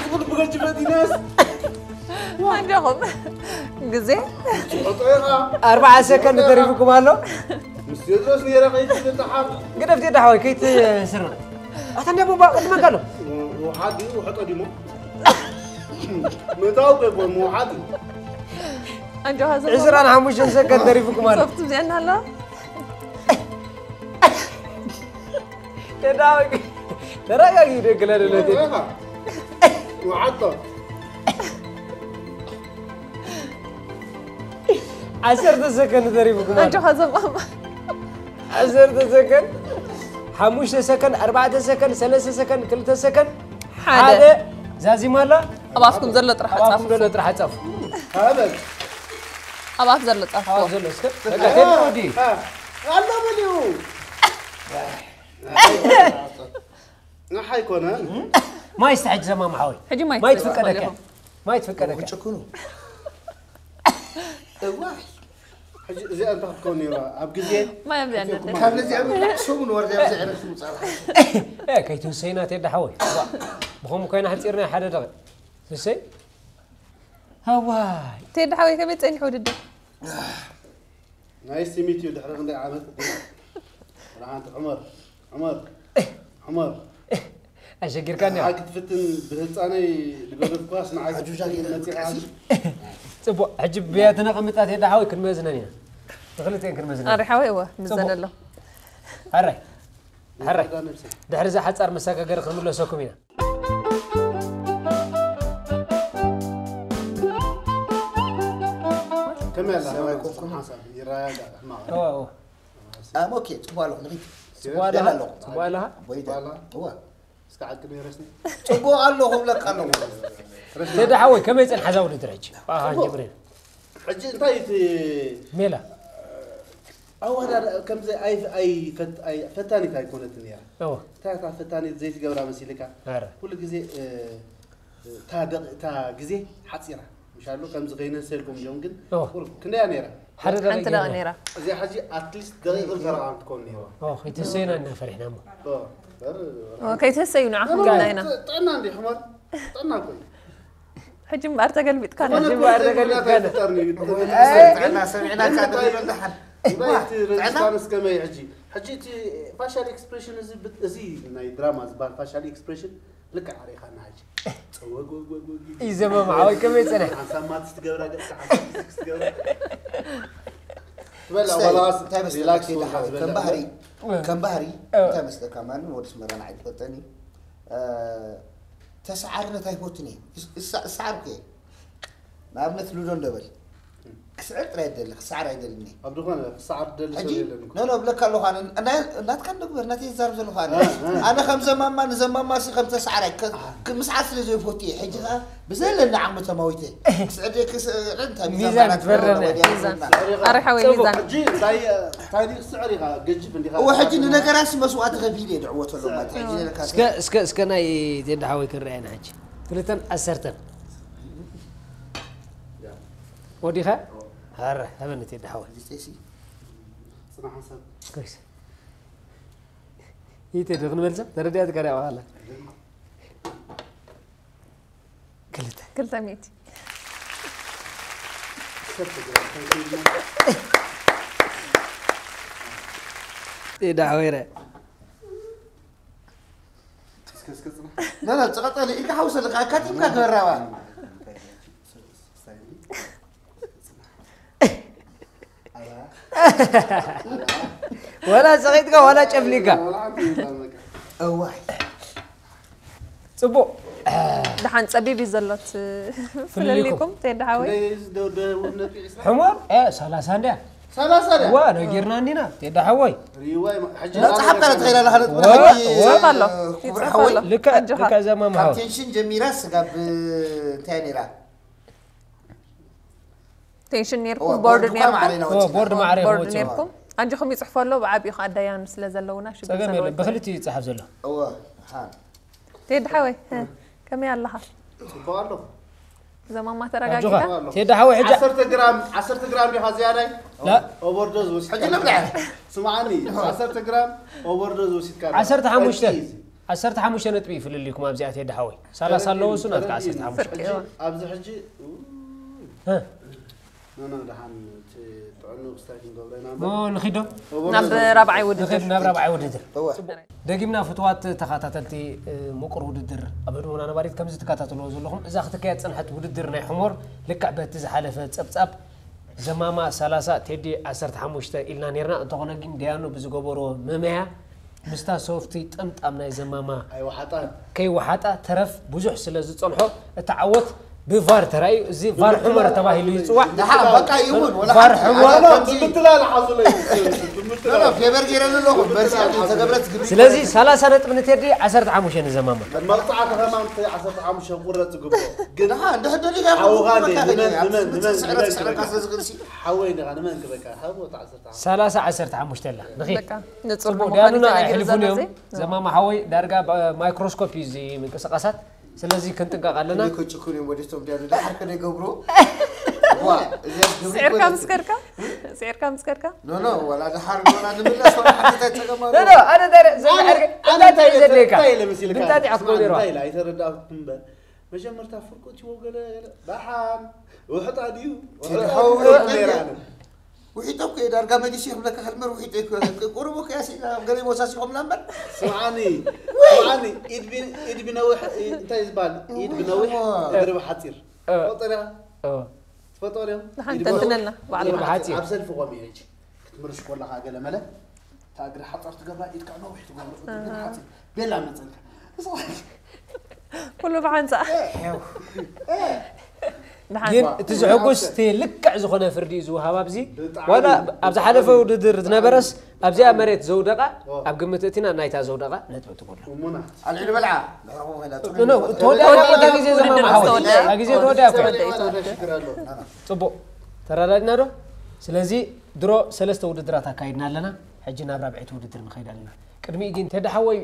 ዝብል ብገጅበት ኢናስ ኣጆኹም ግዜ ሕጦኻ ኣርባዓ ሰከንድ ተሪፉኩም ኣሎ። ምስ ቴድሮስ ነይረ ከይትብል ደሓር ግደፍ ቴዳ ሓወይ ከይትስርዕ ኣታ እንዲያ ቦባ ቅድመካ ኣሎ። ውሓድ እዩ ውሕጦ ዲሞ ምእታው ከይኮን ምውሓድ እዩ ኣጆኻ ዘ ዕስራን ሓሙሽተን ሰከንድ ተሪፉኩም ኣሎ። ሶፍት ብዚኣና ኣሎ ቴዳ ሓወይ ተረጋጊ ደግለ ደለቴ ውሓጦ ዓሰርተ ሰከንድ ተሪፉኩም ኣሎ። ኣጆኻ ዘማማ ዓሰርተ ሰከንድ ሓሙሽተ ሰከንድ ኣርባዕተ ሰከንድ ሰለስተ ሰከንድ ክልተ ሰከንድ ሓደ ሓደ ዛዚማ ኣላ ኣብ ኣፍኩም ዘሎ ጥራሕ ኣብ ኣፍኩም ጻፉ ዘሎ ጥራሕ ጻፉ ሃበል ኣብ ኣፍ ዘሎ ጻፉ ኣብ ኣፍ ዘሎ እስከ በቃ ቴዲ ወዲ ኣሎ በሊኡ ንሓይ ኮነ ማይ ስተሐጅ ዘማም ሓወይ ሕጂ ማይ ማይ ትፈትሑ ትፍቀደካ ኢኹም። ማይ ትፍቀደካ ክጭክኑ እዋይ ሕጂ እዚኣ እንታይ ክትከውን ነይራ ኣብ ግዜ ማይ ኣብዚኣ ነደ ካብ ነዚኣ ምብላዕ ሰሙን ወርዲ ኣብዚ ዕረፍቲ ምፃእ እ፣ ከይትውሰይና ቴዳ ሓወይ ብኸምኡ ኮይና ሕፂርና ሓደ ደቂ ትሰይ ሃዋይ ቴዲ ሓወይ ከመይ ጸኒሑ ውድድር ናይ ስሚት እዩ ድሕሪ ክንደይ ዓመት ሓንቲ ዑመር ዑመር ዑመር ኣሸጊርካኒ ንዓ ክትፍትን ብህፃነይ ዝገደፍኳስ ንዓ ኣጁጃ ክትፍትን ገይረ መፂኻ ቀሲ። ፅቡቅ ሕጂ ብያ ተነቐምጣ ቴዳ ሓወይ ክንመዝነን ኢና ንክልተን ክንመዝነን ኣሪ ሓወይ እወ ምዘን ኣሎ ሓራይ ሓራይ ነብሰይ ድሕሪ እዛ ሓፃር መሰጋገሪ ክንምለሰኩም ኢና ከመይ ኣላ ሰብኣይ ኮንኩ። ሓሳብ ይረጋጋእ ሕማቕ እወ፣ እወ። ኣም ኦኬ ፅቡቅ ኣለኹ ንኺድ ጽቡቅ ኣለኻ? ደህና ኣለኹ ጽቡቅ ኣለኻ? ቦይደ ባላ እዋ እስከ ዓቂ ነይረስኒ ፅቡቅ ኣለኹ ብለካ ኣለኹ ቴዲ ሓወይ ከመይ ጸንሓ እዛ ውድድር ሕጂ ኣሃ ጀምሬ ሕጂ እንታይ እቲ ሜላ ኣዋዳዳ ከምዚ ኣይ ኣይ ፈት- ኣይ ፈታኒት ኣይኮነትን እያ እወ እንታይ እታ ፈታኒት ዘይትገብራ መሲልካ ኣረ ኩሉ ግዜ እ፣ እታ ደቂ- እታ ግዜ ሓፂራ ምሻሉ ከምዚ ከይነሰልኩም እዮም ግን እወ ቁሩብ ክንደያ ነይራ ሓደ ሓንቲ ደቂ ነይራ እዚኣ ሕጂ ኣትሊስት ደቂቕ ዝተረቓም ትኮን ነይሩ ኦ ከይትሰይና እና ፈሪሕና እሞ ከይትህሰዩ ንዓኹም ኢልና ኢና ጥዕና እንዲ ሕመር ጥዕና እኮ እዩ ሕጂ እምበኣር ተገልቢጥካ ሕጂ እምበኣር ተገልቢጥካ። ጥዕና ሰሚዕና ጥዕና ሰሚዕናካ እንታይ እዩ? ደሓን እንታይ እቲ ሬዚስታንስ ከመይ ሕጂ ሕጂ እቲ ፋሻል ኤክስፕሬሽን እዚ ብት- እዚ ናይ ድራማ ዝበሃል ፋሻል ኤክስፕሬሽን ልክዕ ኣሪኻና ሕጂ ጸወግ ወግ ወግ ወግ ይዘመም ሓወይ ከመይ ጸኒሕ ሓንሳብ ማትስ ትገብራ ገጽካ ሓንሳብ ፊዚክስ ትገብራ ትበላ እስታይ፣ ዋላስ እንታይ መስለካ ሪላክስ ኪዳ ወልካ ሓወይ፣ ከም ዝበላ ባህሪ ከም ባህሪ እ። እንታይ መስለካ ማንም ወዲ ስመራ ንዓይ ትፈልጠኒ እ፣ ተሰዓርነት ኣይፈቱን እየ ይስ- ይሳ- ይሰዓርኩ እየ ንኣብነት ሉዶ እንደበል ክስዕር ጥራይ ይደሊ ክሰዓር ኣይደልን እየ ኣብ ዝኾነ ክሰዓር ደሊ ሰብ ሕጂ የለን እኮ። ኖ ኖ ብለካ ኣለኹ ኣነ እና- ናትካ እንደግበር ናተይ ዝዛርብ ዘለኹ ኣነ እ፣ እ። ኣነ ከም ዘማማ ንዘማማ ሲ ከም ተሰዓራይ ከ- ክ- ምስዓር ስለ ዘይፈቱ እየ ሕጂ ከዓ ብዘለኒ ዓቕሚ ተማዊተ ክስዕር ደይ ክስዕር እንታይ ሚዛን ሚዛን ትፈርም እያ። ወዲያ ሚዛን ይብልና። ኣረ ሓወይ ጽቡቅ ሚዛን ሕጂ እንታይ እንታይ ድዩ ክስዕር ኢኻ ገጅፍ እንዲኻ እወ ሕጂ ንነገራት ሲ መስዋእቲ ከፊል እየ ድዕወተሎም ማለት ሕጂ ነካ እስከ እስከ እስከ ናይ ቴዲ ሓወይ ክንረኣየና ሕጂ ክልተን ዓሰርተን ወዲኻ ኣረ ሃበኒ ቴዲ ሓወይ ዚስቴሲ ጽናሕ ሓንሳብ ኮይስ ይቴዲ ክንመልሰ ተረዲኣትካ ዲያ በሃላ ክልተ ክልተ ሚእቲ ሰብ ትግራይ እንታይ ይብልና? ቴዳ ሓወይ ረ እስከ እስከ ጽና። لا لا ጸቀጠ ኢልካ ሓውሰ ለካ ኣካቲምካ ገበራባ። ወላ ሰቂጥካ ወላ ጨፍሊካ። እዋይ ጽቡቅ። ደሓን ጸቢብ እዩ ዘሎት ፍልልኩም። ፍልልኩም ቴዳ ሓወይ። ሕሞር እ ሰላሳ እንድያ ሰላሳ ድያ? ዋ ነጊርና እንዲና ቴዳ ሓወይ። ሪዋይ ሕጂ ላ ጸሓፍካ ላ ትኸይላ ለኻ ነጥቢ ወ- ሕጂ ወ- ጽሑፍ ኣሎ ክቡር ይጽሑፍ ሓወይ ኣሎ ልክዕ ኣጆኻ ልክዕ ዘማም ካብ ሓወይ። ቴንሽን ጀሚራ ስጋብ እንታይ ነይራ? ቴንሽን እዋ፣ ኔርኩም ቦርድ ቦርድ እኳ ማዕረ ኔርኩም ኢና ኦ ወፂና። ቦርድ ማዕረ ቦርድ ወፂ ኔርኩም ኣጆኹም ይፅሕፎ ኣሎ ብዓብዩ ከዓ ዳያኑ ስለ ዘለውና ሽግር ጸገም የለን ዘለወኩም ብክልቲኡ ይጸሓፍ ዘሎ። እወ ሓን ቴዲ ሓወይ እ፣ ከመይ ኣለኻ ጽቡቕ ኣሎ። ዘማማ ኣጆኻ ተረጋጊኻ ቴዲ ሓወይ ሕጂ ዓሰርተ ግራም ዓሰርተ ግራም ዲኻ ዝያዳይ ላ ኦቨርዶዝ ወሲድካ ሕጂ ልብልዐ ስምዓኒ ዓሰርተ ግራም ኦቨርዶዝ ወሲድካ ኣለኻ። ዓሰርተ ሓሙሽተ ቀጢ እዩ። ዓሰርተ ሓሙሽተ ነጥቢ ይፍልልይኩም ኣብዚኣ ቴዲ ሓወይ ሰላሳ ኣለዎ እሱ ናትካ ዓሰርተ ሓሙሽተ ሕጂ ኣብዚ ሕጂ እ፣ ኖ ኖ ደሓን እቲ ጥዕኑ ክስታይ ክንገብሮ ኢና ሞ ንኺዶ ናብ ራብዓይ ውድድር ንኺድ ናብ ራብዓይ ውድድር እወ ደጊምና ፍትዋት ተኸታተልቲ እ፣ ምቁር ውድድር ኣብ ህድሞና ነባሪት ከምዚ ትከታተልዎ ዘለኹም እዛ ክትካየድ ፅንሐት ውድድር ናይ ሕሞር ልክዕ በቲ ዝሓለፈ ፀብፃብ ዘማማ ሰላሳ ቴዲ ዓሰርተ ሓሙሽተ ኢልና ነርና እንተኾነ ግን ደያኑ ብዝገበሮ መመያ ምስታ ሶፍቲ ጥምጣም ናይ ዘማማ ኣይወሓጣን ከይወሓጣ ተረፍ ብዙሕ ስለ ዝፀንሖ እቲ ዓወት ብቫር ተራእዩ እዚ ቫር ሑመር ተባሂሉ ይፅዋዕ ደሓ በቃ ይሁን ወላ ቫር ሓንቲ ሕሞር ኣታ ከምዚ ብምትላል ሓዙለይ ብምትላል ፌቨር ገይረ ኣለኹ በርሲ ተገብረት ግብሪ ስለዚ ሰላሳ ነጥቢ ንቴዲ ዓሰርተ ሓሙሽተ ንዘማማ መቕፃዕቲ ከማን እቲ ዓሰርተ ሓሙሽተ ቁረፅ ዝግብኦ ግን ደሓ እንድሕር ደሊኻ ሓውኻ ይኹን እንዴ? በቃ ንመን- ከይድያ። ንመን- ንመን ስዕረት ክበካ? ስዕረካ ስለ ዝግርሲ ሓወይ ንኻ ንመን ክበካ ሃቦ እቲ ዓሰርተ ሓሙሽተ ሰላሳ ዓሰርተ ሓሙሽተ ኣላ ንኺድ በቃ ንፁር ጽቡቅ ብምዃኑ ዲያኑና ተነጊሩ ኣሕልፉን ዘሎ እዮም እዚ ዘማማ ሓወይ ዳርጋ ብ- ማይክሮስኮፕ እዩ እዚ ምንቅስቃሳት ስለዚ ክንጥንቀቅ ኣለና እኔ እኮ ጭኩን እዮም ወዲስቶም ዲያሉ ደሓር ከደ ገብሮ ዋ እዚኣ ግብሪ ስዒርካ ይኮነት። ምስ ከድካ ስዒርካ ምስ ከድካ ኖ ኖ ወላ ደሓር ወላ ንምለስ ወላ ሓንቲ እንታይ ተገማሩ ኖ፣ ኖ፣ ኣነ እንታይ ረ- ዘምሐር ግን እንታይ እዩ ዘድልየካ? እንታይ ኢለ መሲልካ? ብንጣጢዕ ክትኮን ነይርዋ። እንታይ ኢለ ኣይተረዳእኩ እምበር መጀመርታ ፍርቁ እትዎ ገለ ገለ ደሓን ውሕጣ ድዩ? ሓወይ ነይራ ውሒጦ እኮ ዳርጋ መሊሱ ይብለካ ከልመር ውሒጦ ይኮ ቁሩቡ ከያሲ ገለ ወሳሲኹም ላምበር ስምዓኒ ስምዓኒ ኢድ ቢ- ኢድ ብነዊሕ እንታይ ዝበሃል ኢድ ብነዊሕ እግሪ ብሓፂር እ። ቆጠርያ እ። ትፈጠርዮም ንሓንተ እንትነልና ባዕልና ብሓፂር። ኣብ ሰልፊ ቆም ይሄጅ ክትምርሽ ከለኻ ገለ መለ እታ እግሪ ሓፃር ትገብራ ኢድካ ነዊሕ ትገብሩ እግሪ ሓፂር ቤላ መፀልካ ኩሉ ብሓንሳ ድሓን ግን እቲ ዘሐጉስ እቲ ልክዕ ዝኾነ ፍርዲ እዩ ዝወሃብ ኣብዚ ዋላ ኣብ ዝሓለፈ ውድድር ዝነበረስ ኣብዚኣ መሬት ዘውደቓ ኣብ ግምት እቲና ናይታ ዘውደቓ ነጥቢ ትጎድሎ እሙና ኣልዒሉ በልዓ ድሕርኹም ኮይና ኖ፣ ተወዲኣ እኮ እታ ግዜ ዘማም ሓወይ እታ ግዜ ተወዲኣ እኮ ተወዲኣ ተወዲኣ ሽግር ኣሎ ፅቡቅ ተረዳድና ዶ ስለዚ ድሮ ሰለስተ ውድድራት ኣካይድና ኣለና ሕጂ ናብ ራብዒቲ ውድድር ንኸይድ ኣለና ቅድሚኡ ግን ቴዲ ሓወይ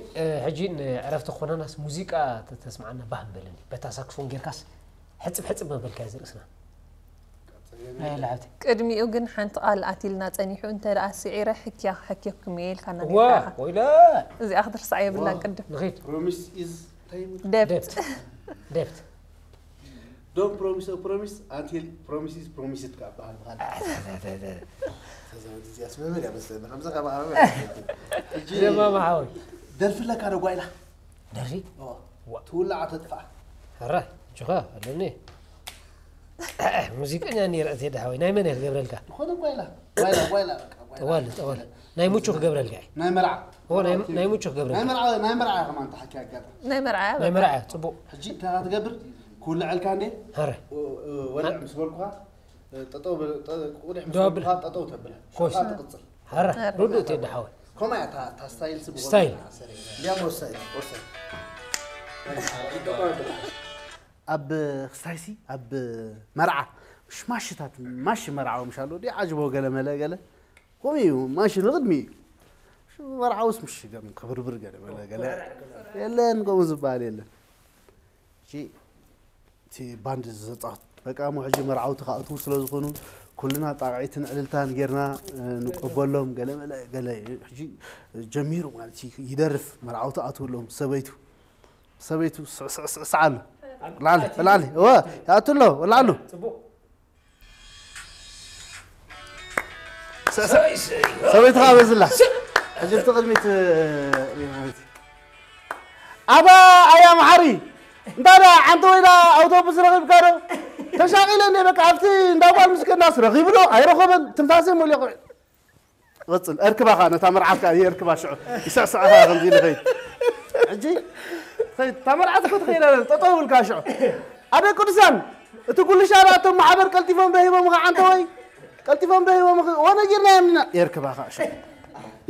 ሕጂ ንዕረፍቲ ክኾነናስ ሙዚቃ ተስማዓና ባህ ንበለኒ በታ ሳክስፎን ጌርካስ ሕፅብ ሕፅብ መበልካዮ ዝርእስና ናይላ ሓብቲ ቅድሚኡ ግን ሓንቲ ቃል ኣትልና ጸኒሑ እንተ ደኣ ስዒረ ሕክያ ክሕክየኩም እየ ኢልካና እዋ ነይርካ ኢኻ። ወይለ እዚኣ ክትርሳዕ የብላን ቅድም ንኺድ ፕሮሚስ ኢዝ እንታይ ይብል? ደብት ደብት ደብት Don't promise a promise until promise is promised ካብ በሃል ብኻል ተዘወድ እዚኣስ መመድ እያ መስለኒ ከምዚ ከማሃበ ዘማማ ሓወይ ደርፊ ኣለካ ዶ ጓይላ ደርፊ ትውላዓ ተጥፋ ሕራይ ጅኻ ኣለኒ ሙዚቀኛ ነይረ ቴዲ ሓወይ ናይ መን እየ ክገብረልካ ዝኾነ ጓይላ ጓይላ ጓይላ በቃ ጓይላ ጠዋል ጠዋል ናይ ሙቹ ክገብረልካ እየ ናይ መርዓ ኦ፣ ናይ- ናይ ሙቹ ናይ ክገብረልካ መርዓ ናይ መርዓ ከማን ተሓኪ ኣጋጣሚ ናይ መርዓ ናይ መርዓ ጽቡቅ ሕጂ እንታይ ትገብር ክውልዐልካ እንዴ ሕረ ወልዕ ምስ በልኩኻ ጠጠው በል- ጠ- ቁሊሕ ምስ ደው ኣብል። በልኩኻ ጠጠው ተብለ ኮሽ። ሽታ ትቕጽል ሕረ ርዱእ ቴዲ ሓወይ ከምኣ እያ እታ- እታ ስታይል ስብ ስታይል። እንዲያም ወሳኝ ወሳኝ ኣብ ክስታይሲ ኣብ መርዓ ሽማሽታት ማሽ መርዓዊ ምሻሎ ዲ ዓጅቦ ገለ መለ ገለ ከምኡ እዩ ማሽ ንቕድሚ እዩ መርዓውስ ምሽ ገም ክብርብር ገለ መለ ገለ የለን ከምኡ ዝበሃል የለን እሺ እቲ ባንድ ዘፃወት በቃ ሞ ሕጂ መርዓውቲ ክኣትዉ ስለ ዝኾኑ ኩልና ጣቕዒትን ዕልልታን ጌርና ንቀበሎም ገለ መለ ገለ ሕጂ ጀሚሩ ማለት እዩ ይደርፍ መርዓውቲ ኣትውሎም ሰበይቱ ሰበይቱ ስዕስዕስዕስዕ ኣሎ ላሊ ላሊ እወ ይኣቱ ኣሎ ወላሉ ሰበይትኻ በዝላ ኣጀብቲ ቅድሚት ኣባ ኣያ መሓሪ እንታዳ ዓንተ ወይዳ ኣውቶቡስ ረኺብካ ዶ? ተሻቒለ እንደ በቃ ኣብቲ እንዳ ጓል ምስ ከዳስ ረኺቡ ዶ ኣይረኸበን ትንፋሰ መሊቑ። ቅጽል እርክባኻ ነታ መርዓትካ እየ እርክባ ሽዑ ይስዕስዕኻ ከምዚ ኢሉ ኸይድ። ሕጂ ኸይድ እታ መርዓት እኮ ትኸይድ ኣለ ጠጠው ብልካ ሽዑ። ኣደ ቅዱሳን እቲ ጉልሻ ዳቶም ማሕበር ቀልጢፎም ደሂቦም ኸ ዓንተ ወይ ቀልጢፎም ደሂቦም ኸ ወነጊርና የምና የርክባኻ ሽዑ።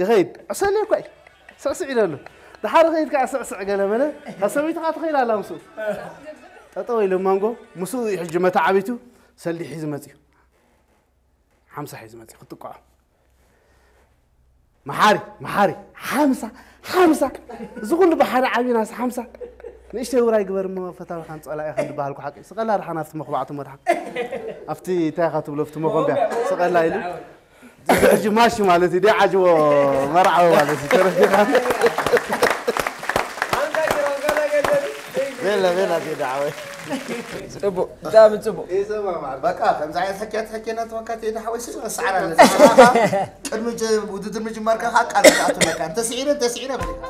ይኸይድ ዕሰለ እኮ እዩ። ስዕስዕ ኢለሉ። ድሓር ኸይድ ከዓ ስዕስዕ ገለ መለ እታ ሰበይትኻ ትኸይድ ኣላ ምስኡ። ጠጠው ኢለ ማንጎ ምስኡ እዩ ሕጂ መተዓቢቱ ሰልዲ ሒዙ መፅዩ። ሓምሳ ሒዙ መፅዩ ክትጥቅዖ። መሓሪ መሓሪ ሓምሳ ሓምሳ እዚ ኩሉ ብሓደ ዓብይናስ ሓምሳ ንእሽተይ ውራይ ግበር እሞ ፈታዊ ሓን ፀላኢ ከም ዝበሃልኩ ሓቂ ስቐላ ድሓን ኣብቲ መኽባዕቱ መድሓን ኣብቲ እንታይ ኢኻ ትብሎ ኣብቲ መኾንቢያ ስቐላ ኢሉ ሕጂ ማሽ ማለት እዩ ዲዓጅቦ መርዓዊ ማለት እዩ ተረዲኻ ቤላ ቤላ ዜዳ ዓወይ ጽቡቅ ብጣዕሚ ጽቡቅ። በቃ ከምዚ ዓይነት ሕክያት ሕክየና ተመካት የዳ ሓወይ ስለ ሰዓራ ኣለና። ቅድሚ ጀ- ውድድር ምጅማርካ ከዓ ቃል ክትኣቱ ኣለካ። እንተስዒረ እንተስዒረ በሊካ።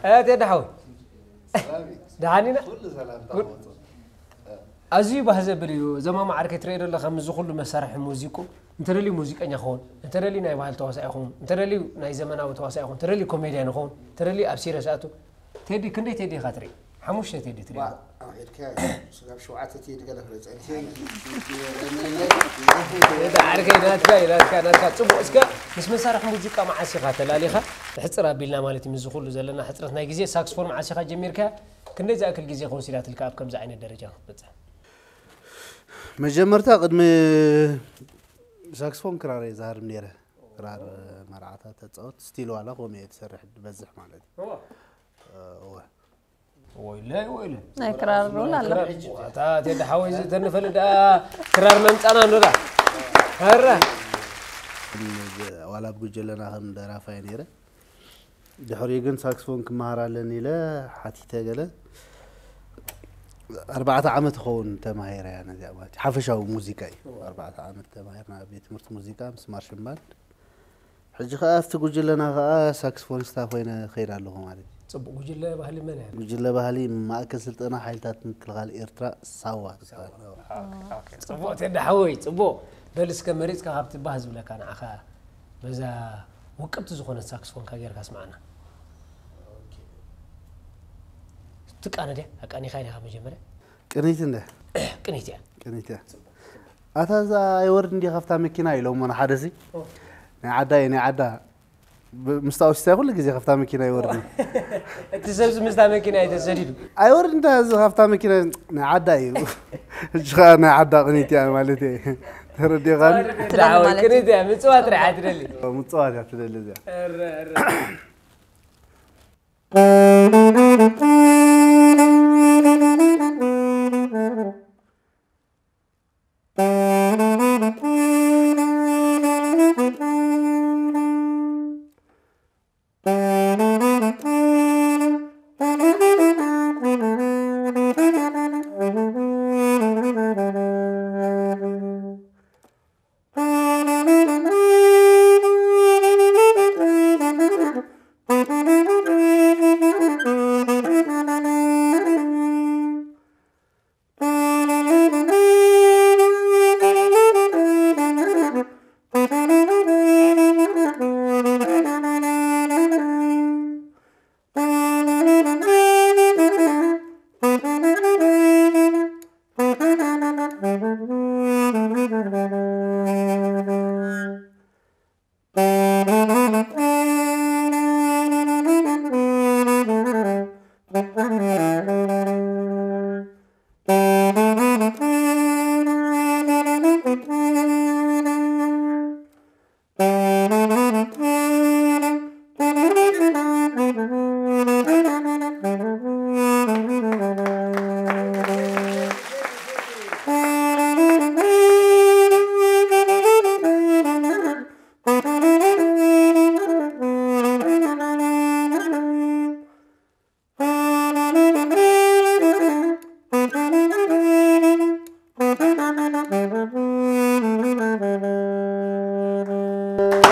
ኣያት የዳ ሓወይ ደሓን ኢና። ኣዝዩ ባህ ዘብል እዩ። ዘማማ ዓርከይ ትርእዮ ዘለኻ ምስዚ ኩሉ መሳርሒ ሙዚቁ እንተደልዩ ሙዚቀኛ ክኸውን፣ እንተደልዩ ናይ ባህሊ ተዋሳኢ ክኸውን፣ እንተደልዩ ናይ ዘመናዊ ተዋሳኢ ክኸውን፣ እንተደልዩ ኮሜድያን ክኸውን፣ እንተደልዩ ኣብ ሲረስ ኣቱ ቴዲ ክንደይ ቴዲ ኢኻ ትርኢ? ሓሙሽተ ቴዲ ትርኢ። ዓርከይ ናትካ እዩ ናትካ ናትካ ጽቡቕ እስከ ምስ መሳርሒ ሙዚቃ መዓስ ኢኻ ተላሊኻ ብሕጽር ኣቢልና ማለት እዩ ምስዚ ኩሉ ዘለና ሕጽረት ናይ ግዜ ሳክስፎን መዓስ ኢኻ ጀሚርካያ ክንደይ ዝኣክል ግዜ ከወሲዳትልካ ኣብ ከምዚ ዓይነት ደረጃ ክትበጽሕ መጀመርታ ቅድሚ ሳክስፎን ክራር እየ ዝሃርም ነይረ። ክራር መርዓታት ተፃወት ስቲል ዋላ ከምኡ እየ ትሰርሕ ዝበዝሕ ማለት እዩ። እወ። ወይለይ ወይለይ ናይ ክራር ሩል ኣሎ። ዋታ ቴዲ ሓወይ ዝተንፈል ደኣ ክራር መምፃና ኖዳ ረ ዋላ ኣብ ጉጀለና ከም ደራፋይ ነይረ። ድሕሪኡ ግን ሳክስፎን ክመሃር ኣለኒ ኢለ ሓቲተ ገለ ኣርባዕተ ዓመት ይኸውን ተማሂረ እያ ነዚኣ ማለት እዩ። ሓፈሻዊ ሙዚቃ እዩ። ኣርባዕተ ዓመት ተማሂርና ኣብ ቤት ትምህርቲ ሙዚቃ ምስ ማርሽን ባንድ። ሕጂ ከዓ ኣብቲ ጉጅለና ከዓ ሳክስፎኒስታ ኮይነ ከይድ ኣለኹ ማለት እዩ። ፅቡቅ ጉጅለ ባህሊ መን እያ? ጉጅለ ባህሊ ማእከል ስልጠና ሓይልታት ምክልኻል ኤርትራ ሳዋ ትበሃል። ፅቡቅ ቴዲ ሓወይ ፅቡቅ በል እስከ መሪፅካ ካብቲ ባህ ዝብለካ ንዓኻ በዛ ውቅብቲ ዝኾነት ሳክስፎንካ ጌርካ ኣስምዓና ትቃነ ድያ ኣቃኒኻ ኢኻ መጀመርያ ቅኒት እንደ ቅኒት እያ ቅኒት እያ ኣታ እዛ ኣይወርድ እንዲ ካብታ መኪና ኢሎሞ ንሓደ ሲ ናይ ዓዳ እየ ናይ ዓዳ ምስታ ውሽታ ኩሉ ግዜ ካብታ መኪና ይወርድ እቲ ሰብዚ ምስታ መኪና እዩ ተሰዲዱ ኣይወርድ እንታ እዚ ካብታ መኪና ናይ ዓዳ እዩ ሕጂ ከዓ ናይ ዓዳ ቅኒት እያ ማለት እየ ተረዲኻን ቅኒት እያ ምፅዋት ርዓ ትደሊ ምፅዋት እያ ትደሊ እዚያ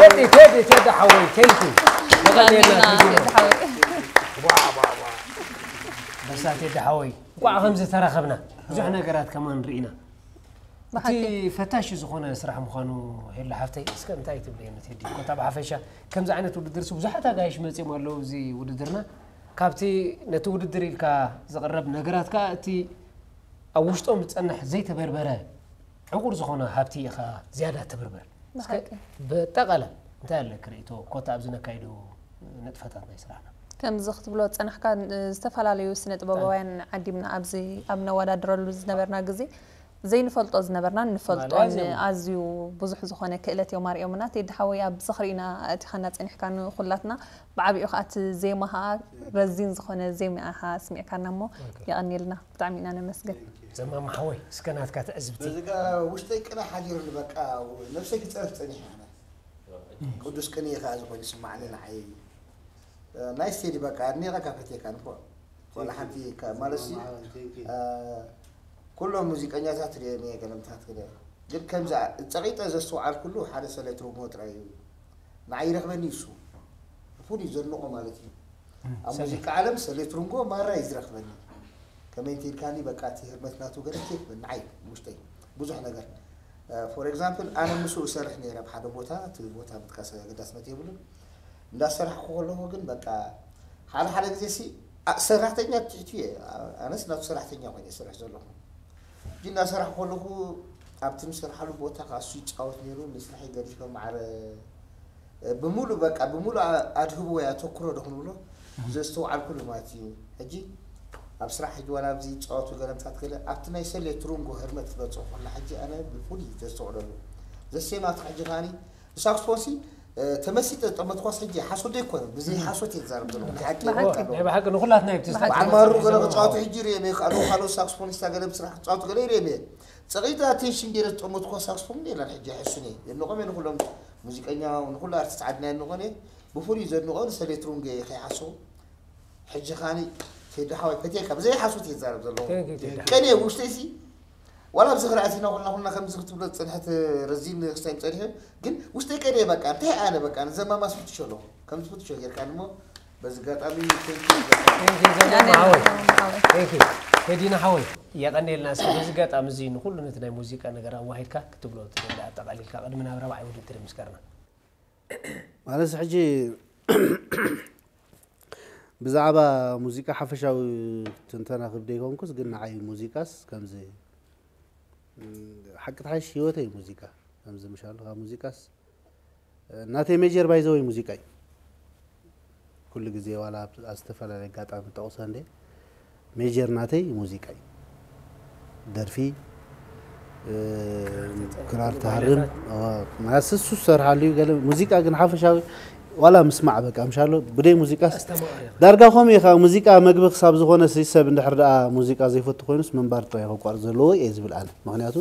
ቴዲ ቴዲ ቴዲ ሓወይ፣ ቴንኪ። የቐንየልና። ቴዲ ሓወይ። በሳ ቴዲ ሓወይ፣ እንኳዕ ከምዚ ተራኸብና፣ ብዙሕ ነገራት ከማን ርኢና። እቲ ፈታሽ ዝኾነ ስራሕ ምዃኑ ሄሎ ሓፍተይ፣ እስከ እንታይ ትብለየኒ ቴዲ? ኮታ ብሓፈሻ ከምዚ ዓይነት ውድድርሲ ብዙሓት ኣጋይሽ መፂኦም ኣለዉ። እዚ ውድድርና ካብቲ ነቲ ውድድር ኢልካ ዝቕረብ ነገራት ከዓ እቲ ኣብ ውሽጦም ዝፀንሕ ዘይተበርበረ ዕቑር ዝኾነ ሃብቲ ኢኻ ዝያዳ ትብርበር። እስከ ብጠቓላል እንታይ ኣለክ ርእቶ ኮታ ኣብዚ ነካይዶ ንጥፈታት ናይ ስራሕና? ከምዚ ክትብሎ ዝፀናሕካ ዝተፈላለዩ ስነ ጥበባውያን ዓዲምና ኣብዚ ኣብ ነወዳድረሉ ዝነበርና ግዜ ዘይንፈልጦ ዝነበርና ንፈልጦን ኣዝዩ ብዙሕ ዝኾነ ክእለት እዮም ኣርእዮምና። ቴዲ ሓወይ ኣብ ዝኽሪ ኢና ኣእቲኻና ፀኒሕካ ንኹላትና ብዓቢኡ ከዓ እቲ ዜማ ከዓ ረዚን ዝኾነ ዜማ ኢኻ ኣስሚዕካና እሞ የቐንየልና ብጣዕሚ ኢና ነመስግን። ዘማም ሓወይ እስከ ናትካ ትዕዝብቲ። በዚ ጋ ውሽጠይ ቅነ ሓዲሩኒ በቃ ነብሰይ ክፀርፍ ፀኒሐ ኣነ ቅዱስ ቅኔ ከዓ ዝኾነ ይስማዕኒ ንዓይ ናይ ስቴዲ በቃ ኣድኒቐካ ፈትየካ ንፎ ወላ ሓንቲ ማለት ሲ ኩሎም ሙዚቀኛታት ርኤ ገለምታት ክደ ግን ከምዚ ፀቂጠ ዘስተውዓልኩሉ ሓደ ሰለ ትርጉሞ ጥራይ እዩ ንዓይ ይረኽበኒ እሱ ፍሉይ ዘድንቆ ማለት እዩ ኣብ ሙዚቃ ዓለም ሰለ ትርንጎ ማራ እዩ ዝረኽበኒ ከመይ እንተ ኢልካኒ በቃ እቲ ህርመት ናቱ ገለ ኬፍ ንዓይ ውሽጠይ ብዙሕ ነገር for example ኣነ ምስኡ እሰርሕ ነይረ ኣብ ሓደ ቦታ እቲ ቦታ ምጥቃስ ኣገዳስነት የብሉን እንዳሰራሕኩ ከለኹ ግን በቃ ሓደ ሓደ ግዜ ሲ ሰራሕተኛ ትሕቲ እየ ኣነስ ናቱ ሰራሕተኛ ኮይነ እሰርሕ ዘለኹ ሕጂ እንዳሰራሕኩ ከለኹ ኣብቲ ምሰርሓሉ ቦታ ከዓ እሱ ይፃወት ነይሩ ንስራሐይ ገዲፈ ማዕረ ብምሉእ በቃ ብምሉእ ኣድህቦ ወይ ኣተኩሮ ዶ ክንብሎ ዘስተውዓልኩሉ ማለት እዩ ሕጂ ኣብ ስራሕ ሕጂ ዋላ ኣብዚ ዝፃወቱ ገለምታት ገለ ኣብቲ ናይ ሰሌ ትሩንጎ ህርመት ክትበፅኦ ከላ ሕጂ ኣነ ብፍሉይ ዘስተውዕለሉ ዘሴማት ሕጂ ከዓኒ ብሳክስፎንሲ ተመሲጠ ዝጠመትኳስ ሕጂ ሓሶት ኣይኮነን ብዘይ ሓሶት እየ ዝዛረብ ዘለኹ ንሓቂ ናይ ብሓቂ ንኹላትና እዩ ትዝታ በዓል ማሩ ገለ ክፃወቱ ሕጂ ርእየ ካልኦ ካልኦ ሳክስፎኒስታ ገለ ብስራሕ ክፃወቱ ገለ ይርእየ እየ ፀቒጢ ኣቴንሽን ገይረ ዝጠመትኳ ሳክስፎን የላን ሕጂ ኣይሕሱን እየ የድንቖም እየ ንኩሎም ሙዚቀኛ ንኩሉ ኣርቲስት ዓድና የድንቖን እየ ብፍሉይ ዘድንቖ ንሰሌ ትሩንገ እየ ከይሓስኹ ሕጂ ከዓኒ ቴዲ ሓወይ ፈትየካ ብዘይ ሓሶት እየ ዝዛረብ ዘለኹ Thank you, ቴዲ። ቅኔ ውሽጠይሲ ዋላ ኣብዚ ክርኣት ኢና ኩልና ኩልና ከምዚ ክትብሎ ዝፀንሐት ረዚን ክስታይ ፀኒሑ ግን ውሽጠይ ቀንየ በቃ እንታይ ኣነ በቃ ንዘማማስ ፍትሾ ኣለኹ ከም ዝፍትሾ ጌርካ እሞ በዚ ኣጋጣሚ thank you ይብለካ። Thank you ዘማም ሓወይ። Thank you ቴዲና ሓወይ የቐንየልና እስኪ በዚ ኣጋጣሚ እዚ ንኩሉ ነቲ ናይ ሙዚቃ ነገር ኣዋሂድካ ክትብሎ ትደሊ ኣጠቓሊልካ ቅድሚ ናብ ራብዓይ ውድድር ምስከርና ማለት ሕጂ ብዛዕባ ሙዚቃ ሓፈሻዊ ትንተና ክብ ደይኮንኩስ ግን ንዓይ ሙዚቃስ ከምዚ ሓቂ ትሓይሽ ህይወተይ ሙዚቃ ከምዚ ምሻሉ ካብ ሙዚቃስ ናተይ ሜጀር ባይዘወይ ሙዚቃ እዩ ኩሉ ግዜ ዋላ ኣብ ዝተፈላለየ ኣጋጣሚ ጠቕሶ እንደ ሜጀር ናተይ ሙዚቃ እዩ ደርፊ ክራር ትሃርም ማለት እሱ ዝሰርሓሉ እዩ ገለ ሙዚቃ ግን ሓፈሻዊ ዋላ ምስማዕ በቃ ምሻሎ ብደይ ሙዚቃስ ዳርጋ ከምኡ እዩ ከዓ ሙዚቃ መግቢ ክሳብ ዝኾነ ሲ ሰብ እንድሕር ደኣ ሙዚቃ ዘይፈቱ ኮይኑስ ምንባር ጥራይ ከቋርፅ ዘለዎ እየ ዝብል ኣነ ምክንያቱ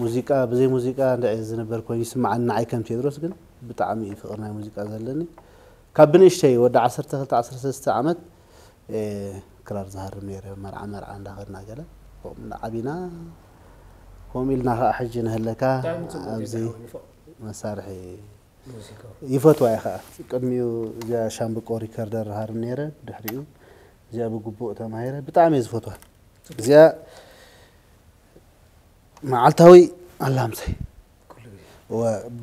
ሙዚቃ ብዘይ ሙዚቃ እንድዒ ዝነበር ኮይኑ ይስምዓኒ ንዓይ ከም ቴድሮስ ግን ብጣዕሚ እዩ ፍቅሪ ናይ ሙዚቃ ዘለኒ ካብ ብንእሽተይ ወዲ ዓሰርተ ክልተ ዓሰርተ ሰለስተ ዓመት ክራር ዝሃርም ነይረ መርዓ መርዓ እንዳኸድና ገለ ዓቢና ከምኡ ኢልና ከዓ ሕጂ ንህለካ ኣብዚ መሳርሒ ይፈትዋ እየ ከዓ ቅድሚኡ እዚኣ ሻምብቆ ሪከርደር ሃርም ነይረ ድሕሪኡ እዚኣ ብግቡእ ተማሂረ ብጣዕሚ እየ ዝፈትዋ እዚኣ መዓልታዊ ኣላምሰይ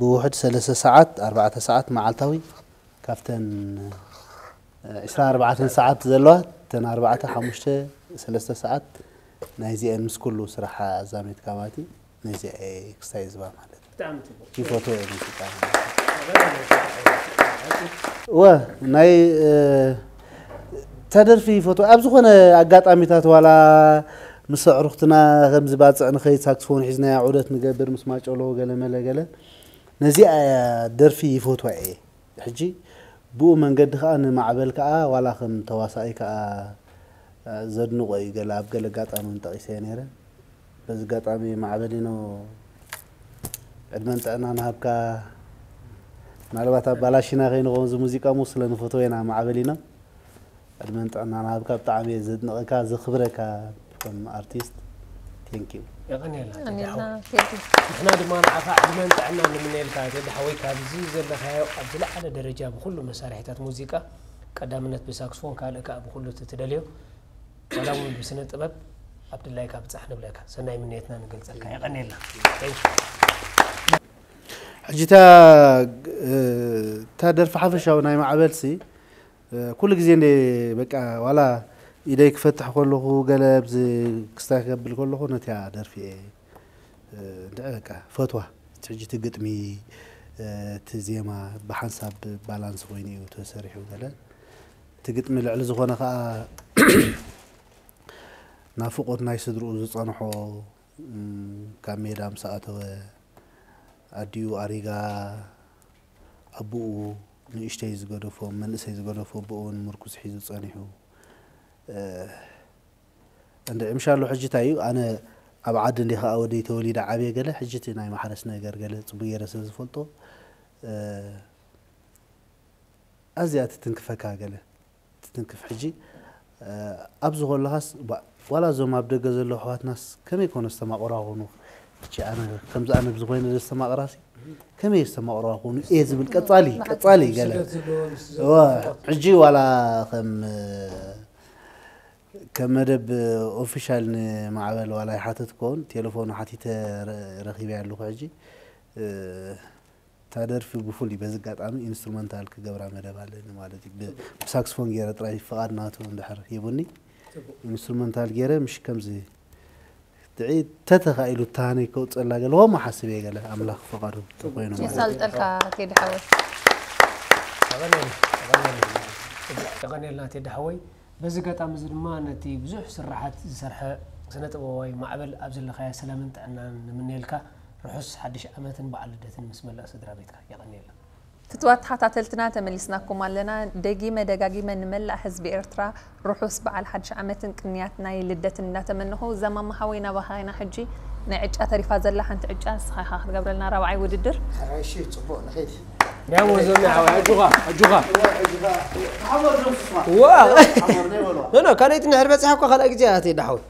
ብውሕድ ሰለስተ ሰዓት ኣርባዕተ ሰዓት መዓልታዊ ካብተን ዕስራ ኣርባዕተን ሰዓት ዘለዋ እተን ኣርባዕተ ሓሙሽተ ሰለስተ ሰዓት ናይዚአን ምስ ኩሉ ስራሓ ኣዛሚድካ ማለት እዩ ነዚኣ ክስታይ ዝባ ማለት እዩ ይፈትዎ እየ ሙዚቃ እወ ናይ ተደርፊ ይፈትዎ ኣብ ዝኾነ ኣጋጣሚታት ዋላ ምስ ኣዕሩኽትና ከምዚ ባፅዕ ንኸይድ ሳክስፎን ሒዝናያ ዑደት ንገብር ምስ ማጨሎ ገለ መለ ገለ ነዚኣ እያ ደርፊ ይፈትዋ እየ ሕጂ ብኡ መንገዲ ከዓ ንማዕበል ከዓ ዋላ ከም ተዋሳኢ ከዓ ዘድንቆ እዩ ገለ ኣብ ገለ ኣጋጣሚ እውን ጠቂሰ ነይረ በዚ ኣጋጣሚ ማዕበሊኖ ዕድመን ጥዕናን ሃብካ ምናልባት ኣባላሺና ከይንኸውን እዚ ሙዚቃ ሞ ስለ ንፈትዎ ኢና ማዕበሊኖ ዕድመን ጥዕናን ሃብካ ብጣዕሚ እየ ዘድንቐካ ዘኽብረካ ከም ኣርቲስት thank you የቐንየልና ቴዲ ኣኒልና ሓወይ። ቴዲ ንሕና ድማ ንዓኻ ዕድመን ጥዕናን ንምነየልካ ቴዲ ሓወይ፣ ካብዚ ዘለኻዮ ኣብ ዝለዓለ ደረጃ ብኹሉ መሳርሒታት ሙዚቃ፣ ቀዳምነት ብሳክስፎን ካልእ ከኣ ብኹሉ እቲ ትደልዮ፣ ዋላ እውን ብስነ ጥበብ ኣብ ድላይካ ብጻሕ ንብለካ፣ ሰናይ ምንየትና ንገልጸልካ። የቐንየልና። Thank you። ሕጂ እታ እታ ደርፊ ሓፈሻዊ ናይ ማዕበልሲ ኩሉ ግዜ እንደ በቃ ዋላ ኢደይ ክፈትሕ ከለኹ ገለ ኣብዚ ክስታይ ከብል ከለኹ ነቲያ ደርፊ እየ እንደ በቃ ፈትዋ። ሕጂ እቲ ግጥሚ እቲ ዜማ ብሓንሳብ ባላንስ ኮይኑ እዩ ተሰሪሑ ገለ እቲ ግጥሚ ልዕሊ ዝኾነ ከዓ ናፍቆት ናይ ስድርኡ ዝፀንሖ ካብ ሜዳ ምስ ኣተወ ኣዲኡ ኣሪጋ ኣቡኡ ንእሽተይ ዝገደፎ መንእሰይ ዝገደፎ ኣቡኡ እውን ምርኩስ ሒዙ ፀኒሑ እንድዒ ምሻሎ ሕጂ እንታይ እዩ ኣነ ኣብ ዓዲ እንዲ ከዓ ወደይ ተወሊደ ዓብየ ገለ ሕጂ እቲ ናይ ማሕረስ ነገር ገለ ፅቡቅ ገይረ ስለ ዝፈልጦ ኣዝያ ትትንክፈካ ገለ ትትንክፍ ሕጂ ኣብዚ ከለኻስ ዋላ እዞም ኣብ ደገ ዘለዉ ኣሕዋትናስ ከመይ ኮነ ዝተማቕሩ ኣኾኑ ሕጂ ኣነ ከምዚ ኣነ ብዝኾይነ ዶ ዝተማቕራሲ ከመይ ዝተማቕሩ ኣኾኑ እየ ዝብል ቀጻሊ ቀጻሊ ገለ ሕጂ ዋላ ከም ከም መደብ ኦፊሻል ንማዕበል ዋላ ይሓተት ክኸውን ቴሌፎኑ ሓቲተ ረኺበያ ኣለኹ ሕጂ እታ ደርፊ ብፍሉይ በዚ ኣጋጣሚ ኢንስትሩመንታል ክገብራ መደብ ኣለኒ ማለት እዩ። ብሳክስፎን ገይረ ጥራይ ፍቓድ ናቱ እንድሕር ሂቡኒ ኢንስትሩመንታል ገይረ ምሽ ከምዚ ድዒ ተተኻኢሉ እታሃነይ ከውፅእላ ገለ ሆሞ ሓስብ እየ ገለ ኣምላኽ ፍቓዱ ተኮይኑ ማለት እዩ። የሳልጠልካ ቴዲ ሓወይ። የቐንየልና ቴዲ ሓወይ። በዚ ኣጋጣሚ እዚ ድማ ነቲ ብዙሕ ስርሓት ዝሰርሐ ስነ ጥበባዊ ማዕበል ኣብ ዘለኻዮ ሰላምን ጥዕናን ንምነየልካ። ርሑስ ሓድሽ ዓመትን በዓል ልደትን ምስ መላእ ስድራ ቤትካ። የቐንየልና። ፍትዋት ተኸታተልትና ተመሊስናኩም ኣለና። ደጊመ ደጋጊመ ንመላእ ህዝቢ ኤርትራ ርሑስ በዓል ሓድሽ ዓመትን ቅንያት ናይ ልደትን እንዳተመነኹ፣ ዘማም ሓወይ ናባኻ ኢና ሕጂ። ናይ ዕጫ ተሪፋ ዘላ ሓንቲ ዕጫ ንስኻ ኢኻ ክትገብረልና ራብዓይ ውድድር። ሕራይ እሺ ጽቡቕ ንኸይድ። ያሞ ዘሚ ሓወይ ኣጆኻ ኣጆኻ። ዋ ኖ ካልኣይቲ እንድሕር በፂሓ እኮ ካልኣይ ግዜ እያ ትሄዳ ሓወይ።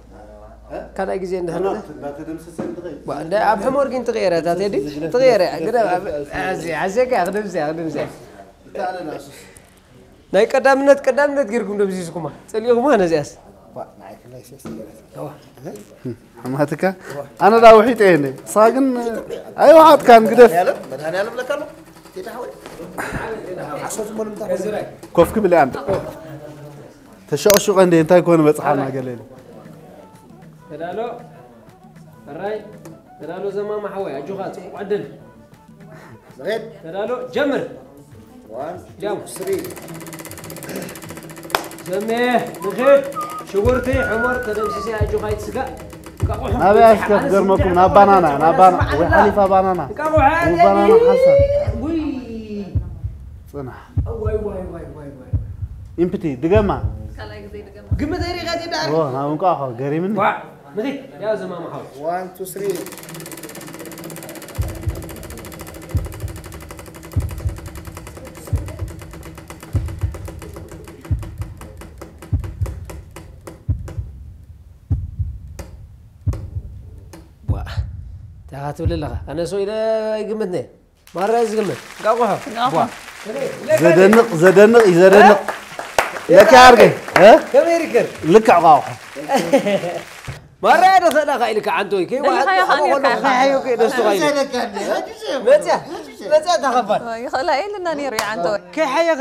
ካልኣይ ግዜ እንድሕር በፂሓ። ዋ እንደ ኣብ ሕሞር ግን ትቕየረ እታ ቴዲ ትቕየረ እያ። ግደ ኣዚ ኣዘጋ ክድምዚ ክድምዚ ናይ ቀዳምነት ቀዳምነት ጌርኩም ደብዚዝኩማ ጸሊእኩማ ነዚኣስ። ሓማትካ ኣነ ዳ ውሒጠ እየ ንስኻ ግን ኣይወሓጥካን ግደፍ። ኮፍ ክብል እያ ተሸቕሹቐ እንደ እንታይ ኮነ በፅሓና ገለ ኢለ። ተዳሎ ሕራይ ተዳሎ ዘማማ ሓወይ ኣጆኻ ፅቡቕ ዕድል። ንኸይድ ተዳሎ ጀምር። ዋን ጃም ስሪ ዘሜ ንኸይድ። ሽጉርቲ ሕሞር ተደምሲሰ ኣጆኻ ኣይትስጋእ። እንቃቑሖ ናበይ ኣሽከፍ ገርመኩም ናብ ባናና ናብ ባና ወይ ሓሊፋ ባናና እንቃቑሖ ባናና ሓሳብ ውይ ፅናሕ ዋይ ዋይ ዋይ ዋይ ዋይ ኢምፕቲ ድገማ ግምት ኣይሪኻ ቴዳ ኦ ናብ እንቋቑሖ ገሪምኒ ዋ ንኸይድ ያ ዘማማ ሓወይ ዋን ቱ ስሪ ዋ እንታይ ኢኻ ትብል ኣለኻ ኣነ ሰው ኢለ ኣይግምትነ ማራ እዩ ዝግምት እንቃቑሖ ዋ ዘደንቕ ዘደንቕ እዩ ዘደንቕ ለካ ኣርገ እ? ከመይ ሪከር ልክዕ ቋቑሖ ማራ ዶ ኸእላኻ ኢልካ ዓንቶይ ደሊኻዮ ኸኣ ኔርካ ኢኻ። ከይሓዮ ከይደስቶ ኸይደ መፅያ መፅያ ተኸባል ይኽእላ የልና ነይሩ ይዓንተ ወይ ከይሓየኸ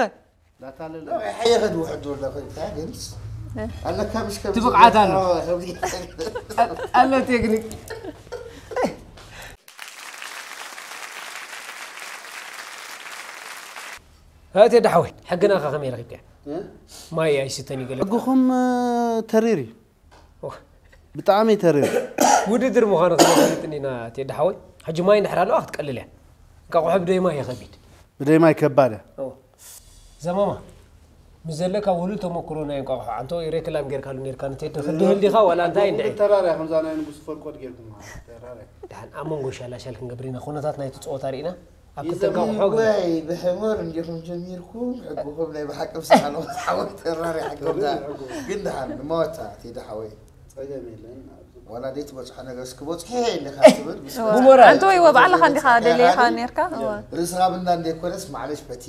ሓየኸ ድውሕድ ወላ ኮይንካ ግንስ ኣለካ ምሽ ከም ትብቕዓት ኣሎ። ኣሎ ቴክኒክ ቴዲ ሓወይ ሕግና ከ ከመይ ረኺብካ ማይ ኣይስተን እዩ ገለ ሕግኹም ተሪር እዩ ብጣዕሚ ተሪር ውድድር ምዃኑ ክነፈልጥን ኢና ቴዲ ሓወይ ሕጂ ማይ እንድሕር ኣለዋ ክትቀልል እያ እንቃቑሖ ብደይ ማይ እየ ከቢድ ብደይ ማይ ከባድ እያ ዘማማ ምስ ዘለካ ውሉድ ተመክሮ ናይ እንቋቑሖ ዓንቶ ሬክላም ጌርካሉ ኔርካ ንቴዲ ክድህል ዲኻ ዋላ እንታይ እንድዒ ተራርያ ከምዛ ናይ ንጉስ ፈርቆድ ጌርኩም ተራርያ ድሓን ኣብ መንጎ ሻላሻል ክንገብር ኢና ኩነታት ናይቲ ፀወታ ርኢና ኣብ ክልተ እንቋቑሖ ገለ ወይ ብሕሞር እንዲኹም ጀሚርኩም ሕግኹም ናይ ብሓቂ ብሰዓሎ ሓወት ተራርያ ሕጎምታ ግን ድሓን ንመወታ ቴዲ ሓወይ ጸገም የለን። ወላ ደይ ትበጽሖ ነገር እስኪ በጽሑ የለ ትብል ምስ ጉሞራ። ኣንተ ወይ ባዕልኻ እንዲኻ ደሊኻ ነርካ ርእስኻ ብንዳ እንደ ኮነስ ማዕለሽ በቲ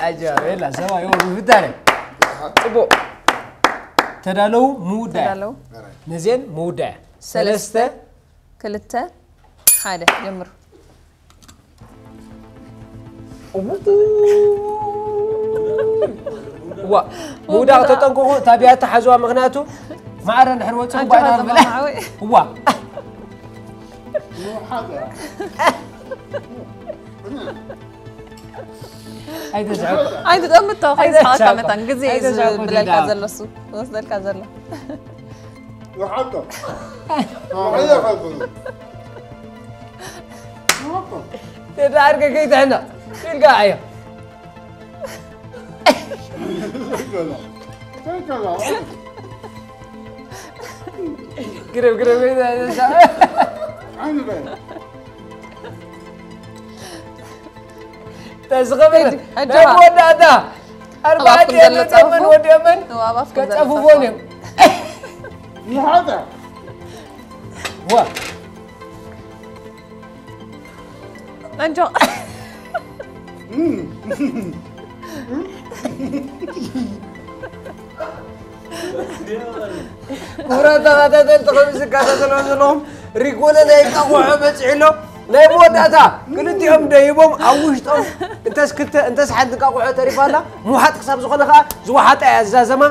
ኣጃ የላ ሰባ ይወ ብዳረ ጽቡቅ ተዳለው ምውዳያ ተዳለው ነዜን ምውዳያ ሰለስተ ክልተ ሓደ ጀምሩ። ዋ ምውዳቕ ተጠንቀቑ። እታ ቢያታ ሓዝዋ ምኽንያቱ ማዕረ እንድሕር ወፂኹም ባይና ንብላ። እዋ ኣይተስሕቁ። ኣይትጠምት ተው ከይስሓቀካ ኣይተስሕቁ። መታን ግዜ እዩ ኣይተስሕቁ ዝብለልካ ዲዳ። ዘሎ እሱ ዝወስደልካ ዘሎ። ይሓቶ ይሓቶ ዲዳ ኣድገ ከይትሕነቕ ኢልካ ኣዮ። ግረብ ግረብ ተዝኸብር ኣጆኻ። መወዳእታ ኣርባዕተ ኣባኩም ዘሎ የመን ጸፉፉ። ወዲ የመን እዋ፣ ኣባኩም ዘሎ ከጸፉፎ ጸፉፉ። እዮም ዋ ኣጆ ኩብራ ተኸታተልቲ ከም ዝከታተልዎ ዘለኹም ሪጎለ ናይ እንቃቑሖ በፂሑ ኣሎ ናይ መወዳእታ ክልቲኦም ደይቦም ኣብ ውሽጦም እንተስ ክልተ እንተስ ሓንቲ እንቃቑሖ ተሪፋ ኣላ ምውሓጥ ክሳብ ዝኾነ ከዓ ዝወሓጣ እያ እዛ ዘማ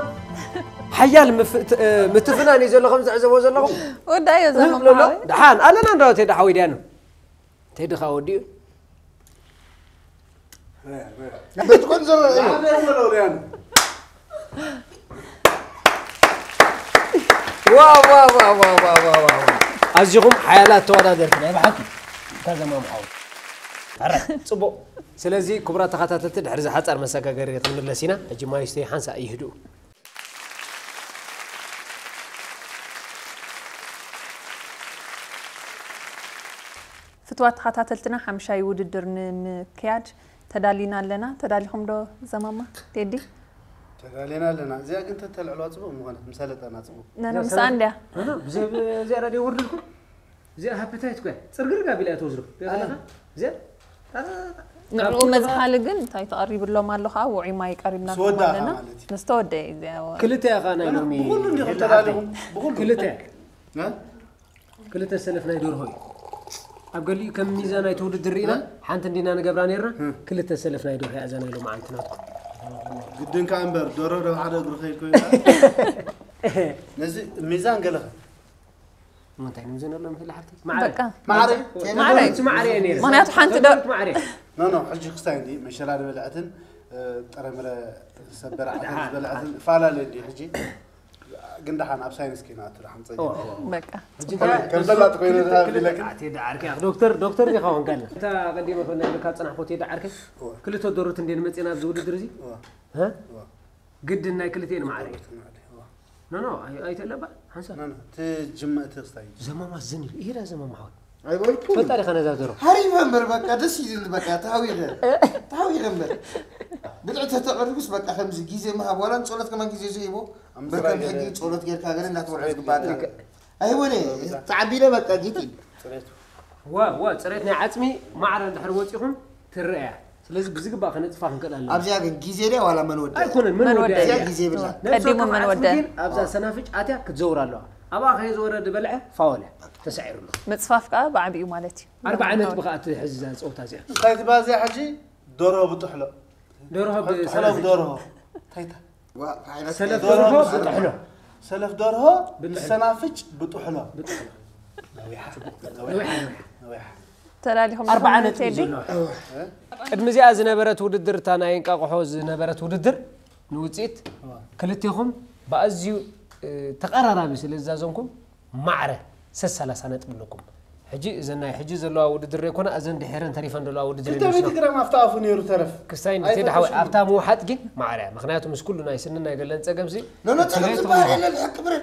ሓያል ምፍ- እ፣ ምትፍናን እዩ ዘሎ ከም ዝዕዘቦ ዘለኹም ወዳዮ ዘመን ዝብሎ ኣሎ መሓወይ ደሓን ኣለና እንዳወ ቴዲ ሓወይ ድያኖ ቴዲ ከዓ ወዲኡ በትኮን ዘሎ እዩ ዋው ዋው ዋው ዋው ዋው ዋው ዋው። ኣዚኹም ሓያላት ተወዳደርቲ ናይ ብሓቂ እንታይ ዘማምሓው ኣረ ጽቡቕ ስለዚ ክቡራት ተኸታተልቲ ድሕሪ ዝሓጻር መሰጋገሪ ክንምለስ ኢና ሕጂ ማይስተይ ሓንሳ ይህድኡ ፍትዋት ተኸታተልትና ሓምሻይ ውድድር ንምክያድ ተዳሊና ኣለና። ተዳሊኹም ዶ ዘማማ ቴዲ? ተዳሊና ኣለና። እዚኣ ግን ተተልዕልዋ ጽቡቕ ምኾነት፣ ምሰለጠና ጽቡቕ። ነነ ምስኣ እንድያ። እዚኣ ራድዮ ወርድልኩም እዚኣ ሃፕታይት ኮያ ጽርግርግ ኣቢላ እያ ተወስዶ ኣለኻ እዚኣ ንዕኡ መዝሓሊ ግን እንታይ ተቐሪብሎም ኣሎ ከዓ ውዑይ ማይ ቀሪብናልኩም ዝወዳእኻ ኣለና። ማለት እዩ። ምስ ተወደአ እዩ እዚኣ ወ- ክልተ ኢኻ ናይ ሎሚ ብኹሉ እንዲኹም ሄድና ተዳሊኹም ሓፍተይ። ብኹሉ ክልተ እ? ክልተ ሰለፍ ናይ ደርሆ እዩ ኣብ ገሊኡ ከም ሚዛን ኣይትውድድር ርኢና ሓንቲ እንዲና ንገብራ ነርና ክልተ ሰለፍ ናይ ደርሆ እያ እዛ ናይ ሎማዓንቲ ናትኩም ግድን ከኣ እምበር ደሮ ደብ ሓደ እግሪ ከይድ ኮይኑ ነዚ ሚዛን ገለኸ እንታይ ንምዘነሎም ክእል ሓፍተይ በቃ ማዕረ ማዕረ ማዕረ እየ ነይረ ምክንያቱ ሓንቲ ዶ- ማዕረ ኖ ኖ ሕጂ ክስታይ እንዲ መሸላ ዝበልዐትን ጥረምረ ሰበረ ዓተር ዝበልዐትን ፈላለ እንዲ ሕጂ ግን ደሓን ኣብ ሳይንስ ከይንኣቱ ደሓን ፀገም በቃ ከም ዘላጥ ኮይኑ ዝሃብ ኢለክን ዶክተር ዶክተር ዲኻ ወንጋልና እታ ቀዲመ ኮና ኢልካ ፅናሕኮ ትሄዳ ዓርከ ክልተ ዶርት እንዴ ንመፅና ኣብዚ ውድድር እዚ እ? ግድን ናይ ክልቴን ማዕረ እዩ ኖ ኖ ኣይተለባ ሓንሳብ ትጅምእ ትክስታይ ዘማማ ዝን ኢሉ ይሄዳ ዘማማ ሓወት ኣይበልኩም ፈጣሪ ከነዛዘሮ ሃሪፈ እምበር በቃ ደስ ይብል በቃ ተሃዊኸ ተሃዊኸ እምበር ብልዕ ተተቐርብስ በቃ ከምዚ ግዜ ምሃብ ዋላ ንፀሎት ከማን ግዜ ዘይቦ ብርከም ሕጂ ፀሎት ጌርካ ገለ እናተወርዐ ዝግባእካ ኣይወነ ተዓቢለ በቃ ጌት ኢሉ ዋ ዋ ፅሬት ናይ ዓፅሚ ማዕረ እንድሕር ወፂኹም ትረእያ ስለዚ ብዝግባእ ከነፅፋ ክንክእል ኣለና ኣብዚኣ ግን ግዜ ድያ ዋላ መን ወደ ኣይኮነን መን ወደ ወደ? እዚኣ እያ? ግዜ ብላ ቀዲሙ መን ወደ? ኣብዛ ሰናፍጭ ኣትያ ክትዘውር ኣለዋ ኣብኣ ከይዝወረድ በልዐ ፋወል እያ ተሳዒሩ ኣሎ ምፅፋፍ ከዓ ብዓብኡ ማለት እዩ። ኣርባዓ ነጥቢ ከዓ ትሕዝ እዛ ፀወታ እዚኣ እንታይ ትባል እዚኣ ሕጂ ደርሆ ብጥሕሎ ደርሆ ጥሕሎ ብሰናፍጭ ደርሆ እንታይ ታ ሰለፍ ደርሆ ደርሆ ብሰናፍጭ። ብጥሕሎ ሰለፍ ደርሆ ብጥሕሎ። ብሰናፍጭ ብጥሕሎ ነዊሓ ነዊሕ ነዊሕ ነዊሓ ተላሊኹም ኣርባዓ ዲኹም ነጥቢ ቴዲ? ዘለዋ ቅድሚ እዚኣ ዝነበረት ውድድር እታ ናይ እንቃቑሖ ዝነበረት ውድድር ንውፅኢት ክልቴኹም ብኣዝዩ እ፣ ተቐራራቢ ስለ ዝዛዘምኩም ማዕረ ሰሰላሳ ነጥቢ ኣለኩም ሕጂ እዘን ናይ ሕጂ ዘለዋ ውድድር ዘይኮና እዘን ድሒረን ተሪፈን ዘለዋ ውድድር ክልተ ሚእቲ ግራም ኣብቲ ኣፉ ነይሩ ተረፍ ክስታይ ኣይፈተሽን። ንቴዲ ሓወይ ኣብታ ምውሓጥ ግን ማዕረ እያ ምክንያቱ ምስ ኩሉ ናይ ስንን ናይ ገለን ፀገም ሲ ኖኖ ፀገም ዝበሃል የለን ሕቂ ብረ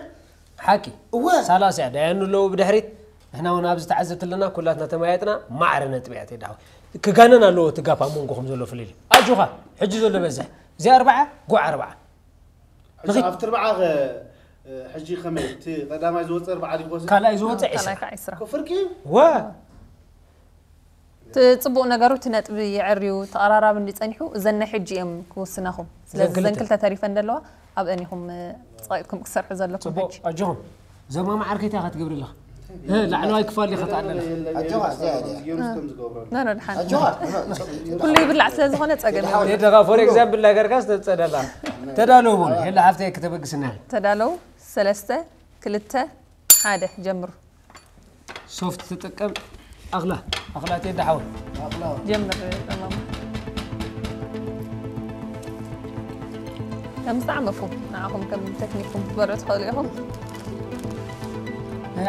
ሓቂ እወ ሳላስ እያ ዳያኑ ኣለዉ ብድሕሪት ንሕና እውን ኣብዚ ተዓዘብቲ ኣለና ኩላትና ተመያየጥና ማዕረ ነጥቢ እያ ቴዲ ሓወይ ክጋነን ኣለዎ እቲ ጋፕ ኣብ መንጎኹም ዘሎ ፍልልይ ኣጆኻ ሕጂ ዘሎ በዝሕ እዚ ኣርባዓ ጉዕ ኣርባዓ ሕጂ ኣብቲ ኣርባዓ ከ ሕጂ ከመይ እቲ ቀዳማይ ዝወፀ ኣርባዓ ዲኮስ ካልኣይ ዝወፅእ ዒስራ ካልኣይ ከዓ ዒስራ ኮፍርቂ ዋ እቲ ፅቡቅ ነገሩ እቲ ነጥቢ የዕርዩ ተቐራራቢ እንዲፀኒሑ እዘን ናይ ሕጂ እዮም ክውስናኹም ስለዚ እዘን ክልተ። እዘን ክልተ ተሪፈን ዘለዋ ኣብአን ኢኹም ፀቂጥኩም ክሰርሑ ዘለኩም ፅቡቅ ሕጂ ኣጆኹም ዘማማ ዓርከይ እንታይ ክትገብሪ ኣለኻ እ፣ ላዕለዋይ ክፋል ኢኻ ተኣለለ ኣጆኻ፣ እዚኣ እያ። ዮንስ ከም ዝገብረሉ ነረድሓን ኣጆኻ ኩሉ ይብላዕ ስለ ዝኾነ ፀገም የብሉን። ቴድኻ ፎር ኤግዛምፕል ነገር ካስ ተፀደላ ተዳለዉ በሉ የላ ሓፍተይ ክተበግስና ተዳለዉ ሰለስተ ክልተ ሓደ ጀምሩ ሶፍት ትጥቀም ኣኽላ ኣኽላ ቴዳ ሓወይ ጀምር ማማ ከም ዝጠዓመኩም ንዓኹም ከም ቴክኒክኩም ክትበልዑ ትኽእሉ ኢኹም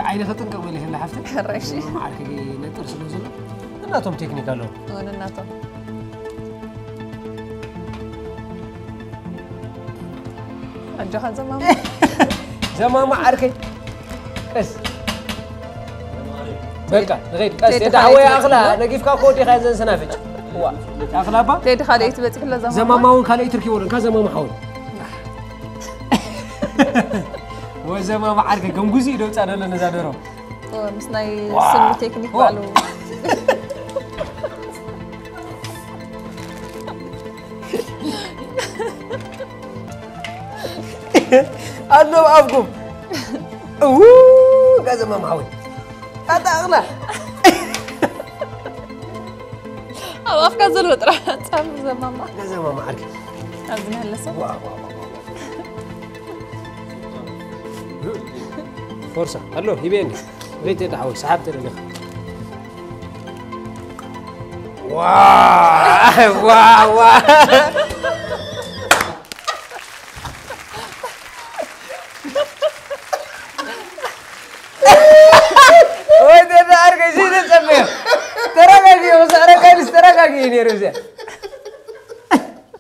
ዓይነ ክጥንቀቕ ኢለ ከላ ሓፍተይ ሕራይ እሺ ማዓርከ ነጥር ስለ ዘሎ እናቶም ቴክኒክ ኣለዉ እውን እናቶም ኣጆኻ ዘማማ ዘማማ ዓርከይ ቀስ በቃ ንኸይድ ቀስ ቴዲ ቴዲ ሓወይ ሓወይ ኣኽላ ትበፅሕ ነጊፍካ እኮ ወዲኻ ዘን ሰናፍጭ ዋ ኣኽላ እባ ቴዲ ካልኦይ ትበፅሕ ኣሎ ዘማማ ዘማማ እውን ካልኦይ ትርኪ ወለንካ ዘማማ ሓወይ ወይ ዘማማ ዓርከይ ከም ጉዚ ኢዶ ፃ ደሎ ነዛ ደሮ ኦ፣ ምስ ናይ ዋ! ስኒ ቴክኒክ ዋ! ባሉ ኣሎ ኣብኩም እው ጋዘማ ማሓወይ ኣታ ኣኽላ ኣብ ኣፍካ ዘሎ ጥራሕ ጻም ዘማማ ጋዘማ ማዓርኪ ኣብዚ ንህለሰ ፎርሳ ኣሎ ሂቤኒ ቤት ዳሓወይ ሰሓብ ተደለኻ ዋ ዋ ዋ ወይ ደዳ ኣርከ እዚ ተጸምዮ ተረጋጊ ወሳዕረ ቀንስ ተረጋጊ ነይሩ እዚ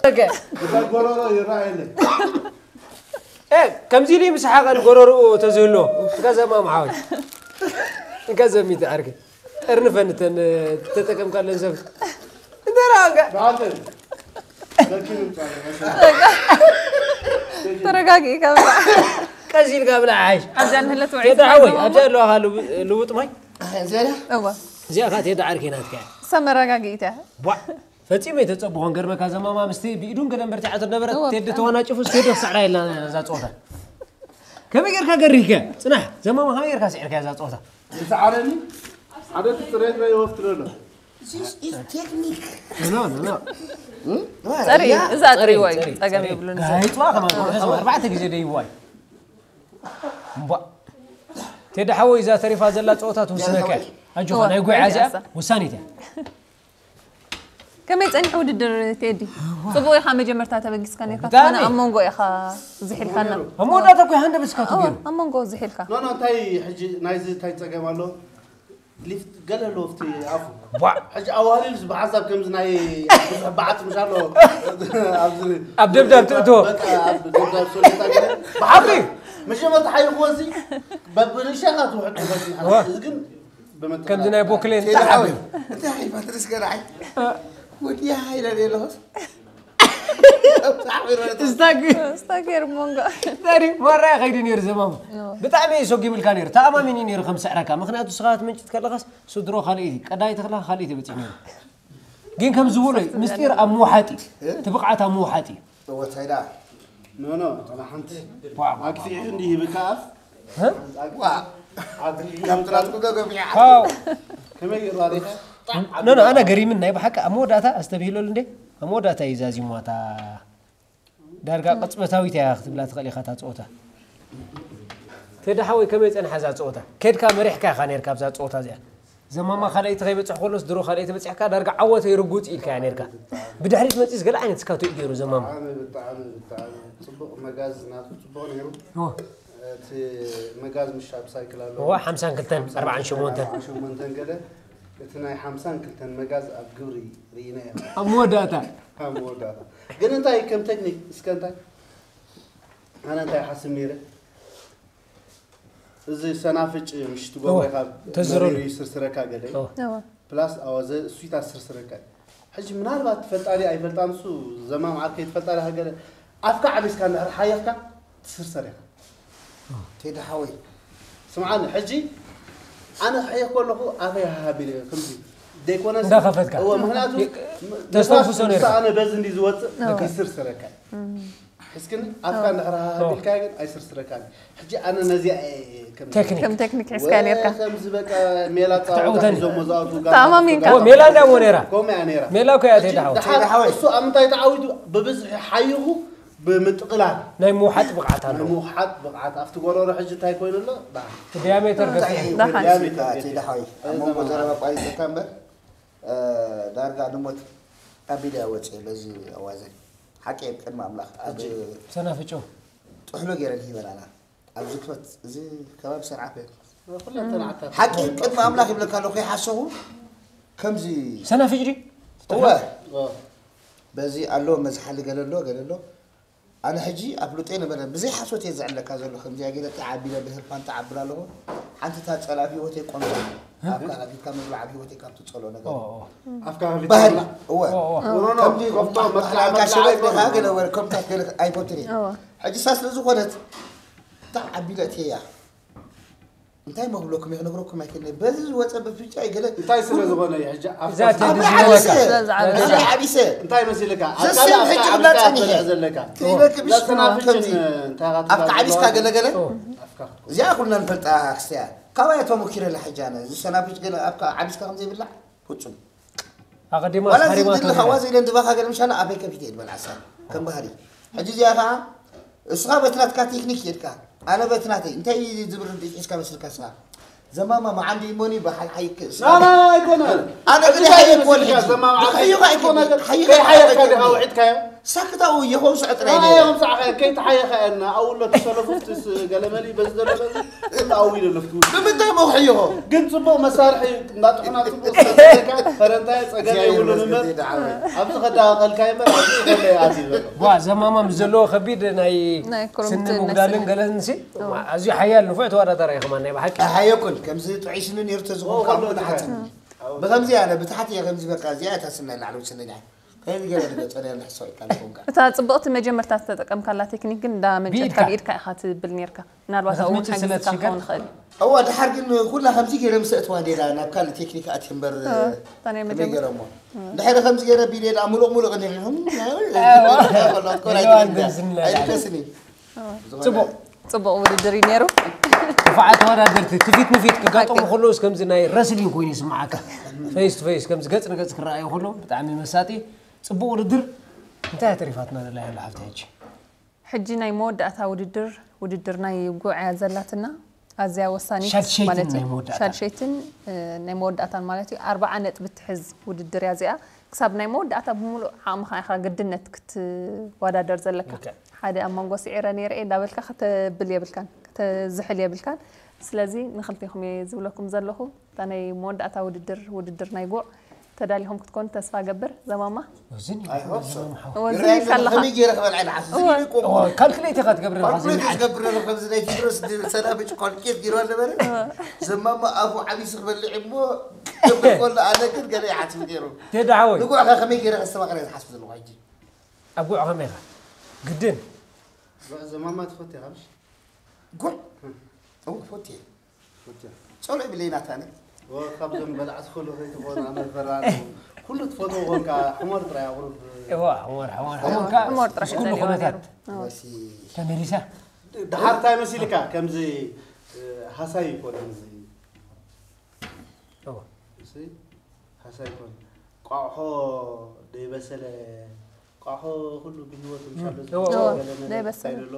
ኦኬ እዛ ጎረሮ ይረኣየለይ እ ከምዚ ኢሉ ምስ ሓቐን ጎረርኡ ተዝህሎ እንካ ዘማም ሓወይ እንካ ዘሚት ዓርኪ ጠርንፈን እተን ተጠቀምካለን ሰብ እንተ ረኣንካ ብሓቂ ዘኪሩ ይጻረፍ ተረጋጊ ከብዛ ቀስ ኢልካ ብላ ዓይሽ ኣብዛ ንህለት ቴዳ ሓወይ ኣብዛ ኣለዋኻ ልውጥ ማይ ዘላ እዋ እዚኣ ካ ቴዳ ዓርኪ ናትካ እያ ሰብ መረጋጊኢት እያ ቧዕ ፈጺመ የተጸብኾን ገርመካ ዘማማ ምስቲ ብኢዱን ገደን በርቲዓቶ ነበረት እወ። ቴዲ ተዋናጭፉስ ቴዲ ክስዕራ ኢልና እዛ ጸወታ ከመይ ጌርካ ገሪህከ ጽናሕ ዘማማ ከመይ ጌርካ ስዒርካ እዛ ጸወታ ዝሰዓረኒ ሓደ እቲ ጽሬት ናይ ወፍትረ ኣሎ ቴክኒክ ኖ ኖ ኖ ጸሪ እዛ ጥሪዋ እዩ ጸገም የብሉን ጋይጥዋ ከማን ኮርሕስ ኣርባዕተ ግዜ ደይዋ እዩ እምቧ ቴዲ ሓወይ እዛ ተሪፋ ዘላ ጸወታ ትውስነካ እያ ኣጆኻ ናይ ጉያ እዚኣ ውሳኔት እያ ከመይ ጸኒሑ ውድድር ቴዲ ጽቡቅ ኢኻ መጀመርታ ተበጊስካ ነርካ ብጣዕሚ። ትኾነ ኣብ መንጎ ኢኻ ዝሒልካና ኣብ መወዳእታ እኮ ሃንደ በስካቱ ገይሩ ኣብ መንጎ ዝሒልካ ኖ ኖ እንታይ ሕጂ ናይዚ እንታይ ጸገም ኣሎ ሊፍት ገለ ኣለዎ ኣብቲ ኣፉ ቧዕ ሕጂ ኣዋህሊሉስ ብሓንሳብ ከምዚ ናይ ብዙሕ በዓት ምሽ ኣሎ ኣብዚ ኣብ ደብዳብ ትእትዎ በቃ ኣብ ደብዳብ ሶሌታ ገለ ብሓቂ መጀመርታ ሓይልክዎ እዚ በብንእሽተኻ ትውሕድ ትመስል ሓሳብ። እዚ ግን ብመጠን ከምዚ ናይ ቦክሌን ቴዲ ሓወይ እንታይ ሓይፋ ትርስገራዓይ ወዲያ ሓይለ ኣለኹስ እስታግ ስታጌር መንጎ ዳሪ ወራይ ከይዲ ነይሩ ዘማማ ብጣዕሚ እዩ ሰጊምልካ ነይሩ ተኣማሚኒ ነይሩ ከም ስዕረካ ምክንያቱ ስኻት ምንጭት ከለኻስ ስድሮ ካልእ እዩ ቀዳይ ተኽላ ካልእ ተበፂሕ ነይሩ ግን ከም ዝበሎ እዩ ምስጢር ኣብ ምውሓጥ እዩ እቲ ብቕዓት ኣብ ምውሓጥ እዩ ወታይዳ ኖ ኖ ዋላ ሓንቲ ኣግፊሑ እንዲ ሂብካ ኣፍ ዋ ካብ ጥራጥቁ ገገፊዓ ካው ከመይ ገይሩ ኣሪኻ ኖ ኖ ኣነ ገሪምን ናይ ብሓቂ ኣብ መወዳእታ ኣስተብሂለሉ እንዴ ኣብ መወዳእታ እዩ ዛዚሟታ ዳርጋ ቅጽበታዊት እያ ክትብላ ትኽእል ኢኻ እታ ፀወታ ቴዲ ሓወይ ከመይ ፀንሓ እዛ ፀወታ ከድካ መሪሕካ ኢኻ ነርካ ኣብዛ ፀወታ እዚኣ ዘማማ ካልኣይቲ ከይበፅሕ ከሎስ ድሮ ካልኣይቲ በፂሕካ ዳርጋ ዓወተይ ርጉፅ ኢልካ እያ ነርካ ብድሕሪት መፂስ ገለ ዓይነት ስካቶ እዩ ገይሩ ዘማማ ብጣዕሚ ብጣዕሚ ብጣዕሚ ጽቡቕ መጋዝ ናቱ ጽቡቕ ነይሩ ኦ፣ እቲ መጋዝ ምሽ ኣብ ሳይክል ኣለዎ እዋ ሓምሳን ክልተን ኣርባዓን ሸሞንተን ሸሞንተን ገለ እቲ ናይ ሓምሳን ክልተን መጋዝ ኣብ ግብሪ ርኢና ኢና ኣብ መወዳእታ ኣብ መወዳእታ ግን እንታይ ከም ቴክኒክ እስከ እንታይ ኣነ እንታይ ሓስብ ነይረ እዚ ሰናፍጭ ምሽ ትገብሮ እወ፣ ኢኻ ተዝረሉ። መሪሩ ይስርስረካ ገለ እወ። እወ። ፕላስ ኣዋዘ እሱይታ ስርስረካ እዩ ሕጂ ምናልባት ትፈልጣ ድያ ኣይፈልጣ ንሱ ዘማም ዓርከይ ትፈልጣ ድያ ሃገረ ኣፍካ ዓቢስካ እንድሕር ሓየኽካ ትስርሰር ኢኻ ቴዲ ሓወይ ስምዓኒ ሕጂ ኣነ ክሕየኽ ከለኹ ኣፈይ ሃሃቢለ ከምዚ ዘይኮነ እንዳኸፈትካ። እወ ምክንያቱ ተስተንፍሶ ነርካ። ኣነ በዚ እንዲ ዝወፅእ ይስርስረካ ሕዝክኒ ኣፍካ እንድሕር ሃሃቢልካ ግን ኣይስርስረካን ሕጂ ኣነ ነዚኣ እየ ከም ቴክኒክ ከም ቴክኒክ ሒዝካ ነርካ ከምዚ በቃ ሜላ ፃወታ ክትዕውተኒ። ሒዞሞ ዝኣትዉ ተኣማሚንካ። ሜላ እንዳሞ ነራ ከምኡ እያ ነራ ሜላ እኮ እያ ቴዲ ሓወይ ደሓር እሱ ኣብ ምንታይ ተዓዊቱ ብብዝሒ ሓይኹ ብምጥቕላል ናይ ምውሓጥ ብቕዓት ናይ ኣለዎ ምውሓጥ ብቕዓት ኣብቲ ጎረሮ ሕጂ እንታይ ኮይኑ ኣሎ ዳ- ዲያሜተር ገፊሕ እንታይ እዩ ደሓን። ዲያሜተር ቴዲ ሓወይ ኣብ መንጎ ዘረባ ቋሪፀካ እምበር እ፣ ዳርጋ ንሞት ኣቢለ እያ ወፅየ በዚ ኣዋዘ ሓቂ እየ ቅድሚ ኣምላኽ ኣብ ሰናፍጩ ጥሕሎ ገይረን ሂበናና ኣብዚ ክፈት እዚ ከባቢ ሰርዓፈ ኩለንተና ዓታት ሓቂ ቅድሚ ኣምላኽ ይብለካ ኣለኹ ከይሓሰኹ ከምዚ ሰናፍጭ ድዩ እወ ኦ፣ በዚ ኣሎ መዝሓሊ ገለ ኣሎ ገለ ኣሎ ኣነ ሕጂ ኣፍልጦ ነበረ ብዘይ ሓሶት እየ ዘዕለካ ዘሎ ከምዚኣ ገለ ጣዕ ኣቢለ ብህርፋን ጣዕ ኣብላ ኣለኹ ሓንቲ እታ ጸላእ ኣብ ህይወተይ ቆምታ ኣፍካ ከፊትካ ምብላዕ ኣብ ህይወተይ ካብ ትጸልኦ ነገር ኦ፣ ኦ። ኣፍካ ከፊት ባህል ትብላ። እወ ኦ፣ ኦ። ኖ፣ ኖ፣ ኖ፣ ከምዚ ከፍቶ፣ መጥቃዕ፣ ኣልካ መጥቃዕ ሸበጥ ኣይኮነን። ኢኻ ገለ ወረ ከምታት ገለ ኣይፈቱን እየ እወ። ሕጂ ሳ ስለ ዝኾነት ጣዕ ኣቢለ እትየያ እንታይ መብለኩም እየ ክነግረኩም ኣይክእልን በዚ ዝወፀ ብፍጫይ ገለ እንታይ ስለ ዝኾነ እዩ ሕጂ ኣፍካ እዛ ከፊት ቴዲ ዓቢሰ ዝበለካ። እዚ ዓቢሰ እንታይ መሲልካ ዘሴም ኣካል ሕጂ ኣብታ ብላ ዓቢስካ ጸኒሐ ትበልዕ ዘለካ ከይበክብሽ ዘሰናፍጭን ከምዚ እንታይ ኢኻ ኣብካ ትብሎ ዓቢስካ ዘለኻ? ገለገለ ኣፍካ ክትኮ እዚኣ ኩልና ንፈልጣ ክስተያ ካባያ ተሞኪረላ ሕጂ ኣነ ዝሰናፍጭ ገለ ኣብካ ዓቢስካ ከም ዘይብላዕ ፍጹም ኣቐዲማ ዋላ እዚ ኣስሓሪማቶ ድልኻ ዋዚ ኢለ እንድባኻ ገለ ምሻና ኣበይ ከፊተ ይድበል ዓሳ ከም ባህሪ ሕጂ እዚኣ ከዓ እስኻ በትናትካ ቴክኒክ ኬድካ ኣነ በትናተይ እንታይ ዝብር ሒዝካ መስልካ እስኻ ዘማማ መዓንዲ እሞኒ ብሓልሓይ ክእስ ኣይኮነ ኣነ ግን ሓየክ ወልድ እዩ። ሓየክ ኣይኮነ። ሓየክ ሓየካ ኣይኮነ። ዲኻ ውዒድካዮ ሳክታው የኸውስ ዕጥራይ ኣይ ነይረ ከምሳዕ ከይተሓየኸ እና ኣብኡ ለተሰለፉ ገለመሊ በዚ ዘሎ በዚ ኩሉ ኣዊ ለለፍቱ ብምንታይ መውሕይኾ ግን ፅቡቅ መሳርሒ እንዳጥሑና ፅቡቅ ስለዘለካ ፈረንታይ ፀገም የብሉን እምበር ኣብዚ ከዳቀልካ እምበር ኣብዚ ይኮለ ኣትዩ ዘሎ ጓ ዘማማ ምስ ዘለዎ ከቢድ ናይ ናይ ክርምቲ ስኒ ምጉዳልን መስል። ገለን ሲ ኣዝዩ ሓያል ንፉዕ ተወዳዳሪ እዩ ከማን ናይ ብሓቂ ሓየኩን ከምዚ ጥዑይ ስኒ ነይሩ ተዝኾን ካብ ብታሕቲ ብከምዚ ኣነ ብታሕቲ እየ ከምዚ በቃ እዚኣ እታ ስኒ ላዕለዎት ስኒ ዲሓ ከዚ ገለ ንገጸ ናይ ንሕሶ ይቃልኩም ጋር እታ ጽብቕቲ መጀመርታ ዝተጠቀምካላ ቴክኒክ ግን እንዳ መንጨትካ ብኢድካ። ብኢድካ ኢኻ ትብል ነርካ ምናልባት ኣብኡ መቸ ሓጊዝካ ስለ ትሽገር? ክኸውን ይኽእል እዩ እዋ ድሓር ግን ኩላ ከምዚ ገይረ ምስ እእትዋ እንዴ ዳ ናብ ካልእ ቴክኒክ ኣትየ እምበር እታ ናይ ከመይ መጀመርታ ገይረ እሞ እንድሕሪ ከምዚ ገይረ ቢለ ዳ ሙሉቕ ሙሉቕ እንዲሕም እንደዝን ኢላ። ኣይደስኒ ጽቡቕ። ጽቡቕ ውድድር እዩ ነይሩ ክፉዓት ተወዳደርቲ ትፊት ንፊት ክጋጠሙ ሓቂ። ከለውስ ከምዚ ናይ ረስሊን ኮይኑ ይስምዓካ ፌስ ቱ ፌስ ከምዚ ገጽ ንገጽ ክረኣዩ ከለዉ ብጣዕሚ መሳጢ ጽቡቕ ውድድር እንታይ ተሪፋትና ዘላ ያለ ሓፍቲ ሕጂ ሕጂ ናይ መወዳእታ ውድድር ውድድር ናይ ጉዕ እያ ዘላትና ኣዝያ ወሳኒት ሻድሸይትን ማለት እዩ ናይ መወዳእታን። ሻድሸይትን እ፣ ናይ መወዳእታን ማለት እዩ ኣርባዓ ነጥቢ ትሕዝ ውድድር እያ እዚኣ ክሳብ ናይ መወዳእታ ብምሉእ ዓቕምኻ ኢኻ ግድነት ክትወዳደር ዘለካ ኦኬ። ሓደ ኣብ መንጎ ስዒረ ነይረ እየ እንዳበልካ ከተብል የብልካን ከተዝሕል የብልካን ስለዚ ንክልቴኹም እየ ዝብለኩም ዘለኹ እታ ናይ መወዳእታ ውድድር ውድድር ናይ ጉዕ ተዳሊኹም ክትኮኑ ተስፋ ገብር ዘማማ ወዝን I hope so። ወዝን ይረኣየኒ ኢልካ ኣለኻ ከመይ ገይረ ክበልዓ ኢኻ እወ። ስኒ ቆም ካልኩሌት ኢኻ ትገብር ዘለኻ ካልኩሌት ዝንዓል። ዝገብር ዘለኹ ከምዚ ናይ ቴድሮስ ሰናፍጭ ካልኩሌት ገይሩ ኣነበረ ዘማማ ኣፉ ዓብዩ ክበልዕ እሞ ክብል ከሎ ኣነ ግን ገለ ይሓስብ ገይሩ ቴዲ ሓወይ ንጉዕኸ ከመይ ገይረ ከስተማቕረ ዝሓስብ ዘለኹ ሕጂ ኣብ ጉዕ ከመይ ኢኻ ግድን ዘማማ ትፈት ኢኻ ምሽ ጉዕ እው ፎቴ ጸሎ ይብለይ ናታኒ ካብዞም በላዕቲ ኩሉ ከይትኾን ኣመፈራ ኩሉ ትፈትዎ ኮንካ ሕሞር ጥራይ ኣቕርብ እዋ ሕሞር ሕሞር ሕሞር ሕሞር ጥራሕ ምስ ኩሉ ይደልዮ ኩነታት ነይሩ። መሲ ተመሊሳ ድሓር እንታይ መሲልካ ከምዚ እ፣ ሃሳይ ይኮን እዚ እዋ እዚ ሃሳይ ይኮን ቋቑሖ ደይበሰለ ቋቑሖ ኩሉ ብህይወት ምሻሎ እዋ። እዋ፣ ገለ ነገር ደይበሰለ። እንታይ ደሎ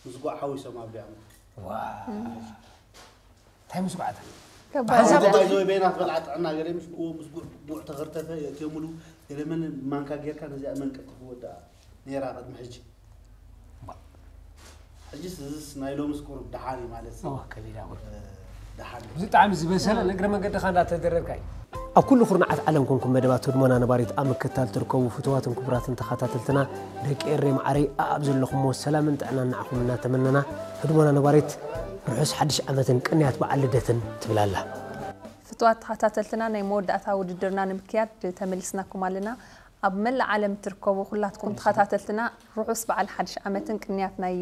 ምስ ጓዕ ሓዊሶም ኣብሊዖም ዋ እንታይ ምስ ጓዕታ ከባድ ሓንሳብ እዩ። ባይዞ በይና ትበልዓ ጥዕና ገለ ምስ ብኡ ምስ ጉዕ ጉዕ ተኸርተፈ የእትዮምሉ ገለ መን ማንካ ጌርካ ነዚኣ መንቀልቲ ክወድኣ ነይራ ቅድሚ ሕጂ ሕጂስ እዚስ ናይ ሎምስ ቁሩብ ደሓን እዩ ማለት እዩ እዋ ከቢዳ ቁሩብ ደሓን እዩ ብጣዕሚ ዝበሰለ ንእግረ መንገድኻ እንዳተደረብካ እዩ ኣብ ኩሉ ኩርናዓት ዓለም ኮንኩም መደባት ህድሞና ነባሪት ኣብ ምክትታል ትርከቡ ፍትዋትን ክቡራትን ተኸታተልትና ደቂ ኤሬ ማዓረይ ኣኣብ ዘለኹሞ ሰላምን ጥዕናን ንዓኹም እናተመነና ህድሞና ነባሪት ርሑስ ሓድሽ ዓመትን ቅንያት በዓል ልደትን ትብል ኣላ ፍትዋት ተኸታተልትና ናይ መወዳእታ ውድድርና ንምክያድ ተመሊስናኩም ኣለና ኣብ መላእ ዓለም ትርከቡ ኩላትኩም ተኸታተልትና ርሑስ በዓል ሓድሽ ዓመትን ቅንያት ናይ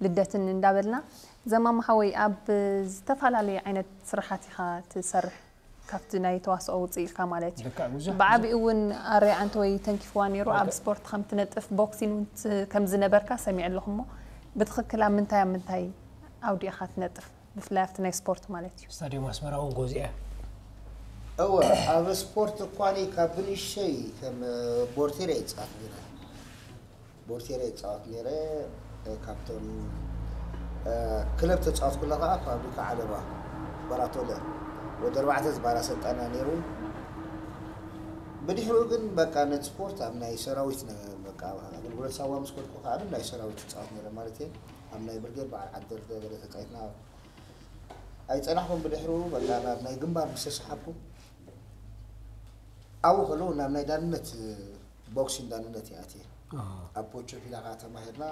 ልደትን እንዳበልና፣ ዘማማ ሓወይ፣ ኣብ ዝተፈላለዩ ዓይነት ስራሓት ኢኻ ትሰርሕ፣ ካብቲ ናይ ተዋስኦ ውፅእ ኢልካ ማለት እዩ። ልክዕ፣ ብዙሕ፣ ብዓቢኡ እውን ኣረይ ዓንተወይ ተንኪፍዋ ነይሩ። ኣብ ልክዕ። ስፖርት ከም ትነጥፍ፣ ቦክሲን እውን ት-፣ ከም ዝነበርካ ሰሚዐ ኣለኹ እሞ፣ ብትኽክል ኣብ ምንታይ ኣብ ምንታይ ኣውዲ ኢኻ ትነጥፍ? ብፍላይ ኣብቲ ናይ ስፖርት ማለት እዩ። ስታድዮም ኣስመራ እውን ጎዚኣ። እወ፣ ኣብ ስፖርት እኳኒ ካብ ብንእሸይ ከም ቦርቴር እየ ይጻወት ነይረ። ቦርቴር እየ ይጻወት ነይረ። ካብቶም ክለብ ተጻወትኩላ ከኣ ፋብሪካ ዓለባ ባራቶለ ወዲ ኣርባዕተ ዝባራ ሰልጣና ነይሩ። ብድሕሪኡ ግን በቃ ነቲ ስፖርት ኣብ ናይ ሰራዊት ነ-፣ በቃ ኣገልግሎት ሳዋ ምስ ከድኩ ከኣ ኣብ ናይ ሰራዊት ይጻወት ነይረ ማለት እየ። ኣብ ናይ ብርጌድ በዓል ዓዲ ደርደ ገለ ተጻዊትና ኣይጸናሕኩን። ብድሕሪኡ በቃ ናብ ናይ ግንባር ምስ ተሰሓብኩ ኣብኡ ከለዉ ናብ ናይ ዳንነት ቦክሲን ዳንነት እየ ኣትየ። ኣዎ። ኣብ ፖቾ ፊላ ከኣ ተማሂርና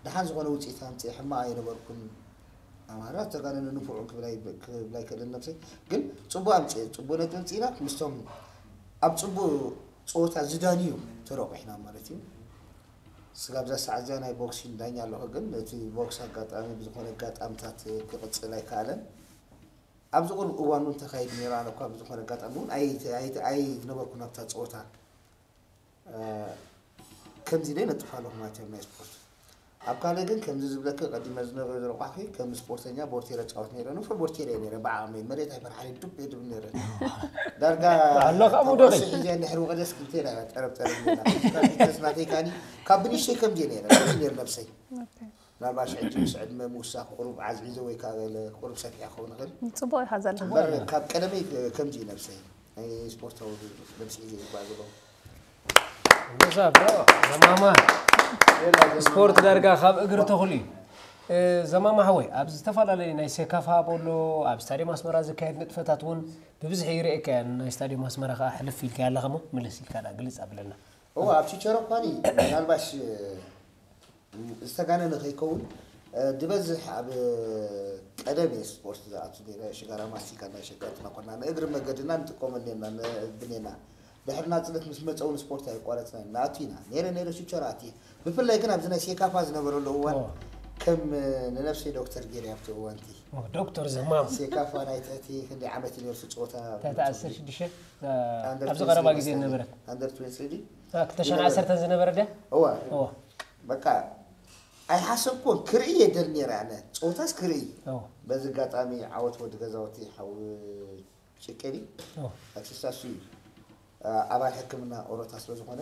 ደሓን ዝኾነ ውጽኢት ኣምጽኤ ሕማቕ ኣይነበርኩን። ኣማራ ዝተጋነነ ንፉዕን ክብል ኣይ-፣ ክብል ኣይክእልን ነብሰይ። ግን ጽቡቕ ኣምጽኤ፣ ጽቡቕ ነጥቢ ኣምጺእና ምስቶም ኣብ ጽቡቕ ጸወታ ዝዳንዩ ተረቑሕና ማለት እዩ። ስጋብ እዛ ሰዓት እዚኣ ናይ ቦክሲን ዳኛ ኣለኹ፣ ግን እቲ ቦክስ ኣጋጣሚ ብዝኾነ ኣጋጣምታት ክቕጽል ኣይከኣለን። ኣብዚ ቁሩብ እዋን እውን ተኻይዱ ነይሩ፣ ኣነ እኳ ብዝኾነ ኣጋጣሚ እውን ኣይ-፣ ኣይ-፣ ኣይነበርኩን ኣብታ ጸወታ። እ፣ ከምዚ ኢለ ነጥፍ ኣለኹ ማለት እዮም ናይ ስፖርት። ኣብ ካልእ ግን ከምዚ ዝብለኪ ቀዲመ ዝነበረ ዝረቋሕኪ ከም ስፖርተኛ ቦርቴረ ጻወት ነይረ፣ ንፉዕ ቦርቴረ እየ ነይረ፣ ብዓቕመይ መሬት ኣይፈርሓለይ ዱብ እየ ድብል ነይረ። ዳርጋ ኣሎ ካብ ካብ ሙደቂ። ኩዕሶ ሒዘ እንድሕር ወቐደስ ክልተ ኢና ጠረብ ጠረብ ነይርና። ካብ ፊትነስ ናተይ ካኒ ካብ ብንእሽተይ ከምዚ እየ ነይረ፣ ከምዚ ነይሩ ነብሰይ። ኦኬ። ምናልባሽ ሕጂ ምስ ዕድመ ምውሳኽ ቁሩብ ዓዝዒዘ ወይ ከዓ ገለ ቁሩብ ሰፊሐ ክኸውን ይኽእል። ጽቡቕ ኢኻ ዘለኻ። እምበር ካብ ቀደመይ ከምዚ እዩ ነብሰይ። ናይ ስፖርታዊ ነብሲ ሒዘ ይጓዝ ኣለኹ። ኣንበሳ ብሮ፣ ዘማማ። ስፖርት ዳርጋ ካብ እግሪ ተኽሉ እዩ። እ፣ ዘማማ ሓወይ፣ ኣብ ዝተፈላለዩ ናይ ሴካፋ በሎ፣ ኣብ ስታድዮም ኣስመራ ዝካየድ ንጥፈታት እውን ብብዝሒ ይርእየካ እየ። ናይ ስታድዮም ኣስመራ ከዓ ሕልፍ ኢልካ ኣለኻ እሞ፣ ምልስ ኢልካ ዳ ግልጽ ኣብለና። እወ፣ ኣብ ቺቸሮ እኳኒ ምናልባሽ ዝተጋነነ ከይከውን፣ እ፣ ዝበዝሕ ኣብ ቀደም እየ ስፖርት ዝኣቱ ነይረ። ሽጋራ ማስቲካ እናሸቀጥና ኮና ንእግሪ መገድና ንጥቀመሉ ነርና፣ ንብኔና። ድሕሪ ናጽነት ምስ መጸ እውን ስፖርት ኣይቋረጽናን። ንኣቱ ኢና። ነይረ ነይረ ሽቸር ኣትየ። ብፍላይ ግን ኣብዚ ናይ ሴካፋ ዝነበረሉ እዋን ኦ። ከም፣ እ፣ ንነፍሰይ ዶክተር ገይረ ኣብቲ እዋንቲ። ኦ፣ ዶክተር ዘማም። ሴካፋ ናይ ትሕቲ ክንደይ ዓመት እዩ ነይሩ እቲ ጸወታ? ትሕቲ ዓሰርተ ሽዱሽተ፣ እ፣ ኣንደር ኣብዚ ትዌንቲ ቀረባ ስሪ ግዜ መሰለኝ። ዝነበረት። ኣንደር ትዌንቲ ስሪ ድዩ? እ፣ ክልተ ሽሕን ዓሰርተን ዝነበረ ድያ? እዋ። እዋ። በቃ ኣይሓሰብኩን፣ ክርኢ እየ ደል ነይረ ኣነ። ጸወታስ ክርኢ። እዋ። በዚ ኣጋጣሚ ዓወት ወዲ ገዛውቲ ሓው ጭቄሊ፣ እዋ። ኣርቲስት ኣሱ እዩ። ኣ-፣ ኣባል ሕክምና ኦሮታ ስለ ዝኾነ፣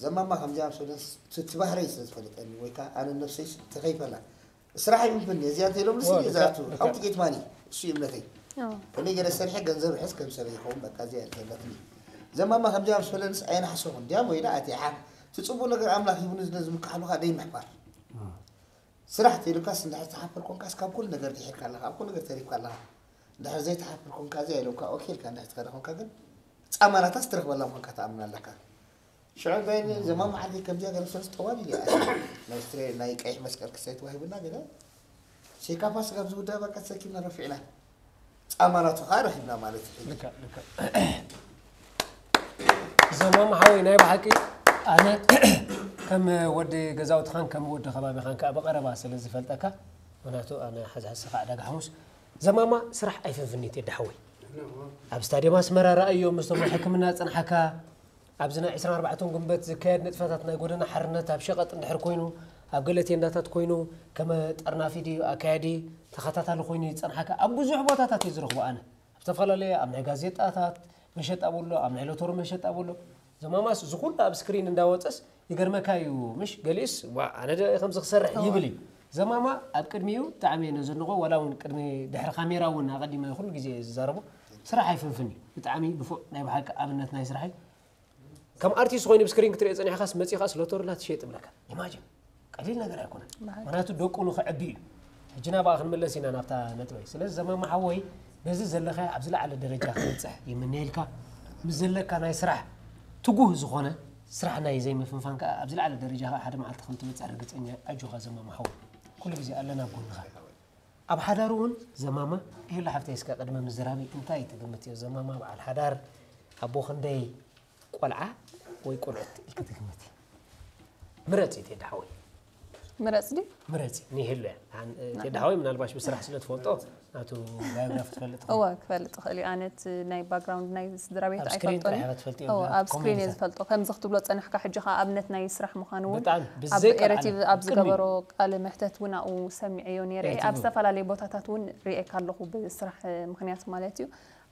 ዘማማ ከምዚኣ ምስ በለስ ት-፣ ትባህረይ ስለ ዝፈለጠኒ፣ ወይ ከዓ ኣነ ነብሰይ ስ-፣ ተኸይፈላ። ስራሕ ይምንፍኒ፣ እዚኣ እንተኢሎምልስ እዋ፣ እየ ልክዕ፣ ዝኣቱ። ልክዕ። ሓውቲ ጌትማኒ፣ እሱ እዩ እምነተይ። እዋ። ከመይ ገይረ ሰሪሐ ገንዘብ ሕዝ ከም ሰበይ ይኸውን፣ በቃ እዚኣ እያ ዘለትኒ። ዘማማ ከምዚኣ ምስ በለንስ ኣየናሕሰኹን። እንዲያም ወይ ደኣ ኣትየ ሓ-፣ እቲ ጽቡቕ ነገር ኣምላኽ ሂቡኒ ዝነ ዝምክሓሉ ከዓ ደይ ምሕባር። እዋ። ስራሕ ተይሉካስ እንድሕር ትሓፍር ኮንካስ ካብ ኩሉ ነገር ድሒርካ ኣለኻ፣ ኣብ ኩሉ ነገር ተሪፍካ ኣለኻ። እንድሕር ዘይትሓፍር ኮንካ፣ እዚኣ ኢሎምካ ኦኬ ኢልካ እንድሕር ትኸደ ኮንካ ግን ጻማ ናታስ ትረኽበላ ምዃንካ ትኣምን ኣለካ። ሽዑ እንታይ ኢለ፣ ዘማም መዓልቲ ከምዚኣ ገለ ሰለስተ ጠዋል ኢለ፣ ናይ ስትሬ-፣ ናይ ቀይሕ መስቀል ክሳይ ተዋሂቡና ገለ ሴካፋ ስጋብ ዝውዳእ በቃ ተሰኪምና ረፊዕና። ጻማ ናቱ ኸኣ ረኺብና ማለት እዩ። ልክዕ፣ ልክዕ። ዘማም ሓወይ፣ ናይ ብሓቂ ኣነ ከም ወዲ ገዛውትኻን ከም ወዲ ከባቢኻን ከኣ ብቐረባ ስለ ዝፈልጠካ፣ ምኽንያቱ ኣነ ሓዚ ሓሰኻ ዕዳጋ ሓሙስ ዘማማ ስራሕ ኣይፍንፍን እዩ ቴዲ ሓወይ። ኣብ ስታድዮም ኣስመራ ረኣዮ፣ ምስቶም ናይ ሕክምና ዝጸንሓካ፣ ኣብዚ ናይ ዕስራን ኣርባዕተን ጉንበት ዝካየድ ንጥፈታት ናይ ጎደና ሓርነት ኣብ ሸቐጥ እንድሕር ኮይኑ፣ ኣብ ገለ ቴንዳታት ኮይኑ፣ ከመ ጠርናፊ ድዩ ኣካያዲ ተኸታታሊ ኮይኑ ይጸንሓካ። ኣብ ብዙሕ ቦታታት እየ ዝረኽቦ ኣነ። ኣብ ዝተፈላለየ፣ ኣብ ናይ ጋዜጣታት መሸጣ በሎ፣ ኣብ ናይ ሎተሪ መሸጣ በሎ። ዘማማስ እዚ ኩሉ ኣብ ስክሪን እንዳወጸስ ይገርመካ እዩ፣ ምሽ? ገሊኡስ፣ "ዋ፣ ኣነ ዶ ከምዚ ክሰርሕ?" እወ። ይብል እዩ። ዘማማ ኣብ ቅድሚኡ ብጣዕሚ እየ ዘድንቖ፣ ዋላ እውን ቅድሚ ድሕሪ ካሜራ እውን ኣቐዲመ ኩሉ ግዜ እየ ዝዛረቦ። ስራሕ ኣይፍንፍን እዩ። ብጣዕሚ ንፉዕ፣ ናይ ብሓቂ ኣብነት ናይ ስራሕ እዩ። ከም ኣርቲስት ኮይኑ ብስክሪን ክትሪኦ ጸኒሕካስ መጺኻስ ሎተሪ ላ ትሸይጥ ይብለካ። ኢማጂን፣ ቀሊል ነገር ኣይኮነን። ብሓቂ። ምኽንያቱ ደቁ ንኽዕቢ እዩ። ሕጂ ናብኣ ክንምለስ ኢና ናብታ ነጥበይ። ስለዚ ዘማማ ሓወይ፣ በዚ ዘለኻዮ ኣብ ዝለዓለ ደረጃ ክትበጽሕ ይምነየልካ። ምስ ዘለካ ናይ ስራሕ ትጉህ ዝኾነ ስራሕ ናይ ዘይምፍንፋን ከኣ ኣብ ዝለዓለ ደረጃ ከኣ ሓደ መዓልቲ ከም ትበጽሕ ርግጸኛ። ኣጆኻ ዘማማ ሓወይ፣ ኩሉ ግዜ ኣለና ኣብ ጎንኻ። ኣብ ሓዳር እውን ዘማማ፣ ይህሉ ሓፍተይ እስከ ቅድሚ ምዝራበይ እንታይ ትግምት እዮ ዘማማ በዓል ሓዳር ኣቦ ክንደይ ቆልዓ ወይ ቆልዑት ኢልኪ ትግምቲ? ምረፂ ቴዲ ሓወይ። ምረፅ ድዩ? ምረፂ፣ ንይህሉ እያ። ኣን-፣ ቴዲ ሓወይ ምናልባሽ ብስራሕ ስለ ትፈልጦ፣ ናቱ ባዮግራፊ ትፈልጥ ትኸውን። እወ፣ ክፈልጥ እኽእል እዩ። ኣነ እቲ ናይ ባክግራውንድ ናይ ስድራ ቤት ኣብ ስክሪን ጥራሕ ኣይፈልጦን። ኢኻ ትፈልጥዮ፣ እወ፣ ኣብ ኣብ ስክሪን እየ ኮሜዲታት። ዝፈልጦ። ከምዚ ክትብሎ ጸኒሕካ ሕጂ ኸኣ ኣብነት ናይ ስራሕ ምዃኑ እውን ብጣዕሚ፣ ኣብ ብዘይ ኤረ ቃል ቲቪ ዓለም ኣብ ቅድሚ ዝገበሮ ቃለ መሕተት እውን ኣብኡ ሰሚዐዮ ነይረ እየ። ኤረ ኣብ ቲቪ። ዝተፈላለየ ቦታታት እውን ርእየካ ኣለኹ ብስራሕ ምኽንያት ማለት እዩ።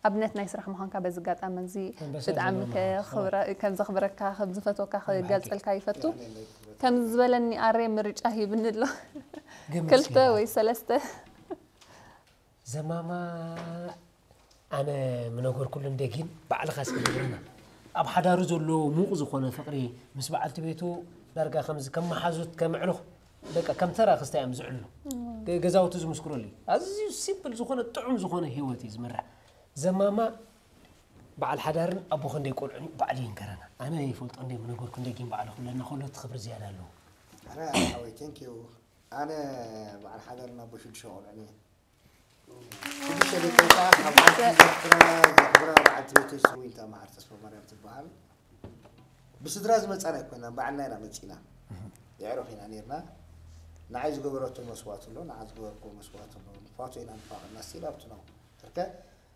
ኣብነት ናይ ስራሕ ምዃንካ በዚ ኣጋጣሚ እዚ ኣንበሳ ብጣዕሚ ዘመን ከኽብረ-፣ ከም ዘኽብረካ፣ ከም ዝፈትወካ ብሓቂ። ክገልጸልካ ይፈቱ። ከም ዝበለኒ ኣሬ ምርጫ ሂብኒ ኣሎ። ግምት ክልተ ስለ ወይ ሰለስተ። ዘማማ ኣነ ምነገርኩሉ እንደ ግን ባዕልኻ እስኪ ንገረና። ኣብ ሓዳሩ ዘሎ ሙቕ ዝኾነ ፍቕሪ ምስ በዓልቲ ቤቱ ዳርጋ ከምዚ ከም መሓዙት ከም ኣዕሩኽ በቃ ከም ተራ ክስታይ እዮም ዝዕሉ። ገ-፣ ገዛውቲ ዝምስክረሉ እዩ። ኣዝዩ ሲምፕል ዝኾነ ጥዑም ዝኾነ ህይወት እዩ ዝምራሕ። ዘማማ በዓል ሓዳርን ኣቦ ክንደይ ቆልዑን እዩ ባዕሉ ይንገረና። ኣነ ይፈልጦ እንደ ምነገርኩ እንደ ግን ባዕሉ ክብለና ከሎ እቲ ክብሪ ዝያዳ ኣለዎ። ኣረ ሓወይ፣ ቴንክ ዩ። ኣነ በዓል ሓዳር ናብ ሽዱሽተ ቆልዑ እየ። ሽዱሽተ ደቂ ተባዕትዮ ካብ ሓንቲ ዘኽብራ፣ ዘኽብራ በዓልቲ ቤተይ ስዊንታ መዓር ተስፋ ማርያም ትበሃል። ብስድራ ዝመጻና ኣይኮናን፣ ባዕልና ኢና መጺና። የዕሩኽ ኢና ነርና። ንዓይ ዝገበረቶ መስዋእቲ ኣሎ፣ ንዓ ዝገበርክዎ መስዋእቲ ኣሎ። ንፋቶ ኢና ንፋቐርና፣ ስቲል ኣብቲ ነው። እርከ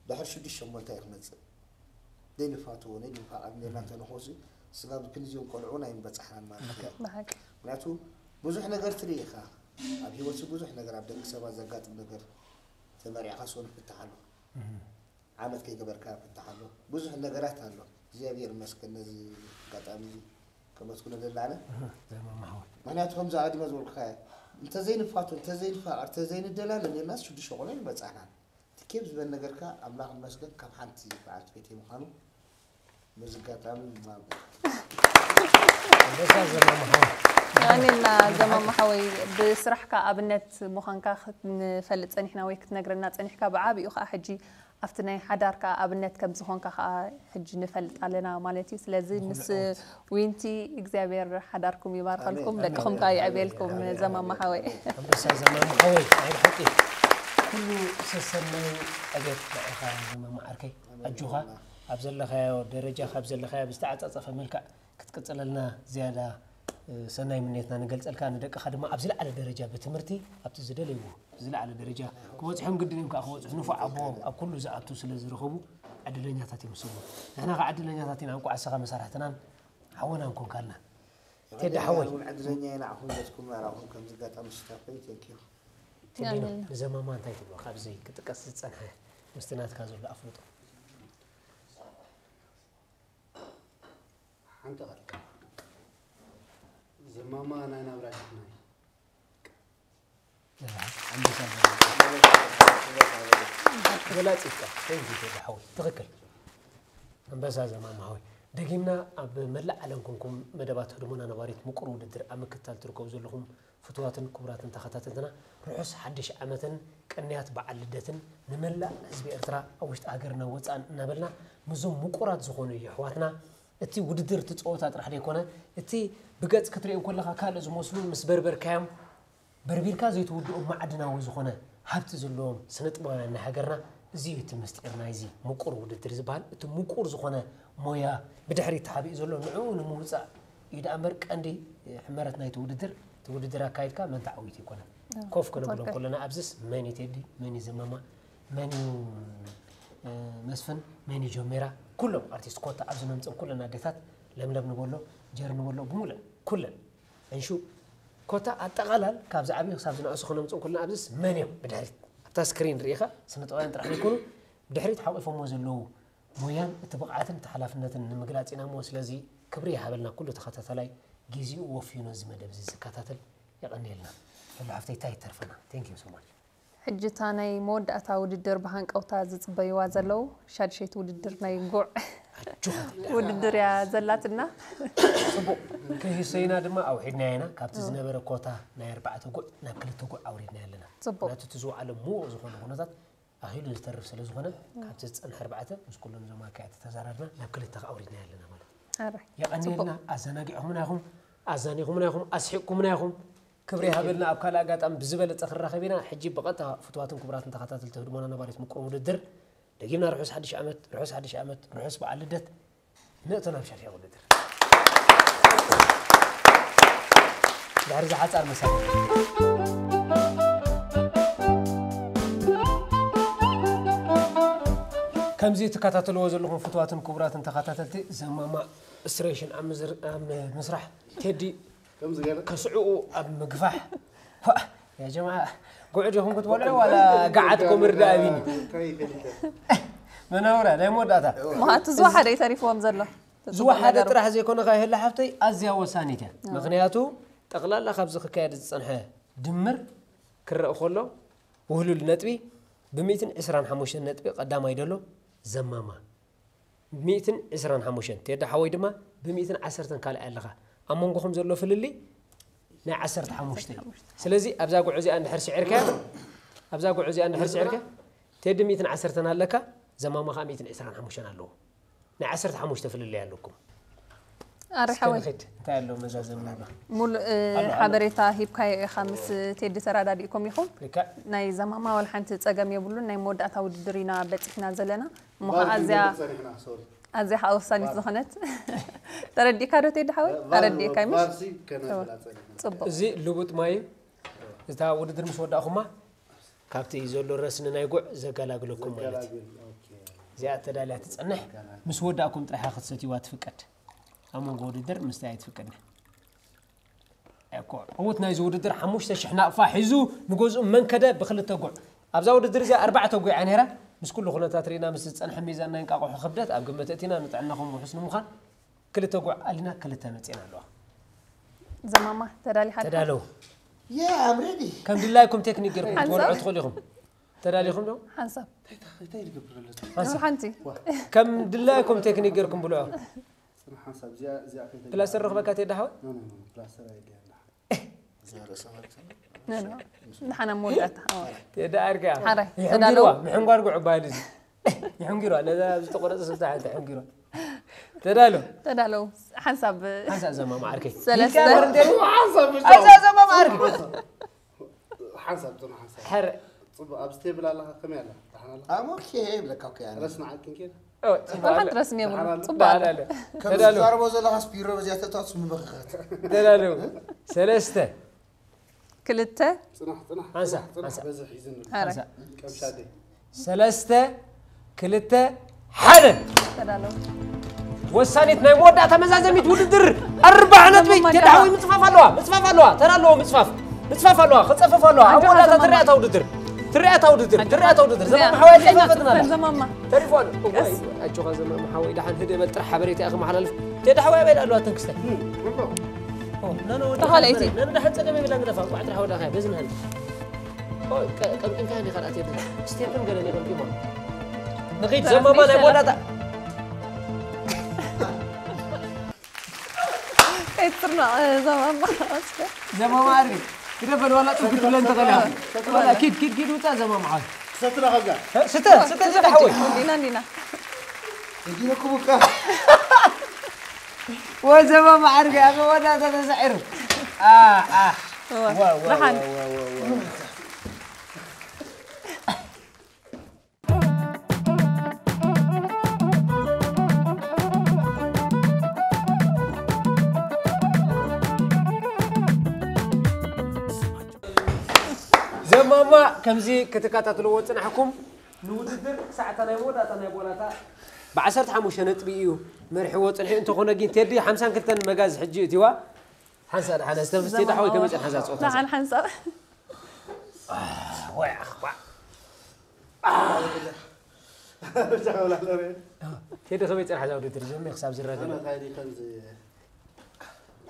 ድሕሪ ሽዱሽተ እሞ እንታይ እዩ ክመጽእ? ዘይንፋትዎ፣ ዘይንፋቐር ነርና እንተንኾሲ፣ ስጋብ ክንዚኦም ቆልዑ እውን ኣይምበጻሕናን ማለት እዩ። ብሓቂ። ምክንያቱ ብዙሕ ነገር ትርኢ ኢኻ። ኣብ ህይወትሲ ብዙሕ ነገር፣ ኣብ ደቂ ሰባት ዘጋጥም ነገር ተመሪዕካ ሰው ንፍትሕ ኣሎ። ዓመት ከይገበርካ ፍትሕ ኣሎ። ብዙሕ ነገራት ኣሎ። እግዚኣብሔር ይመስገን ነዚ ኣጋጣሚ እዚ ከመስግኖ ደላነ። ዘማማ ሓወይ። ምክንያቱ ከምዚ ኣቐዲመ ዝበልኩካ እንተዘይንፋቶ፣ እንተዘይንፋቐር፣ እንተዘይንደላለ ነርናስ ሽዱሽተ ቆልዑ ኣይምበጻሕናን። እቲ ኬብ ዝበል ነገርካ ኣምላኽ ይመስገን ካብ ሓንቲ በዓልቲ ቤተይ ምዃኑ በዚ ኣጋጣሚ ማብ-፣ ኣንበሳ ዘማማ ሓወይ። የቐንየልና ዘማማ ሓወይ፣ ብስራሕካ ኣብነት ምዃንካ ክንፈልጥ ጸኒሕና ወይ ክትነግረና ጸኒሕካ፣ ብዓቢኡ ኸኣ ሕጂ ኣብቲ ናይ ሓዳርካ ኣብነት ከም ዝኾንካ ኸኣ ሕጂ ንፈልጥ ኣለና ማለት እዩ። ስለዚ ምስ ዊንቲ እግዚኣብሔር ሓዳርኩም ይባርኸልኩም፣ ኣሜን። ደቅኹም ከኣ የዕብየልኩም። ዘማማ ሓወይ። ኣንበሳ ዘማማ ሓወይ፣ ናይ ብሓቂ ኩሉ ሰሰናዩ ዕቤት ንዓኻ ዘማማ ዓርከይ። ኣጆኻ ኣብ ዘለኻዮ ደረጃ፣ ካብ ዘለኻዮ ብዝተዓጻጸፈ መልክዕ ክትቅጽለልና ዝያዳ፣ እ፣ ሰናይ ምንየትና ንገልጸልካ። ንደቅኻ ድማ ኣብ ዝለዓለ ደረጃ ብትምህርቲ ኣብቲ ዝደለይዎ ዝለዓለ ደረጃ ክበጽሑን ግድን እዮም ከዓ ክበጽሑ። ንፉዕ ኣቦ ኣብ ኩሉ ዝኣቱ ስለ ዝረኸቡ ዕድለኛታት እዮም ንሶም። ንሕና ከዓ ዕድለኛታት ኢና፣ እንቋዕ ንስኻ መሳርሕትናን ሓወናን ኮንካልና። ቴዲ ሓወይ። እውን ዕድለኛ ኢና፣ ኣኹም ገጽኩም ናራኹም ከምዚ ኣጋጣሚ ሽታፈይ፣ ቴንክ ዩ። ቴዲኖ፣ ያንን። ንዘማማ እንታይ ትብሎ? ካብዚ ክጥቀስ ዝጸንሐ ምስቲ ናትካ ዘሎ ኣፍልጦ። ሓንቲ ቃል። ዘማማ ናይ ናብራ ሸኽና እዩ። ኣንበሳ። ገላጺ ኢኻ። ቴንክ ዩ ቴዲ ሓወይ። ትኽክል። ኣንበሳ ዘማማ ሓወይ። ደጊምና ኣብ መላእ ዓለም ኮንኩም መደባት ህድሞና ነባሪት ምቁር ውድድር ኣብ ምክትታል ትርከቡ ዘለኹም ፍቱዋትን ክቡራትን ተኸታተልትና፣ ርሑስ ሓድሽ ዓመትን ቅንያት በዓል ልደትን ንመላእ ህዝቢ ኤርትራ ኣብ ውሽጢ ሃገርና ወጻእን እናበልና፣ ምስዞም ምቁራት ዝኾኑ የሕዋትና እቲ ውድድር፣ እቲ ጸወታ ጥራሕ ዘይኮነ፣ እቲ ብገጽ ክትሪኦም ከለኻ ካልእ ዝመስሉ ምስ በርበርካዮም በርቢርካ ዘይትውድኦ ማዕድናዊ ዝኾነ ሃብቲ ዘለዎም ስነ ጥበባውያን ናይ ሃገርና፣ እዚ እዩ እቲ ምስጢር ናይዚ ምቁር ውድድር ዝበሃል። እቲ ምቁር ዝኾነ ሞያ ብድሕሪት ተሓቢኡ ዘሎ ንዕኡ ንምውጻእ እዩ ደኣ እምበር ቀንዲ ሕመረት ናይቲ ውድድር፣ እቲ ውድድር ኣካይድካ መን ተዓዊቱ ኣይኮነን። ኮፍ ክነብሎ ትኽክል። ከለና ኣብዚስ መን እዩ ቴዲ፣ መን እዩ ዘማማ፣ መን እዩ፣ እ፣ መስፍን፣ መን እዩ ጆሜራ፣ ኩሎም ኣርቲስት ኮታ ኣብዚ ነምጽኦም ኩለን ኣዴታት ለምለም ንበሎ፣ ጀር ንበሎ፣ ብምሉእ ኩለን እንሹ ኮታ ኣጠቓላል ካብ ዝዓብዩ ክሳብ ዝነኣሱ ክነምጽኦም ከለና ኣብዚስ መን እዮም ብድሕሪት ኣብታ ስክሪን ርኢኻ ስነ ጥበባውያን ጥራሕ ዘይኮኑ ብድሕሪት ሓቂፎሞ ዘለዉ ሞያን እቲ ብቕዓትን እቲ ሓላፍነትን ንምግላጽ ኢና እሞ፣ ስለዚ ክብሪ ይሃበልና ኩሉ ተኸታታላይ ግዜኡ ወፍዩ ነዚ መደብ እዚ ዝከታተል። የቐንየልና። በሉ ሓፍተይ፣ እንታይ ይተርፈና? Thank you so much። ሕጂ እታ ናይ መወዳእታ ውድድር ብሃንቀውታ ዝጽበይዋ ዘለዉ ሻድሸይቲ ውድድር ናይ ጉዕ ውድድር እያ ዘላትና። ጽቡቕ። ከይህሰይና ድማ ኣውሒድናዮ ኢና። ካብቲ ዝነበረ ኮታ ናይ ኣርባዕተ ጉዕ ናብ ክልተ ጉዕ ኣውሪድናዮ ኣለና። ጽቡቕ። ምኽንያቱ እቲ ዝወዓለ ምዉቕ ዝኾነ ኩነታት ኣኺሉ ዝተርፍ ስለ ዝኾነ፣ ካብቲ ዝጸንሐ ኣርባዕተ ምስ ኩሎም እዞም ኣካየድቲ ተዛራርና ናብ ክልተ ኣውሪድናዮ ኣለና ማለት እዩ። ኣረ፣ የቐንየልና። ጽቡቕ። ኣዘናጊዕኹምና ኢኹም፣ ኣዛኒኹምና ኢኹም፣ ኣስሒቕኩምና ኢኹም። ክብሪ ይሃበልና። ኣብ ካልእ ኣጋጣሚ ብዝበለጸ ክንራኸብ ኢና። ሕጂ ብቐጥታ ፍቱዋትን ክቡራትን ተኸታተልቲ ህድሞና ነባሪት ምቁር ውድድር፣ ደጊምና ርሑስ ሓድሽ ዓመት፣ ርሑስ ሓድሽ ዓመት፣ ርሑስ በዓል ልደት። ንእቶ ናብ ሻድሻይ ውድድር። ድሕሪ እዚ ሓጻር መሳርሒ። ከምዚ ትከታተልዎ ዘለኹም ፍትዋትን ክቡራትን ተኸታተልቲ፣ ዘማማ ስትሬሽን ኣብ ምዝር-፣ ኣብ ምስራሕ፣ ቴዲ ከምዚ ገለ ከስዕኡ ኣብ ምግፋሕ። ዋ፣ ያ ጀማዓ፣ ጉዕ ዲኹም ክትበልዑ ዋላ ገዓት ኮምር ደኣ ኣቢኒ? እንታይ ይፈልጥ? መናውራ ናይ መወዳእታ። መሃቱ ዝወሓደ እዩ ተሪፍዎም ዘሎ። ዝወሓደ ጥራሕ ዘይኮነ፣ ካይህላ ሓፍተይ፣ ኣዝያ ወሳኒት እያ። ምኽንያቱ፣ ጠቕላላ ካብዚ ክካየድ ዝጸንሐ ድምር ክረአ ከሎ፣ ውህሉል ነጥቢ ብ ሚእትን ዕስራን ሓሙሽተን ነጥቢ ቀዳማይ ደሎ ዘማማ፣ ሚእትን ዕስራን ሓሙሽተን፣ ቴዲ ሓወይ ድማ ብ ሚእትን ዓሰርተን ካልኣይ ኣለኻ። ኣብ መንጎኹም ዘሎ ፍልልይ ናይ ዓሰርተ ሓሙሽተ እዩ። ስለዚ ኣብዛ ጉዕ እዚኣ እንድሕር ስዒርካ፣ ኣብዛ ጉዕ እዚኣ እንድሕር ስዒርካ፣ ቴዲ ሚእትን ዓሰርተን ኣለካ፣ ዘማማ ኸኣ ሚእትን ዕስራን ሓሙሽተን ኣለዎ። ናይ ዓሰርተ ሓሙሽተ ፍልልይ ኣለኩም። ኣረ እስከ ሓወይ። ንኺድ፣ እንታይ ኣሎ መዛዘሚ ናባ? ሙሉእ፣ እ፣ ኣሎ፣ ኣሎ። ሓበሬታ ሂብካዮ ኢኻ፣ ምስ ቴዲ ተረዳዲእኩም ኢኹም። ልክዕ። ናይ ዘማማ ዋላ ሓንቲ ጸገም የብሉን። ናይ መወዳእታ ውድድር ኢና በጺሕና ዘለና። እሞ ቫር ኸኣ ኣዝያ፣ ክንገብር ጸኒሕና፣ ሶሪ። ኣዝያ ኸኣ ወሳኒት ቫር። ዝኾነት። ተረዲእካ ዶ ቴዲ ሓወይ? ቫር፣ ኣረዲእካ፣ ምሽ? ቫርሲ ከነብላ ጸኒሕና። ጽቡቕ። እዚ ልቡጥ ማይ እዩ። እታ ውድድር ምስ ወዳእኹማ፣ ካብቲ ዘሎ ረስኒ ናይ ጉዕ ዘገላግለኩም ማለት እዩ። ዘገላግል፣ ኦኬ። እዚኣ ተዳልያ ትጸንሕ፣ ዘገላግል። ምስ ወዳእኩም ጥራሕ ክትሰትይዋ ትፍቀድ። ኣብ መንጎ ውድድር ምስታይ ኣይትፍቀድን። እኮ፣ ዕዉት ናይዚ ውድድር ሓሙሽተ ሽሕ ናቕፋ ሒዙ ንገዝኡ መን ከደ ብክልተ ጉዕ። ኣብዛ ውድድር እዚኣ ኣርባዕተ ጉዕ እያ ነይራ። ምስ ኩሉ ኩነታት ርኢና፣ ምስ ዝጸንሐ ሚዛን ናይ እንቃቑሖ ክብደት ኣብ ግምት እቲና፣ ንጥዕናኹም ውሑስ ንምዃን ክልተ ጉዕ ኣሊና፣ ክልተ መጺኤን ኣለዋ። ዘማማ፣ ተዳሊኻ ኣለኻ? ተዳለዉ። Yeah, I'm ready. ከም ድላይኩም ቴክኒክ ጌርኩም ሓንሳብ? ክትበልዑ ትኽእሉ ኢኹም። ተዳሊኹም ዶ? ሓንሳብ። እንታይ፣ እንታይ፣ እንታይ ይገብር ኣሎ? ሓንሳብ። ሓንቲ። ዋ። ከም ድላይኩም ቴክኒክ ጌርኩም ብልዑ። ጽናሕ ሓንሳብ፣ እዚኣ፣ እዚኣ ከይተገብረ። ፕላስተር ረኽበካ ቴዲ ሓወይ? ኖ፣ ኖ፣ ኖ፣ ኖ፣ ፕላስተር ኣይደልያን። እዛ ርእሳ ማለት ነው። ኖ፣ ኖ። ንሓና መወዳእታ። ኣዎ። ቴዲ ኣርጋ። ሓራይ፣ ይሕንጊርዋ፣ ተዳለዉ። ምሕንጓር ጉዕ ባይሉ እዚ። ይሕንጊርዋ፣ ነዛ ዝተቆረጸ ስብታ ሓንቲ ይሕንጊርዋ። ተዳሎ። ተዳለዉ። ሓንሳብ። ሓንሳብ ዘማማ ዓርከይ። ሰለስተ። ይካ ወርንቴ። ሓንሳብ ብቻ። ሓንሳብ ዘማማ ዓርከይ። ሓንሳብ፣ ጽኑ ሓንሳብ። ሕር። ጽቡቕ፣ ኣብ ስቴብል ኣለኻ፣ ከመይ ኣላ? ደሓን ኣላ? I'm okay ይብለካ እኮ ያለ። ረስና ዓቅን ኬድ? ኦ፣ ጽቡቕ ኣለ። ሓንቲ ረስኒ የብሉ። ደሓን ኣላ? ጽቡቕ ኣለ። ደሓን ኣለ። ከም ተዳሎ። ዝዛረቦ ዘለኻስ ቢሮ በዚኣ ተእታዎት ምምኽኻት። ተዳሎ። ሰለስተ። ክልተ። ጽናሕ፣ ጽናሕ፣ ሓንሳ፣ ጽናሕ፣ ጽናሕ፣ ሓንሳ። በዝሕ እዩ ዝንብል። ሓራይ። ሓንሳ። ቀምሻ ደይ። ሰለስተ፣ ክልተ፣ ሓደ። ተዳለዉ። ወሳኒት ናይ መወዳእታ መዛዘሚት ውድድር ኣርባዓ ነጥቢ። ዘማማ ቴዲ ሓወይ ምጽፋፍ ኣለዋ፣ ምጽፋፍ ኣለዋ፣ ተራ ኣለዎ ምጽፋፍ፣ ምጽፋፍ ኣለዋ፣ ክጸፍፍ ኣለዋ። ኣብ ኣጆኻ መወዳእታ ዘማማ። ትርያታ ውድድር፣ ትርያታ ውድድር፣ ኣጆኻ። ትርያታ ውድድር። እዚኣ፣ ዘማማ ሓወይ እዚኣ ኣይጸፈፈትን ኣላ። ዘማማ። ተሪፉ ኣሎ። እወ፣ ቀስ። ኣይዋ፣ ኣጆኻ ዘማማ ሓወይ፣ ደሓን ህድእ በል፣ ጥራሕ ሓበሬታ ኢኺ መሓላልፍ። ቴዲ ሓወይ ኣበይ ኣሎ ኣተንክስታይ? ኦ፣ ኖ፣ ኖ፣ በሃላ እቲ። ኖ፣ ኖ፣ ደሓን ጸገም የብላን፣ ግደፋ። እንቋዕ ጥራሕ ወዳእካያ፣ በዚ ንሃሊ። ኦ፣ ቀ-፣ ቀምቂምካያ እንዲኻ ደኣ ትብል። ስቴፕን ገለን የቐምቂሞ። ንኺድ ዘማማ ናይ መወዳእታ። ከይትስርናቕ፣ ዘማማ፣ እስከ። ዘማማ ኣድሪ። ግደፈን ዋላ ጥንኩ ትብለን ተኸላ። ዋላ ኪድ፣ ኪድ፣ ኪድ ውጻእ ዘማማ ሓወይ። ሰትና ከዛ። እ፣ ስተ፣ ስተ፣ ስተ ሓወይ። እንዲና፣ እንዲና። እንዲና ክቡካ። ወዘማ ማዕርግ ኣኸ ወዳ ተተሳዒሩ። ኣ፣ ኣ። እወ፣ ዋ፣ ዋ፣ ደሓን። ዋ፣ ዋ፣ ዋ፣ ዋ። ዘማማ ከምዚ ክትከታተልዎ ጽናሕኩም ንውድድር ክሳዕ እታ ናይ መወዳእታ ናይ ቦላታ ብዓሰርተ ሓሙሽተ ነጥቢ እዩ መሪሕዎ ጽንሑ። እንተኾነ ግን ቴዲ ሓምሳን ክልተን መጋዝ ሕጂ እቲዋ ሓንሳ ደሓነ ዝተፍስቲ ዘማማ ዳሓወይ ከመይ ጸንሓ እዛ ጸወታ እዛ? ደሓን ሓንሳብ። ኣህ፣ ወይ ኣኽባ። ኣህ። ብቻ ወላ ለረ። ቴዲ ከመይ ጸንሓ እዛ ውድድር ዘሚ ክሳብ ዝረገ? ኣነ ታይዲ ከምዚ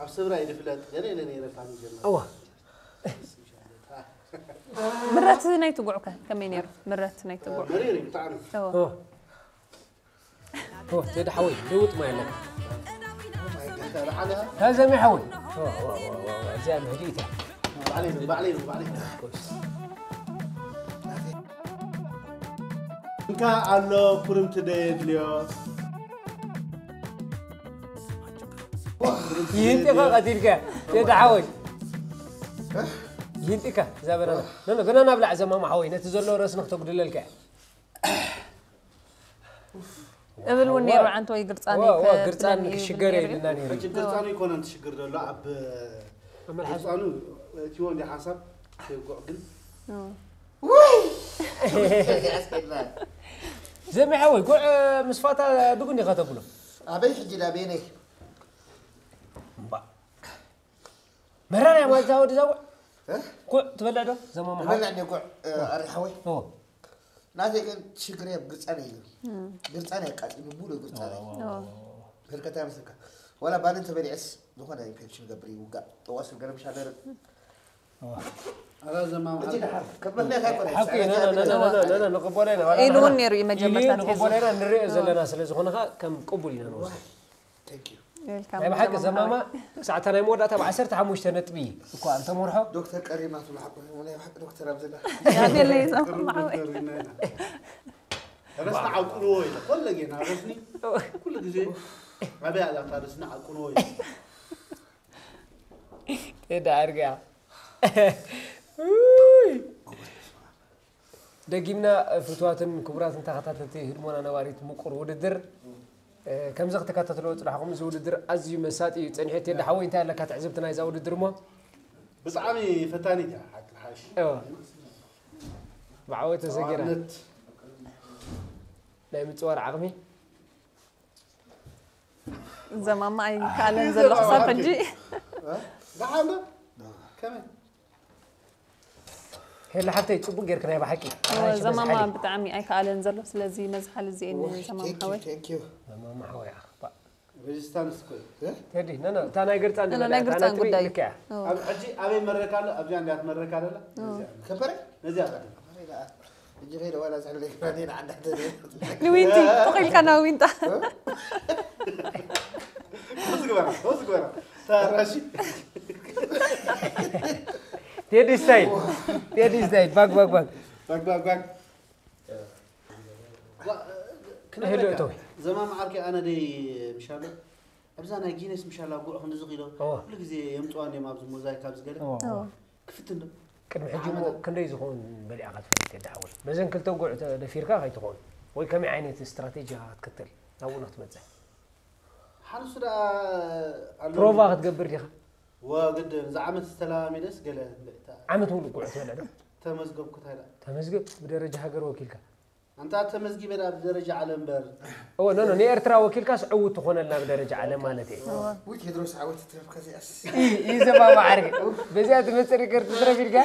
ኣብ ስብራ ይድፍለጥ ገለ ኢለ ነይረ ካብ ጀመረ። እዋ። ምረት ናይቲ ጉዕ ከ ከመይ ነይሩ? ምረት ናይቲ ጉዕ። መሪር እዩ ብጣዕሚ። እዎ። እዎ። ኦ፣ ቴዲ ሓወይ፣ ልውጥ ማይ ኣለካ። ደሓን ኢኻ? ታ ዘሚ ሓወይ። ኦ፣ ኦ፣ ኦ፣ ኦ፣ ኦ፣ እዚኣ ምህድኢት እያ። ባዕለይ ነው፣ ባዕለይ ነው፣ ባዕለይ ነው። እንካ ኣሎ ኩርምቲ ዶ የድልዮ? ይህንጢኻ ቀቲልካ፣ ቴዲ ሓወይ። ይህንጢካ፣ እዛ በረራ። ኖ፣ ኖ፣ ገና ናብላዕ ዘማማ ሓወይ፣ ነቲ ዘሎ ረስኒ ክተጉድለልካ እያ። እብል እውን ነይሩ፣ ዓንተ ወይ ግርጻን እወ፣ እወ፣ ይከ-፣ ግርጻን ትብለኒ እዩ ክሽገር ዝብል ነይሩ። የብልና ነይሩ። ሕጂ ግርጻኑ ይኮነን ትሽግር ዘሎ ኣብ ኣመልሓስ ህፃኑ እቲዎ እንዲ ሓንሳብ ከይጉዕ ግን ኦ። ውይ ኣስኬድና ዘሚሓ ወይ ጉዕ ምስ ፋታ ብጉን ኢኻ ተብሎ ኣበይ ሕጂ ዳቤነይ እምባ መራር እያ ማለት ወዲ ዛጉዕ ጉዕ ትበልዕ ዶ ዘማማ ሓወይ በላዕ ደ ጉዕ ኣሪ ሓወይ ኦ ናተይ ግን ሽግር ኣብ ግርፃን እዩ ግርፃን የቃፂሉ ሙሉ ግርፃን እዩ ኦ። ህርከታ መስልካ ዋላ ባንን ተበሊዐስ ዝኾነ ኢንፌክሽን ገብር ይውጋእ ጠዋስ ገረምሻ ገርብ ኣላ ዘማማ ከመለካ ሓቂ ኢና ንቕበሎ ኢና ዋላ ኢሉ እውን ንሕና ነይሩ እዩ ኢሉ መጀመርታ ንቕበሎ ኢና ንሪኦ ዘለና ስለ ዝኾነ ኸዓ ከም ቅቡል ኢና ንወስዶ Thank you ናይ ብሓቂ ዘማማ ክሳዕታ ናይ መወዳእታ ብ ዓሰርተ ሓሙሽተ ነጥቢ እኳ እንተመርሖ ዶክተር ቀሪማ ትብሎ ሓቁ ናይ ብሓቂ ዶክተር ኣብ ዘላ ያደለይ ዘማማ ሓወይ ረስኒ ዓቁንዎ ኢለ ኮለ ጌና ረስኒ ኩሉ ግዜ ኣበይ ኣላታ ረስኒ ዓቁንዎ ኢለ ቴዳ ኣርግያ ደጊምና ፍትዋትን ክቡራትን ተኸታተልቲ ህድሞና ነባሪት ምቁር ውድድር ከምዚ ክትከታተልዎ ፅናሕኩም እዚ ውድድር ኣዝዩ መሳጢ እዩ ፀኒሑ ቴዳ ሓወይ እንታይ ኣለካ ትዕዝብቲ ናይዛ ውድድር እሞ ብጣዕሚ ፈታኒት እያ ሓቂ ሓሽ እዎ። ብዓወት ተሰጊራ ተዋነት ናይ ምፅዋር ዓቕሚ ዘማማ ኣይከኣለን ዘሎ ክሳብ ሕጂ ደሓን ዶ ከመይ ሄላ ሓፍተይ ፅቡቅ ጌርክ ናይ ብሓቂ እወ፣ ዘማማ ብጣዕሚ ኣይከኣለን ዘሎ ስለዚ ነዚ ሓል እዚኤን ዘማማ ሓወይ Thank you ዘማማ ሓወይ ኣኽባእ ሬዚስታንስ እኮ እዩ ቴዲ ነነ እታ ናይ ግርፃን ነነ ናይ ግርፃን ጉዳይ እዩ። እወ። ኣብ ሕጂ ኣበይ መረካ ኣሎ ኣብዚኣ እንዲያ ትመረካ ደላ እወ። ከበረ ነዚኣ ቀድም እጅ ከይደ ዋላ ዝሕለ ይግባኒ ንዓንዳተ ንዊንቲ ጥቕ ኢልካ ናብ ዊንጣ ወዝ ግበራ ወዝ ግበራ ታራሺ ቴዲ ስታይል ቴዲ ስታይል ባግ ባግ ባግ ባግ ባግ ባግ ሄሎ እተዊ ዘማም ዓርኪ ኣነ ደይ ምሻሎ ኣብዛ ናይ ጊነስ ምሻላ ጉዕ ክንዲ ዝኽኢሎ እወ። ኩሉ ግዜ የምፅዋ እንዲዮም ኣብዚ ሞዛይክ ኣብዚ ገለ እወ። እወ። ክፍትን ዶ ቅድሚ ሕጂ እሞ ክንደይ ዝኸውን በሊዕኻ ትፈልጥ የዳ ሓወይ በዘን ክልተ ጉዕ ተደፊርካ ከይትኸውን ወይ ከመይ ዓይነት ስትራቴጂ ኢኻ ክትክተል ናብኡ ንክትመፅእ ሓንሱ ደኣ ኣሎ ፕሮቫ ክትገብር ዲኻ ወግድ ንዚ ዓመት ዝተለማሚደስ ገለ እምበእታ ዓመት ሙሉእ ጉዕ ትበልዕ ዶ ተመዝገብኩ ታይላ ተመዝግብ ብደረጃ ሃገር ወኪልካ ኣንታ ተመዝጊበ ኣብ ደረጃ ዓለም እምበር እወ ኖ ኖ ንኤርትራ ወኪልካስ ዕዉት ትኾነልና ብደረጃ ዓለም ማለት እየ ውይ ቴድሮስ ዓወት ትረፍካ ዚኣስ ይዘማማ ዓርኪ በዚኣ ትመፅእ ሪከርድ ትረፍ ኢልካ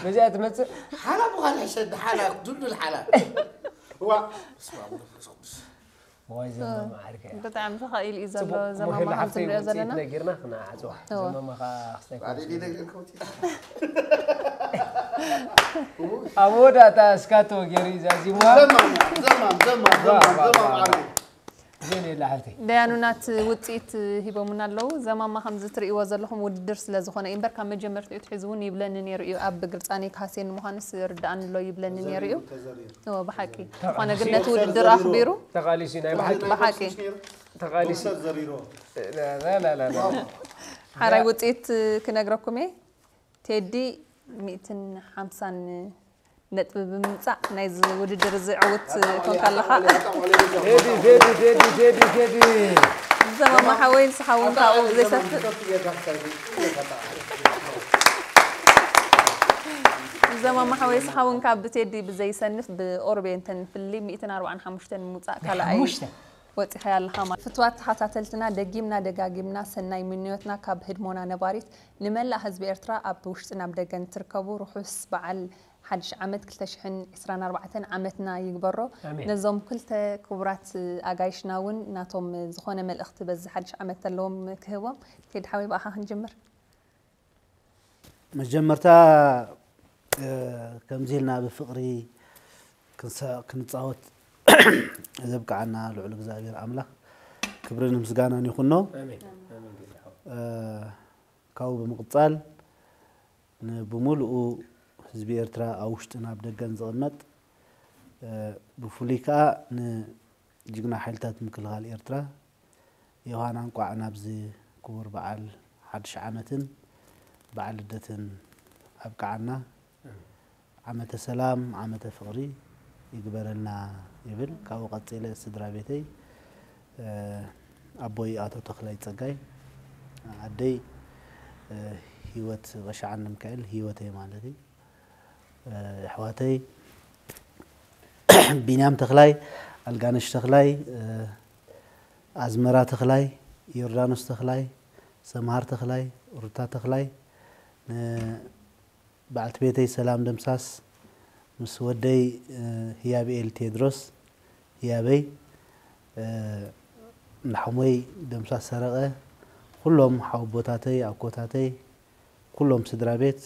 በዚኣ ትመፅእ ሓላ ምዃን ሕሸ ሓላ ዱንዱል ሓላ ዋ በስመ ኣብ ወመንፈስ ቅዱስ ዋይ ዘማማ ዓርኪ እያ ብጣዕሚ ተኻኢሉ እዩ ዘሎ ጽቡቅ ዘማማ ሙሄላ ከምቲ ሓፍተይ ንሪኦ ዘለና ውፅኢት ነጊርና ክነዓፅዋ እወ። ዘማማ ከዓ ክስታይ ባዕለይ ነግረልካ ወፂ ኣብ መወዳእታ እስካቶ ገይሩ እዩ ዛዚምዋ ዘማም ዘማም ዘማም ዘማም ዘማም ዓርኪ ዜን የላ ሓፍተይ ደያኑናት ውፅኢት ሂቦምና ኣለዉ ዘማማ ከምዚ ትርእይዎ ዘለኹም ውድድር ስለ ዝኾነ እዩ እምበር ካብ መጀመርትኡ ትሒዙ እውን ይብለኒ ነይሩ እዩ ኣብ ግርፃኒ ካሴን ምዃኑስ ርድኣኒ ኣሎ ይብለኒ ነይሩ እዩ ተዘሪሩ እወ ብሓቂ ዝኾነ ግን ነቲ ውድድር ኣኽቢሩ ተቃሊሱ ናይ ብሓቂ ብሓቂ ተቃሊሱ ዶክተር ዘሪሮ ላላላ ሓራይ ውፅኢት ክነግረኩም እየ ቴዲ ሚእትን ሓምሳን ነጥቢ ብምምፃእ ናይዚ ውድድር እዚ ዕውት ኮንካ ኣለኻ ቴዲ ቴዲ ቴዲ ቴዲ ቴዲ ዘማማ ሓወይ ንስኻ እውን ካብኡ ብዘይሰፍእ ዘማማ ሓወይ ንስኻ እውን ካብ ብቴዲ ብዘይሰንፍ ብኦርቤንተን ፍሊ ሚእትን ኣርባዓን ሓሙሽተን ምውፃእ ካልኣይ ሓሙሽተ ወፂኻ ኣለኻ ማለት ፍትዋት ተኸታተልትና ደጊምና ደጋጊምና ሰናይ ምንዮትና ካብ ህድሞና ነባሪት ንመላእ ህዝቢ ኤርትራ ኣብ ውሽጥን ኣብ ደገን ትርከቡ ርሑስ በዓል ሓድሽ ዓመት ክልተ ሽሕን ዕስራን ኣርባዕተን ዓመትና ይግበሮ ኣሜን። ነዞም ክልተ ክቡራት ኣጋይሽና እውን ናቶም ዝኾነ መልእኽቲ በዚ ሓድሽ ዓመት ዘለዎም ክህቦም ቴዲ ሓወይ ብኣኻ ክንጅምር መጀመርታ ከምዚ ኢልና ብፍቕሪ ክንጻወት ዘብቅዓና ልዑል እግዚኣብሔር ኣምላኽ ክብርን ምስጋናን ይኹኖ። ኣሜን። ኣሜን። ጌታ ሓወይ። ካብኡ ብምቕጻል ንብሙሉኡ ህዝቢ ኤርትራ ኣብ ውሽጥን ኣብ ደገን ዝቕመጥ ብፍሉይ ከኣ ንጅግና ሓይልታት ምክልኻል ኤርትራ ዮሃና እንቋዕ ናብዚ ክቡር በዓል ሓድሽ ዓመትን በዓል ልደትን ኣብቅዓና። ዓመተ ሰላም ዓመተ ፍቕሪ ይግበረልና ይብል። ካብኡ ቀጺለ ስድራ ቤተይ ኣቦይ ኣቶ ተኽላይ ጸጋይ ኣደይ ህይወት ቀሻ ዓንደ ሚካኤል ህይወተይ ማለት እዩ። ኣሕዋተይ ቢንያም ተኽላይ፣ ኣልጋነሽ ተኽላይ፣ ኣዝመራ ተኽላይ፣ ዮርዳኖስ ተኽላይ፣ ሰምሃር ተኽላይ፣ ሩታ ተኽላይ፣ በዓልቲ ቤተይ ሰላም ደምሳስ ምስ ወደይ ህያብኤል ቴድሮስ ህያበይ፣ ንሓሞይ ደምሳስ ሰረቐ፣ ኩሎም ሓወቦታተይ ኣኮታተይ፣ ኩሎም ስድራ ቤት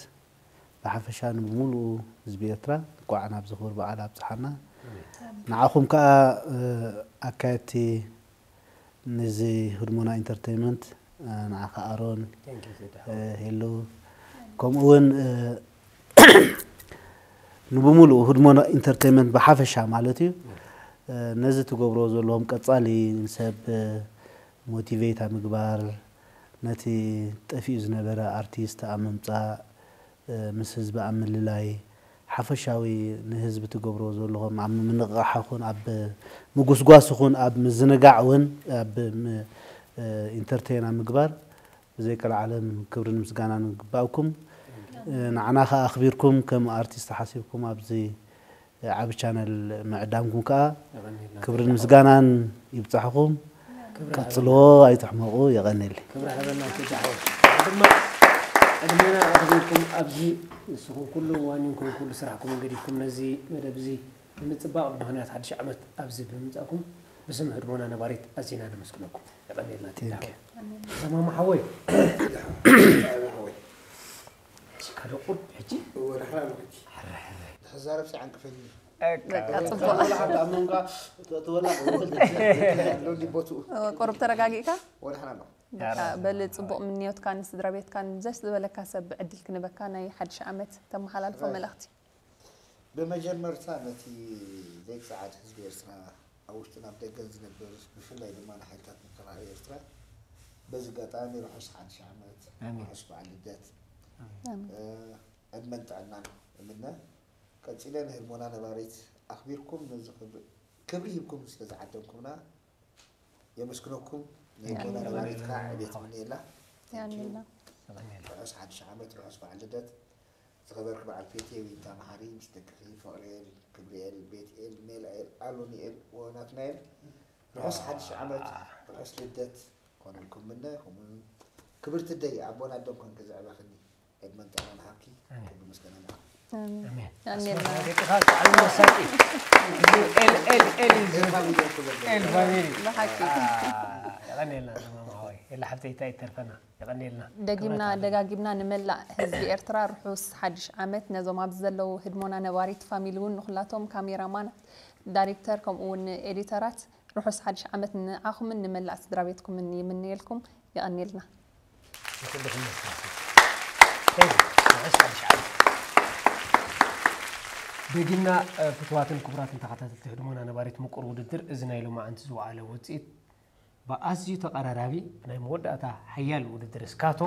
ብሓፈሻ ንብሙሉኡ ህዝቢ ኤርትራ እንኳዕ ናብዚ ክቡር በዓል ኣብጽሓና። ንዓኹም ከኣ ኣካየድቲ ነዚ ህድሞና ኢንተርቴይንመንት፣ ንዓኻ ኣሮን፣ ሄሉ፣ ከምኡ እውን ንብሙሉኡ ህድሞና ኢንተርቴይንመንት ብሓፈሻ ማለት እዩ። ነዚ ትገብሮ ዘለዎም ቀጻሊ ንሰብ ሞቲቬት ኣብ ምግባር፣ ነቲ ጠፊኡ ዝነበረ ኣርቲስት ኣብ ምምጻእ፣ ምስ ህዝቢ ኣብ ምልላይ፣ ሓፈሻዊ ንህዝቢ ትገብሮ ዘለኹም ኣብ ምንቕቓሕ ይኹን ኣብ ምጉስጓስ ይኹን ኣብ ምዝንጋዕ እውን ኣብ ም-፣ ኢንተርቴን ኣብ ምግባር ብዘይቀልዓለም ክብርን ምስጋናን ይግባእኩም። ንዓና ከኣ ኣኽቢርኩም ከም ኣርቲስት ሓሲብኩም ኣብዚ ዓቢ ቻነል ምዕዳምኩም ከኣ ክብርን ምስጋናን ይብጻሕኹም። ቀጽልዎ፣ ኣይትሕመቑ። የቐንየለይ። ክብሪ ሃበና ቴዲ ሓወይ። ድማ ዕድሜና ኣኽቢርኩም ኣብዚ ንስኹም ኩሉ ዋኒንኩም ኩሉ ስራሕኩም ገዲፍኩም ነዚ መደብ እዚ ንምጽባቕ ብምኽንያት ሓድሽ ዓመት ኣብዚ ብምምጻእኩም ብስም ህድሞና ነባሪት ኣዚና ነመስግነኩም። የቐንየልና ቴዲ ሓወይ። ተማማ ሓወይ። ሕጂ ካልእ ቁርብ ሕጂ። እወ፣ ዳሕና ኣሎ ሕጂ። ሕረ፣ ሕረ። ክዛረብ ሲዓንቅፈኒ። በቃ፣ ጽቡቕ። ወላ ሓንቲ ኣብ መንጋ ተ-፣ ተወላ ቁርብ ኣሎ ዲቦቱ። እወ፣ ቁርብ ተረጋጊእካ? ወላ ሓና ኣሎ። በቃ፣ በል ጽቡቕ ምንዮትካን ስድራ ቤትካን ዘሽ ዝበለካ ሰብ ዕድል ክንበካ ናይ ሓድሽ ዓመት ተመሓላልፎ ሕራይ። መልእኽቲ። ብመጀመርታ ነቲ ዘይጸዓድ ህዝቢ ኤርትራ ኣብ ውሽጥን ኣብ ደገን ዝነብር፣ ብፍላይ ድማ ንሓይልታት ምክልኻል ኤርትራ በዚ ኣጋጣሚ ርሑስ ሓድሽ ዓመት፣ ኣሜን። ርሑስ በዓል ልደት፣ ኣሜን። እ፣ ዕድመን ጥዕናን እምነ። ቀጺለ ንህድሞና ነባሪት ኣኽቢርኩም ነዚ ክብሪ፣ ክብሪ ሂብኩም ስለ ዝዓደምኩምና የመስግነኩም። ንህድሞና የቐንየልና። ነባሪት ከዓ ዕቤት የቐንየልና። እምነየላ። የቐንየልና። ርሑስ ሓድሽ ዓመት፣ ርሑስ በዓል ልደት። ዝኸበርኪ በዓል ፔቴ ዊንታ መሓሪ ምስ ደቅኺ ፍቕሬል፣ ክብሪኤል፣ ቤትኤል፣ ሜልኣኤል፣ ኣሎኒኤል ወናትናኤል ርሑስ ሓድሽ ዓመት፣ ርሑስ ልደት ኮነልኩም ምነ። ከምኡ ክብርቲ ደይ ኣቦን ኣደን ኮንኪ ዘዕበኽኒ ዕድመን ጥዕናን ሃብኪ። ኣሜን። ክብሪ ምስጋና ንዓኺ። ኣሜን። ኣሜን። ኣሜን። ኣስመራ ደቅኻ ሰዓል መሳቂ። ኤል፣ ኤል፣ ኤል እዩ ዝብል። ኤል ፋሚሊ እኮ ዘበለ። ኤል ፋሚሊ። ብሓቂ። አ፣ የቐንየልና ተማማ ሓወይ። ኤላ ሓብተይ እንታይ ይተርፈና? የቐንየልና። ደጊምና ክብረት ደጋጊምና ንመላእ ህዝቢ ኤርትራ ርሑስ ሓድሽ ዓመት፣ ነዞም ኣብዚ ዘለዉ ህድሞና ነባሪት ፋሚሊ እውን ንኹላቶም ካሜራማናት፣ ዳይሬክተር ከምኡ እውን ኤዲተራት ርሑስ ሓድሽ ዓመት ንዓኹምን ንመላእ ስድራ ቤትኩምን ይምነየልኩም። የቐንየልና። ንኹልኹም መስማዕቲ። ቴዲ፣ ርሑስ ሓድሽ ዓመት። ደጊምና፣ እ፣ ፍቱዋትን ክቡራትን ተኸታተልቲ ህድሞና ነባሪት ምቁር ውድድር፣ እዚ ናይ ሎማዓንቲ ዝወዓለ ውጽኢት ብኣዝዩ ተቐራራቢ ናይ መወዳእታ ሓያል ውድድር ስካቶ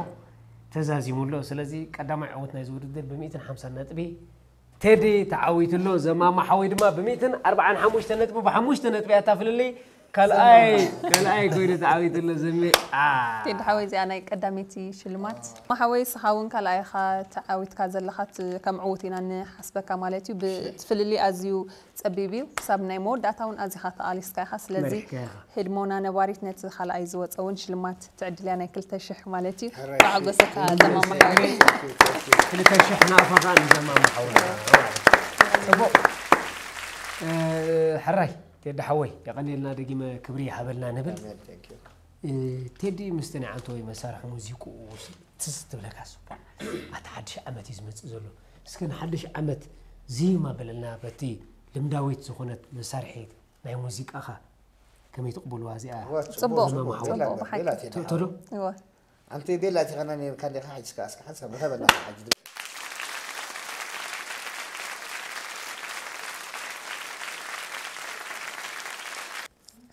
ተዛዚሙ ኣሎ። ስለዚ ቀዳማይ ዕዉት ናይዚ ውድድር ብሚእትን ሓምሳን ነጥቢ ቴዲ ተዓዊቱ ኣሎ። ዘማማ ሓወይ ድማ ብሚእትን ኣርባዓን ሓሙሽተ ነጥቢ ብሓሙሽተ ነጥቢ ኣታ ፍልልይ ካልኣይ፣ ካልኣይ ኮይኑ ተዓዊቱ ኣሎ። ዘሜ፣ ኣ። ቴዲ ሓወይ፣ እዚኣ ናይ ቀዳመይቲ ሽልማት። ማሓወይ፣ ንስኻ እውን ካልኣይ ኢኻ ተዓዊትካ ዘለኻ፣ ት-፣ ከም ዕዉት ኢና ንሓስበካ ማለት እዩ። ብ-፣ እቲ ፍልልይ ኣዝዩ ጸቢብ እዩ። ክሳብ ናይ መወዳእታ እውን ኣዚኻ ተቓሊስካ ኢኻ። ስለዚ መሪሕካ ኢኻ። ህድሞና ነባሪት ነቲ ካልኣይ ዝወጸ እውን ሽልማት ትዕድል እያ፣ ናይ ክልተ ሽሕ ማለት እዩ። ሕራይ። ተዓገሰካ ሕራይ። ዘማማ ሓወይ። ክልተ ሽሕ ናቕፋ ከዓ ንዘማማ ሓወይ። ጽቡቕ። እ፣ ሕራይ፣ ቴዲ ሓወይ፣ የቐንየልና፣ ደጊመ ክብሪ ይሃበልና ንብል። ኣሜን፣ thank you። እ፣ ቴዲ ምስቲ ናይ ዓንተወይ መሳርሒ ሙዚቅኡ ትዝ ትብለካ ስፖ። ኣቲ ሓድሽ ዓመት እዩ ዝመጽእ ዘሎ። እስከ ንሓድሽ ዓመት ዝዩም ኣበለልና በቲ ልምዳዊት ዝኾነት መሳርሒ ናይ ሙዚቃኻ ከመይ ትቕበልዋ እዚኣ? እወ፣ ጽቡቕ፣ ጽቡቕ፣ ጽቡቕ፣ ጽቡቕ፣ ቤላ፣ ብሓቂ። ቤላ፣ ቴዲ፣ ቶ-፣ ቶሎ? እወ። ኣንተ ቤላ፣ እቲ ኸና ነርካ እንዲኻ፣ ሕጂ እስከ ኣስከ ሓንሳብ ርኸበና፣ ሕጂ ድ-፣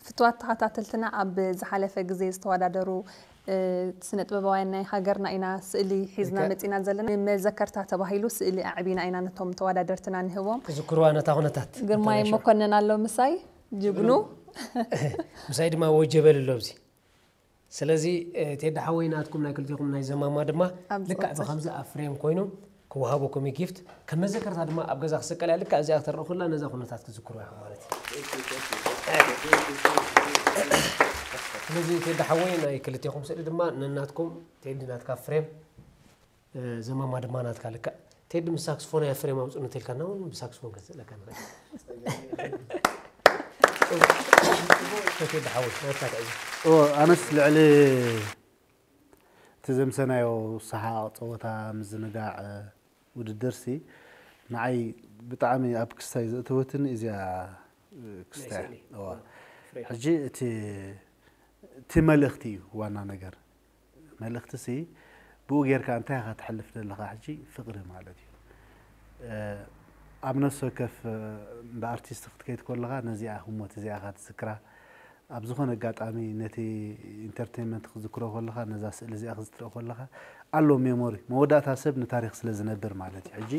ፍቱዋት ተኸታተልትና፣ ኣብ ዝሓለፈ ግዜ ዝተወዳደሩ፣ እ፣ ስነ ጥበባውያን ናይ ሃገርና ኢና ስእሊ ሒዝና ልክዕ። መጺና ዘለና። ንመዘከርታ ተባሂሉ ስእሊ ኣዕቢና ኢና ነቶም ተወዳደርትና ንህቦም። ክዝክርዋ ነታ ኩነታት ግርማይ ተበላሽዋ። መኮነን ኣሎ ምሳይ፣ ጅግኑ። ምሳይ ድማ ወጀበል ኣሎ ኣብዚ። ስለዚ ቴዲ ሓወይ፣ ናትኩም ናይ ክልቲኹም ናይ ዘማማ ድማ ልክዕ ብከምዚ ኣብ ፍሬም ኮይኑ ክወሃበኩም እዩ ጊፍት። ከም መዘከርታ ድማ ኣብ ገዛ ክሰቀል እያ። ልክዕ እዚኣ ክትረእኹላ ነዛ ኩነታት ክትዝክሩ ኢኹም ማለት እዩ። ስለዚ ቴዲ ሓወይ፣ ናይ ክልቲኹም ስእሊ ድማ ነናትኩም፣ ቴዲ ናትካ ፍሬም፣ ዘማማ ድማ ናትካ። ልክዕ ቴዲ ምስ ሳክስፎን እያ ፍሬም ኣውፅእ እንተልካና እውን ብሳክስፎን ከስእለካ ንኽእል። ቴዲ ሓወይ፣ ናትካ ትዕዝብ። ኣነስ ልዕሊ እቲ ዘምሰናዮ ሰሓቕ፣ ፀወታ፣ ምዝንጋዕ፣ ውድድርሲ ንዓይ ብጣዕሚ ኣብ ክስታይ ዘእተወትኒ እዚኣ ክስታይ። ሕጂ እቲ እቲ መልእኽቲ እዩ ዋና ነገር። መልእኽቲ ሲ ብኡ ጌርካ እንታይ ኢኻ ትሕልፍ ዘለኻ? ሕጂ ፍቕሪ ማለት እዩ። ኣብ ነፍሲ ወከፍ እንደ ኣርቲስት ክትከይድ ከለኻ ነዚኣ ህሞት እዚኣ ኢኻ ትዝክራ። ኣብ ዝኾነ ኣጋጣሚ ነቲ ኢንተርቴንመንት ክትዝክሮ ከለኻ፣ ነዛ ስእሊ እዚኣ ክትዝክሮ ከለኻ ኣሎ ሜሞሪ። መወዳእታ ሰብ ንታሪኽ ስለ ዝነብር ማለት እዩ። ሕጂ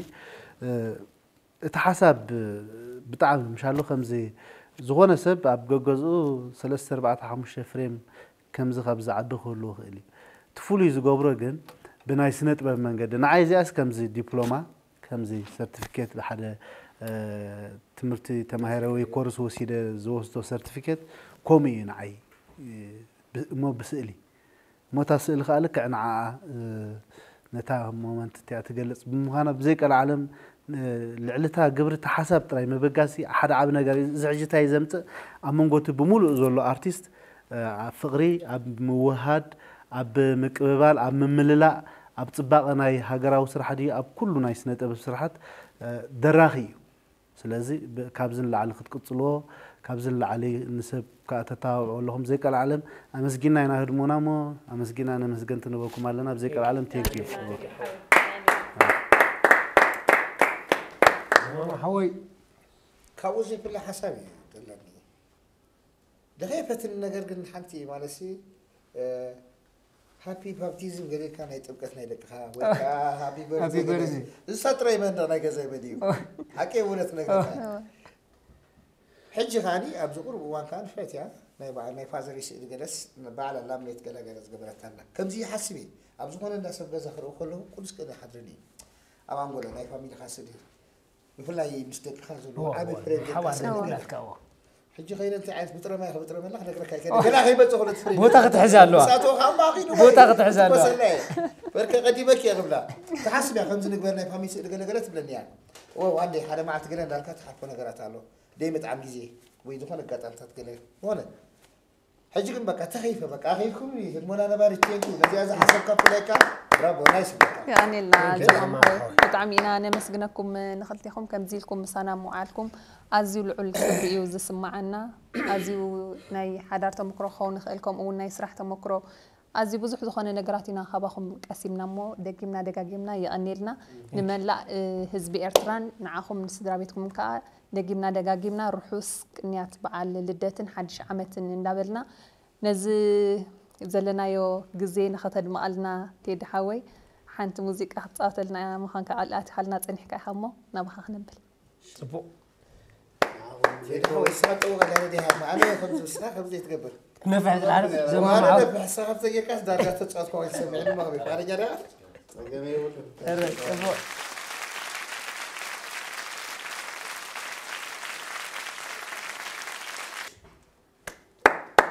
እቲ ሓሳብ ብጣዕሚ ምሻሎ ከምዚ ዝኾነ ሰብ ኣብ ገገዝኡ ሰለስተ ኣርባዕተ ሓሙሽተ ፍሬም ከምዚ ካብ ዝዓቢ ክህልዎ ይኽእል እዩ። እቲ ፍሉይ ዝገብሮ ግን ብናይ ስነ ጥበብ መንገዲ፣ ንዓይ እዚኣስ ከምዚ ዲፕሎማ፣ ከምዚ ሰርቲፊኬት ብሓደ ትምህርቲ ተማሂረ ወይ ኮርስ ወሲደ ዝወስዶ ሰርቲፊኬት ከምኡ እዩ ንዓይ። እሞ ብስእሊ እሞ እታ ስእሊ ከዓ ልክዕ ንዓኣ ነታ ሞመንት እቲኣ ትገልፅ ብምዃና ብዘይቀልዓለም ልዕሊ እታ ግብሪ እታ ሓሳብ ጥራይ ምብጋስ ሓደ ዓቢ ነገር እዩ። እዚ ሕጂ እንታይ ዘምፅእ ኣብ መንጎ እቲ ብምሉእ ዘሎ ኣርቲስት ኣብ ፍቕሪ፣ ኣብ ምውህሃድ፣ ኣብ ምቅብባል፣ ኣብ ምምልላእ፣ ኣብ ፅባቐ ናይ ሃገራዊ ስራሕ ድዩ ኣብ ኩሉ ናይ ስነ ጥበብ ስራሓት ደራኺ እዩ። ስለዚ ካብዚ ንላዕሊ ክትቅፅልዎ፣ ካብዚ ንላዕሊ ንሰብ ከዓ ተተባብዑ ኣለኹም። ዘይቀልዓለም ኣመስጊና ኢና ህድሞና እሞ ኣመስጊና ነመስገንቲ ንበኩም ኣለና። ብዘይቀልዓለም ቴንክ ዩ። ሓወይ ካብኡ ዘይፍለ ሓሳብ እዩ ዘለኒ። ደኸይፈትን ነገር ግን ሓንቲ ማለት ሃፒ ባፕቲዝም ገሌልካ ናይ ጥምቀት ናይ ደቅኻ ወይ ከዓ ሃፒ በርዝደይ ገለ እሳ ጥራይ መንደቕ ናይ ገዛይ በድዩ ሓቂ እውነት ነገር ሕጂ ከዓኒ ኣብዚ ቁሩብ እዋን ከዓ ንፍዕት እያ ናይ በዓል ናይ ፋዘር ስእሊ ገለስ በዓል ላምሌት ገለ ገለ ዝገበረታ ኣላ ከምዚ ይሓስብ እየ ኣብ ዝኾነ እንዳ ሰብ ገዛ ክርኢ ከለኹ ቁዱስ ቀን ይሓድረኒ እዩ ኣብ ኣንጎሎ ናይ ፋሚሊኻ ስእሊ ብፍላይ ምስ ደቅኻ ዘሎ ዓቢ ፍሬም ደቅኻ ስለ ዝኾነ ሕጂ ከይደ እንታይ ዓይነት ብጥረማይ ክብጥረመላ ክነግረካ ይከደ ገና ከይመጽእ ኩለት ፍሬም ቦታ ክትሕዝ ኣለዋ ንሳቶ ካብ ማኺዱ ቦታ ክትሕዝ ኣለዋ በርከ ቀዲመክ እየ ክብላ ትሓስብ እያ ከምዚ ንግበር ናይ ፋሚሊ ስእሊ ገለገለ ትብለኒ እያ እወ ዋንዴ ሓደ መዓልቲ ገለ እንዳልካ ትሓልፎ ነገራት ኣሎ ደይ ምጥዓም ግዜ ወይ ዝኾነ ኣጋጣምታት ገለ ዝኾነ ሕጂ ግን በቃ ተኸይፈ በቃ ኣኺልኩም ህድሞና ነባሪ ቴንኪ ነዚኣ ዝሓሰብካ ፍለካ ብራቦ ናይስ በቃ ያኔልና ዘማም ሆይ ብጣዕሚ ኢና ነመስግነኩም ንኽልቴኹም ከምዚ ኢልኩም ምሳና ምውዓልኩም ኣዝዩ ልዑል ክብሪ እዩ ዝስማዓና ኣዝዩ ናይ ሓዳር ተመክሮ ክኸውን ይኽእል ከምኡ እውን ናይ ስራሕ ተመክሮ ኣዝዩ ብዙሕ ዝኾነ ነገራት ኢና ካባኹም ቀሲምና እሞ ደጊምና ደጋጊምና የቐኔልና ንመላእ ህዝቢ ኤርትራን ንዓኹም ንስድራ ቤትኩም ከዓ ደጊምና ደጋጊምና ርሑስ ቅንያት በዓል ልደትን ሓድሽ ዓመትን እንዳበልና ነዚ ዘለናዮ ግዜ ንኸተድምቓልና ቴዲ ሓወይ ሓንቲ ሙዚቃ ክትፃወተልና ምዃንካ ቃል ኣቲኻልና ፀኒሕካ ኢኻ እሞ ናባኻ ክነብል ፅቡቕ ቴዲ ሓወይ ንስኻ ጠውቕ ኣለና ዲኻ ኣነ ከምዚ ንስኻ ከምዚ ዘይትገብር ነፍሕ ዝሓርፍ ዘማም ኣነ ሓወይ ነፍሕ ንስኻ ከምዚ ተጌርካስ ዳርጋ ተፃወትካ ወይ ትሰምዕኒ ማኽቢ ፍቓደኛ ዲኻ ፅቡቕ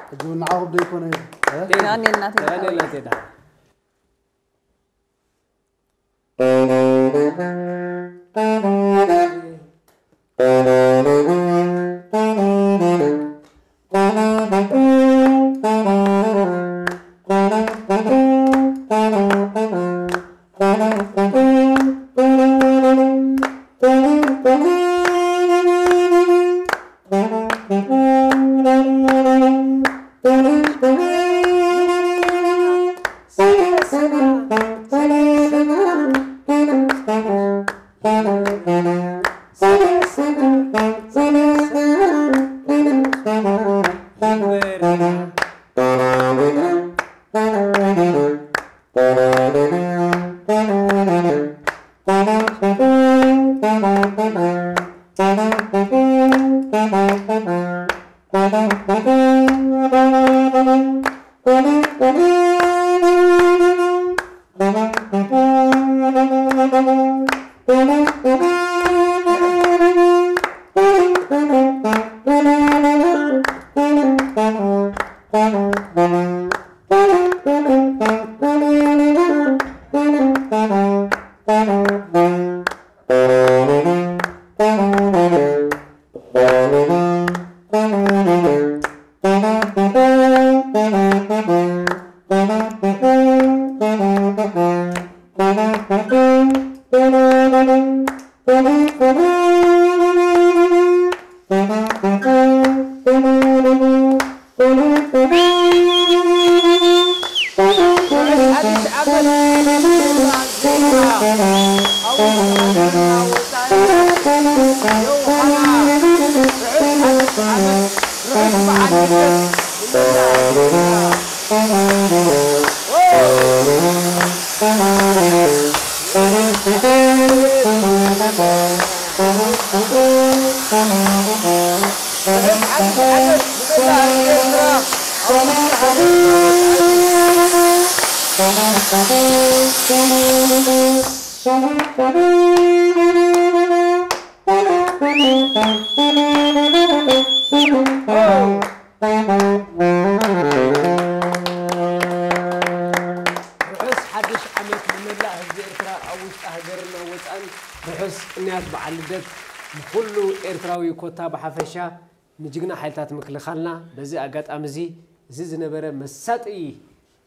ሕጂ እውን ንዓኹም ዶ ይኮነ የቐንየልና ቴዲ ሓወይ። ርሑስ ሓድሽ ዓመት ንመላእ ህዝቢ ኤርትራ፣ ኣብ ውሽጢ ሃገርን ኣብ ወጻእን። ርሑስ ቅንያት በዓል ልደት ንኹሉ ኤርትራዊ ኮታ ብሓፈሻ፣ ንጅግና ሓይልታት ምክልኻልና። በዚ ኣጋጣሚ እዚ፣ እዚ ዝነበረ መሳጢ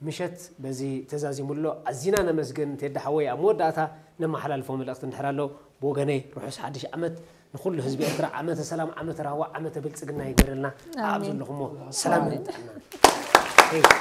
ምሸት በዚ ተዛዚሙ ኣሎ። ኣዚና ነመስግን። ቴዲ ሓወይ፣ ኣብ መወዳእታ ነመሓላልፎ መልእኽቲ እንድሕር ኣሎ፣ ብወገነይ ርሑስ ሓድሽ ዓመት ንኹሉ ህዝቢ ኤርትራ፣ ዓመተ ሰላም፣ ዓመተ ራህዋ፣ ዓመተ ብልጽግና ይግበረልና። ኣብ ኣሜን። ዘለኹሞ ሰላም ኣሜን። ጥዕና።